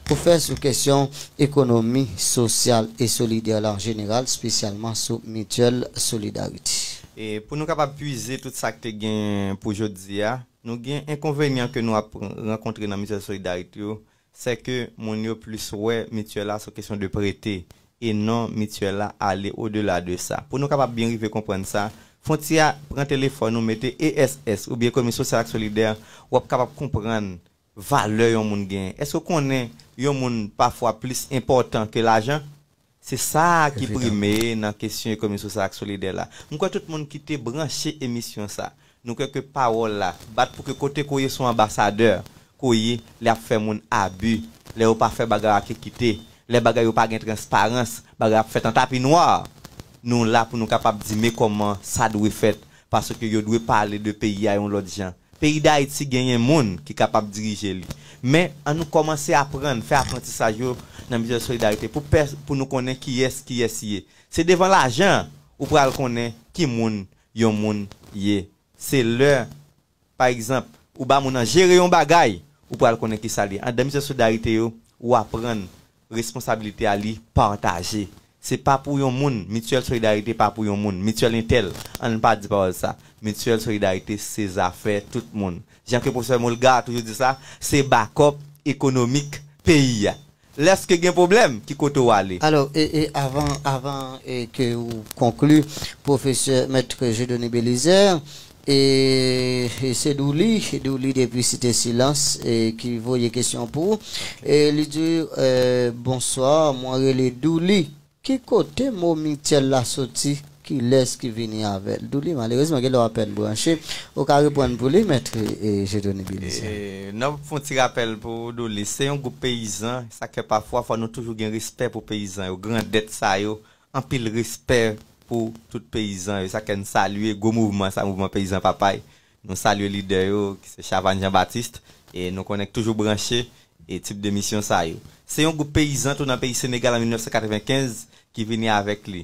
ou fè sou kesyon ekonomi sosyal e solidè la an jeneral, espesyalman sou Mityèl Solidarite. E pou nou kapab pwize tout sa k te gen pou jodi a, nou gen enkonvenyan ke nou ap rankontre nan Mityèl Solidarite yo, sè ke moun yo plis wè Mityèl la se kesyon de prete e non Mityèl la ale odela de sa. Pou nou kapab byen rive konprann sa, fwontyè a pran telefòn ou mete E S S oubyen ekonomi sosyal ak solidè, w ap kapab konprann valè yon moun genyen. Èske w konnen yon moun pafwa plis enpòtan ke lajan? Se sa ki prime nan kesyon ekonomi sosyal ak solidè la. M kwè tout moun ki te branche emisyon sa, nou kwè ke pawòl la, bat pou ke kote ke w ye se yon anbasadè ke w ye, lè y ap fè moun abi, lè yo pa fè bagay ak ekite, lè bagay yo pa gen transparans, bagay ap fèt an tapi nwa. Nou la pou nou kapab di men kòman sa dwe fèt, paske yo dwe pale de peyi a yon lòt jan. Peyi Dayiti genyen moun ki kapab dirije li. Men, ann nou kòmanse aprann, fè aprantisaj yo nan Mityèl Solidarite pou pè-, pou nou konnen kiyès, kiyès ye. Se devan lajan ou pral konnen ki moun yon moun ye. Se lè, pa egzanp, ou ba moun nan jere yon bagay, ou pral konnen ki sa l ye. Anndan Mityèl Solidarite yo, ou aprann responsabilite a li pataje. Se pa pou yon moun, Mityèl Solidarite pa pou yon moun, Mityèl entèl, ann pa di pawòl sa. Mityèl Solidarite se zafè tout moun. Jan ke pwofesè Molgar toujou di sa, se bakòp ekonomik peyi a. Lèske gen pwoblèm, ki kote w ale? Alò, e, e avan, avan e ke ou konkli, pwofesè Mèt Dieudonné Belizaire, e, e se Douli, Douli depi Site Silans, e ki voye kesyon pou ou. E li di, e, bonswa, mwen rele Douli. Ki kote mo mityèl la soti? Kilès ki vini avè l? Douli, malerezman, gen lè w apèn branche. Ou ka reponn pou li, Mèt, e, Dieudonné Belizaire. E, n ap fè yon ti rapèl pou Douli. Se yon gwoup peyizan, sa k fè pafwa fò nou toujou gen respè pou peyizan yo, grandèt sa yo, anpil respè pou tout peyizan yo. Sa k fè n salye gwo mouvman sa, mouvman peyizan Papay. Nou salye lidè yo, ki se Chavannes Jean Baptiste, e nou konnen k toujou branche, e tip de misyon sa yo. Se yon gwoup peyizan tou nan peyi Senegal an mil nèf san katrevenkenz ki vini avèk li.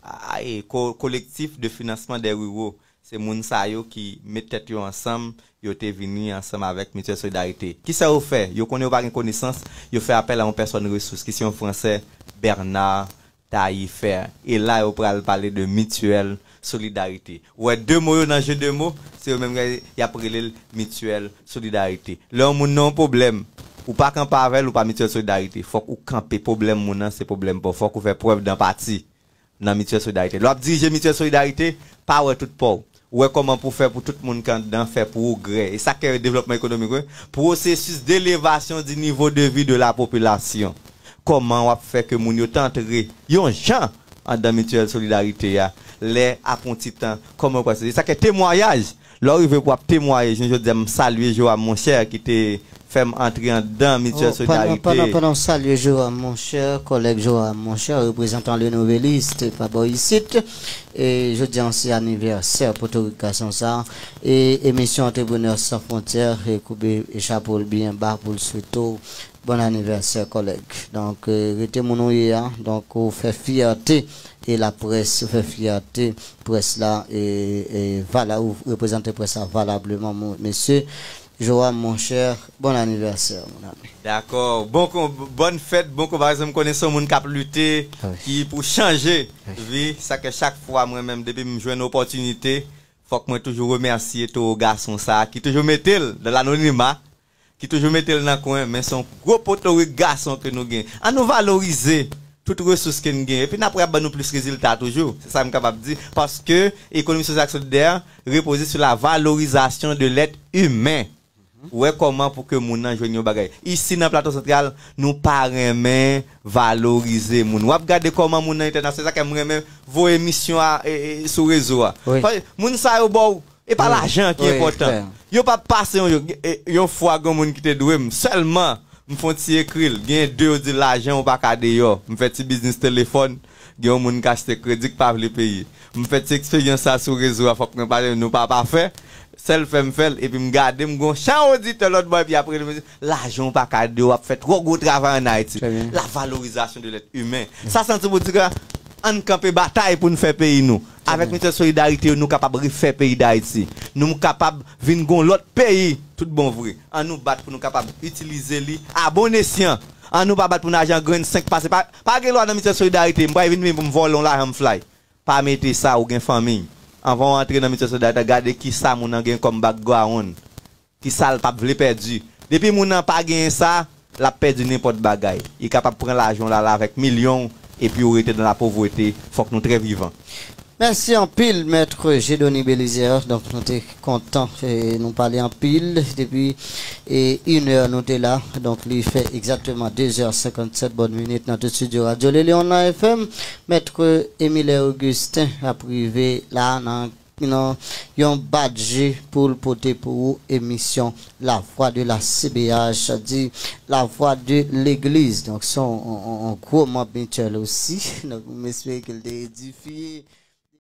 A, e ko-, Collectif de Financement des Ruraux. Se moun sa yo ki met tèt yo ansanm, yo te vini ansanm avèk Mityèl Solidarite. Kisa yo fè? Yo konnen yo pa gen konesans, yo fè apèl a yon pèsòn resous, ki se yon Fransè, Bernard Taillefer. E la, yo pral pale de Mityèl Solidarite. Ou wè de mo yo nan je de mo, se yo menm y ap rele l Mityèl Solidarite. Lè yon moun nan yon pwoblèm, ou pa kanpe avè l, ou pa Mityèl Solidarite. Fòk ou kanpe pwoblèm moun nan, se pwoblèm pa w. Fòk ou fè prèv d'anpati nan Mityèl Solidarite. Lè w ap dirije Mityèl Solidarite, pa wè tout pa w. Ou wè kòman pou w fè pou tout moun ki anndan fè pwogrè. E sa k rele devlòpman ekonomik, wi. Pwosesis de elevasyon di nivo de vi de la popilasyon. Kòman w ap fè ke moun yo t antre yon jan anndan Mityèl Solidarite a, lè apre yon ti tan, kòman yo pral soti? Sa k rele temwayaj Lè w rive pou w ap temwaye, jan jodi a, m salye Joram Monchè ki te fè m antre anndan Mityèl Solidarite. Pandan w salye Joram Monchè, kòlèg Joram Monchè, reprezantan Le Nouvelliste pa bò isit, e jodi a se anivèsè Potorik gason sa, e emisyon Antreprenè San Fwontyè e koube chapo l byen ba pou l swete w bon anivèsè kòlèg. Donk, rete moun ou ye a, donk ou fè fyète e laprès, ou fè fyète près la, e, e vala, ou reprezante près la valableman, mesye. Joram, monchè, bon anivèsè, mon ami. Dakò. Bon, bòn fèt, bon konparason. M konnen se yon moun k ap lite, ki pou chanje vi. Sa ke chak fwa, mwen menm, depi m jwenn opòtinite, fòk mwen toujou remèsye towo gason sa a, ki toujou mete l nan lanonima, ki toujou mete l nan kwen, men se yon gwo potorik gason ke nou gen. Ann nou valorize tout resous ke n gen, epi n ap wè ap ban nou plis rezilta toujou. Se sa m kapab di, paske ekonomi sosyal ak solidè repoze sou la valorizasyon de lèt imen. Ou wè kòman pou ke moun nan jwenn yon bagay. Isi nan Plato Santral, nou pa renmen valorize moun. W ap gade kòman moun nan entènasyonal, se sa ke m renmen voye misyon a, e, e, sou rezo a. Paske moun sa yo ba w, e pa lajan ki enpòtan. Yo p ap pase yon jou. E, yon fwa, gen moun ki te dwe m, sèlman m fè yon ti ekri l. Gen de yo di lajan ou pa ka deyò. M fè ti biznis telefòn, gen yon moun k achte kredi k pa vle peye. M fè ti eksperyans sa sou rezo a, fòk mwen pale, nou pa pafè. Sèl fè m fè l, epi m gade, m gon chan oditè lòt bò, epi apre, m di, lajan ou pa ka deyò, w ap fè twò gwo travay ann Ayiti. La valorizasyon de lèt imen. Sa santi pou di ke ann kanpe batay pou n fè peyi nou. Avèk Mityèl Solidarite yo, nou kapab refè peyi Dayiti. Nou kapab vin gon lòt peyi, tout bon vre. Ann nou bat pou nou kapab itilize li a bon esyan. Ann nou pa bat pou n ajan grenn senk pase. Pa, pa gen lwa nan Mityèl Solidarite. M pa vin vin pou m vòlè yon lajan m fly. Pa mete sa, ou gen fanmiy. Anvan w antre nan Mityèl Solidarite, gade kisa moun nan gen kòm background. Kisa l p ap vle pèdi. Depi moun nan pa genyen sa, l ap pèdi nenpòt bagay. Li kapab pran lajan w la la avèk milyon w, epi w rete nan lapovrete. Fòk nou trè vivan. Mèsi anpil, Mèt Jedoni Belizaire. Donk, nou te kontan, e, nou pale anpil. Depi, e, inè nou te la. Donk, li fè egzakteman de zè senkannsèt bòn minit nan tout estidyo Radyo Le Lion nan F M. Mèt Emile Augustin ap rive la nan, nan yon badje pou l pote pou ou emisyon La Voix de la C B H, sa di La Voix de Legliz. Donk, se yon, yon, yon gwo manm Mityèl osi. Donk, m espere ke l te edifye.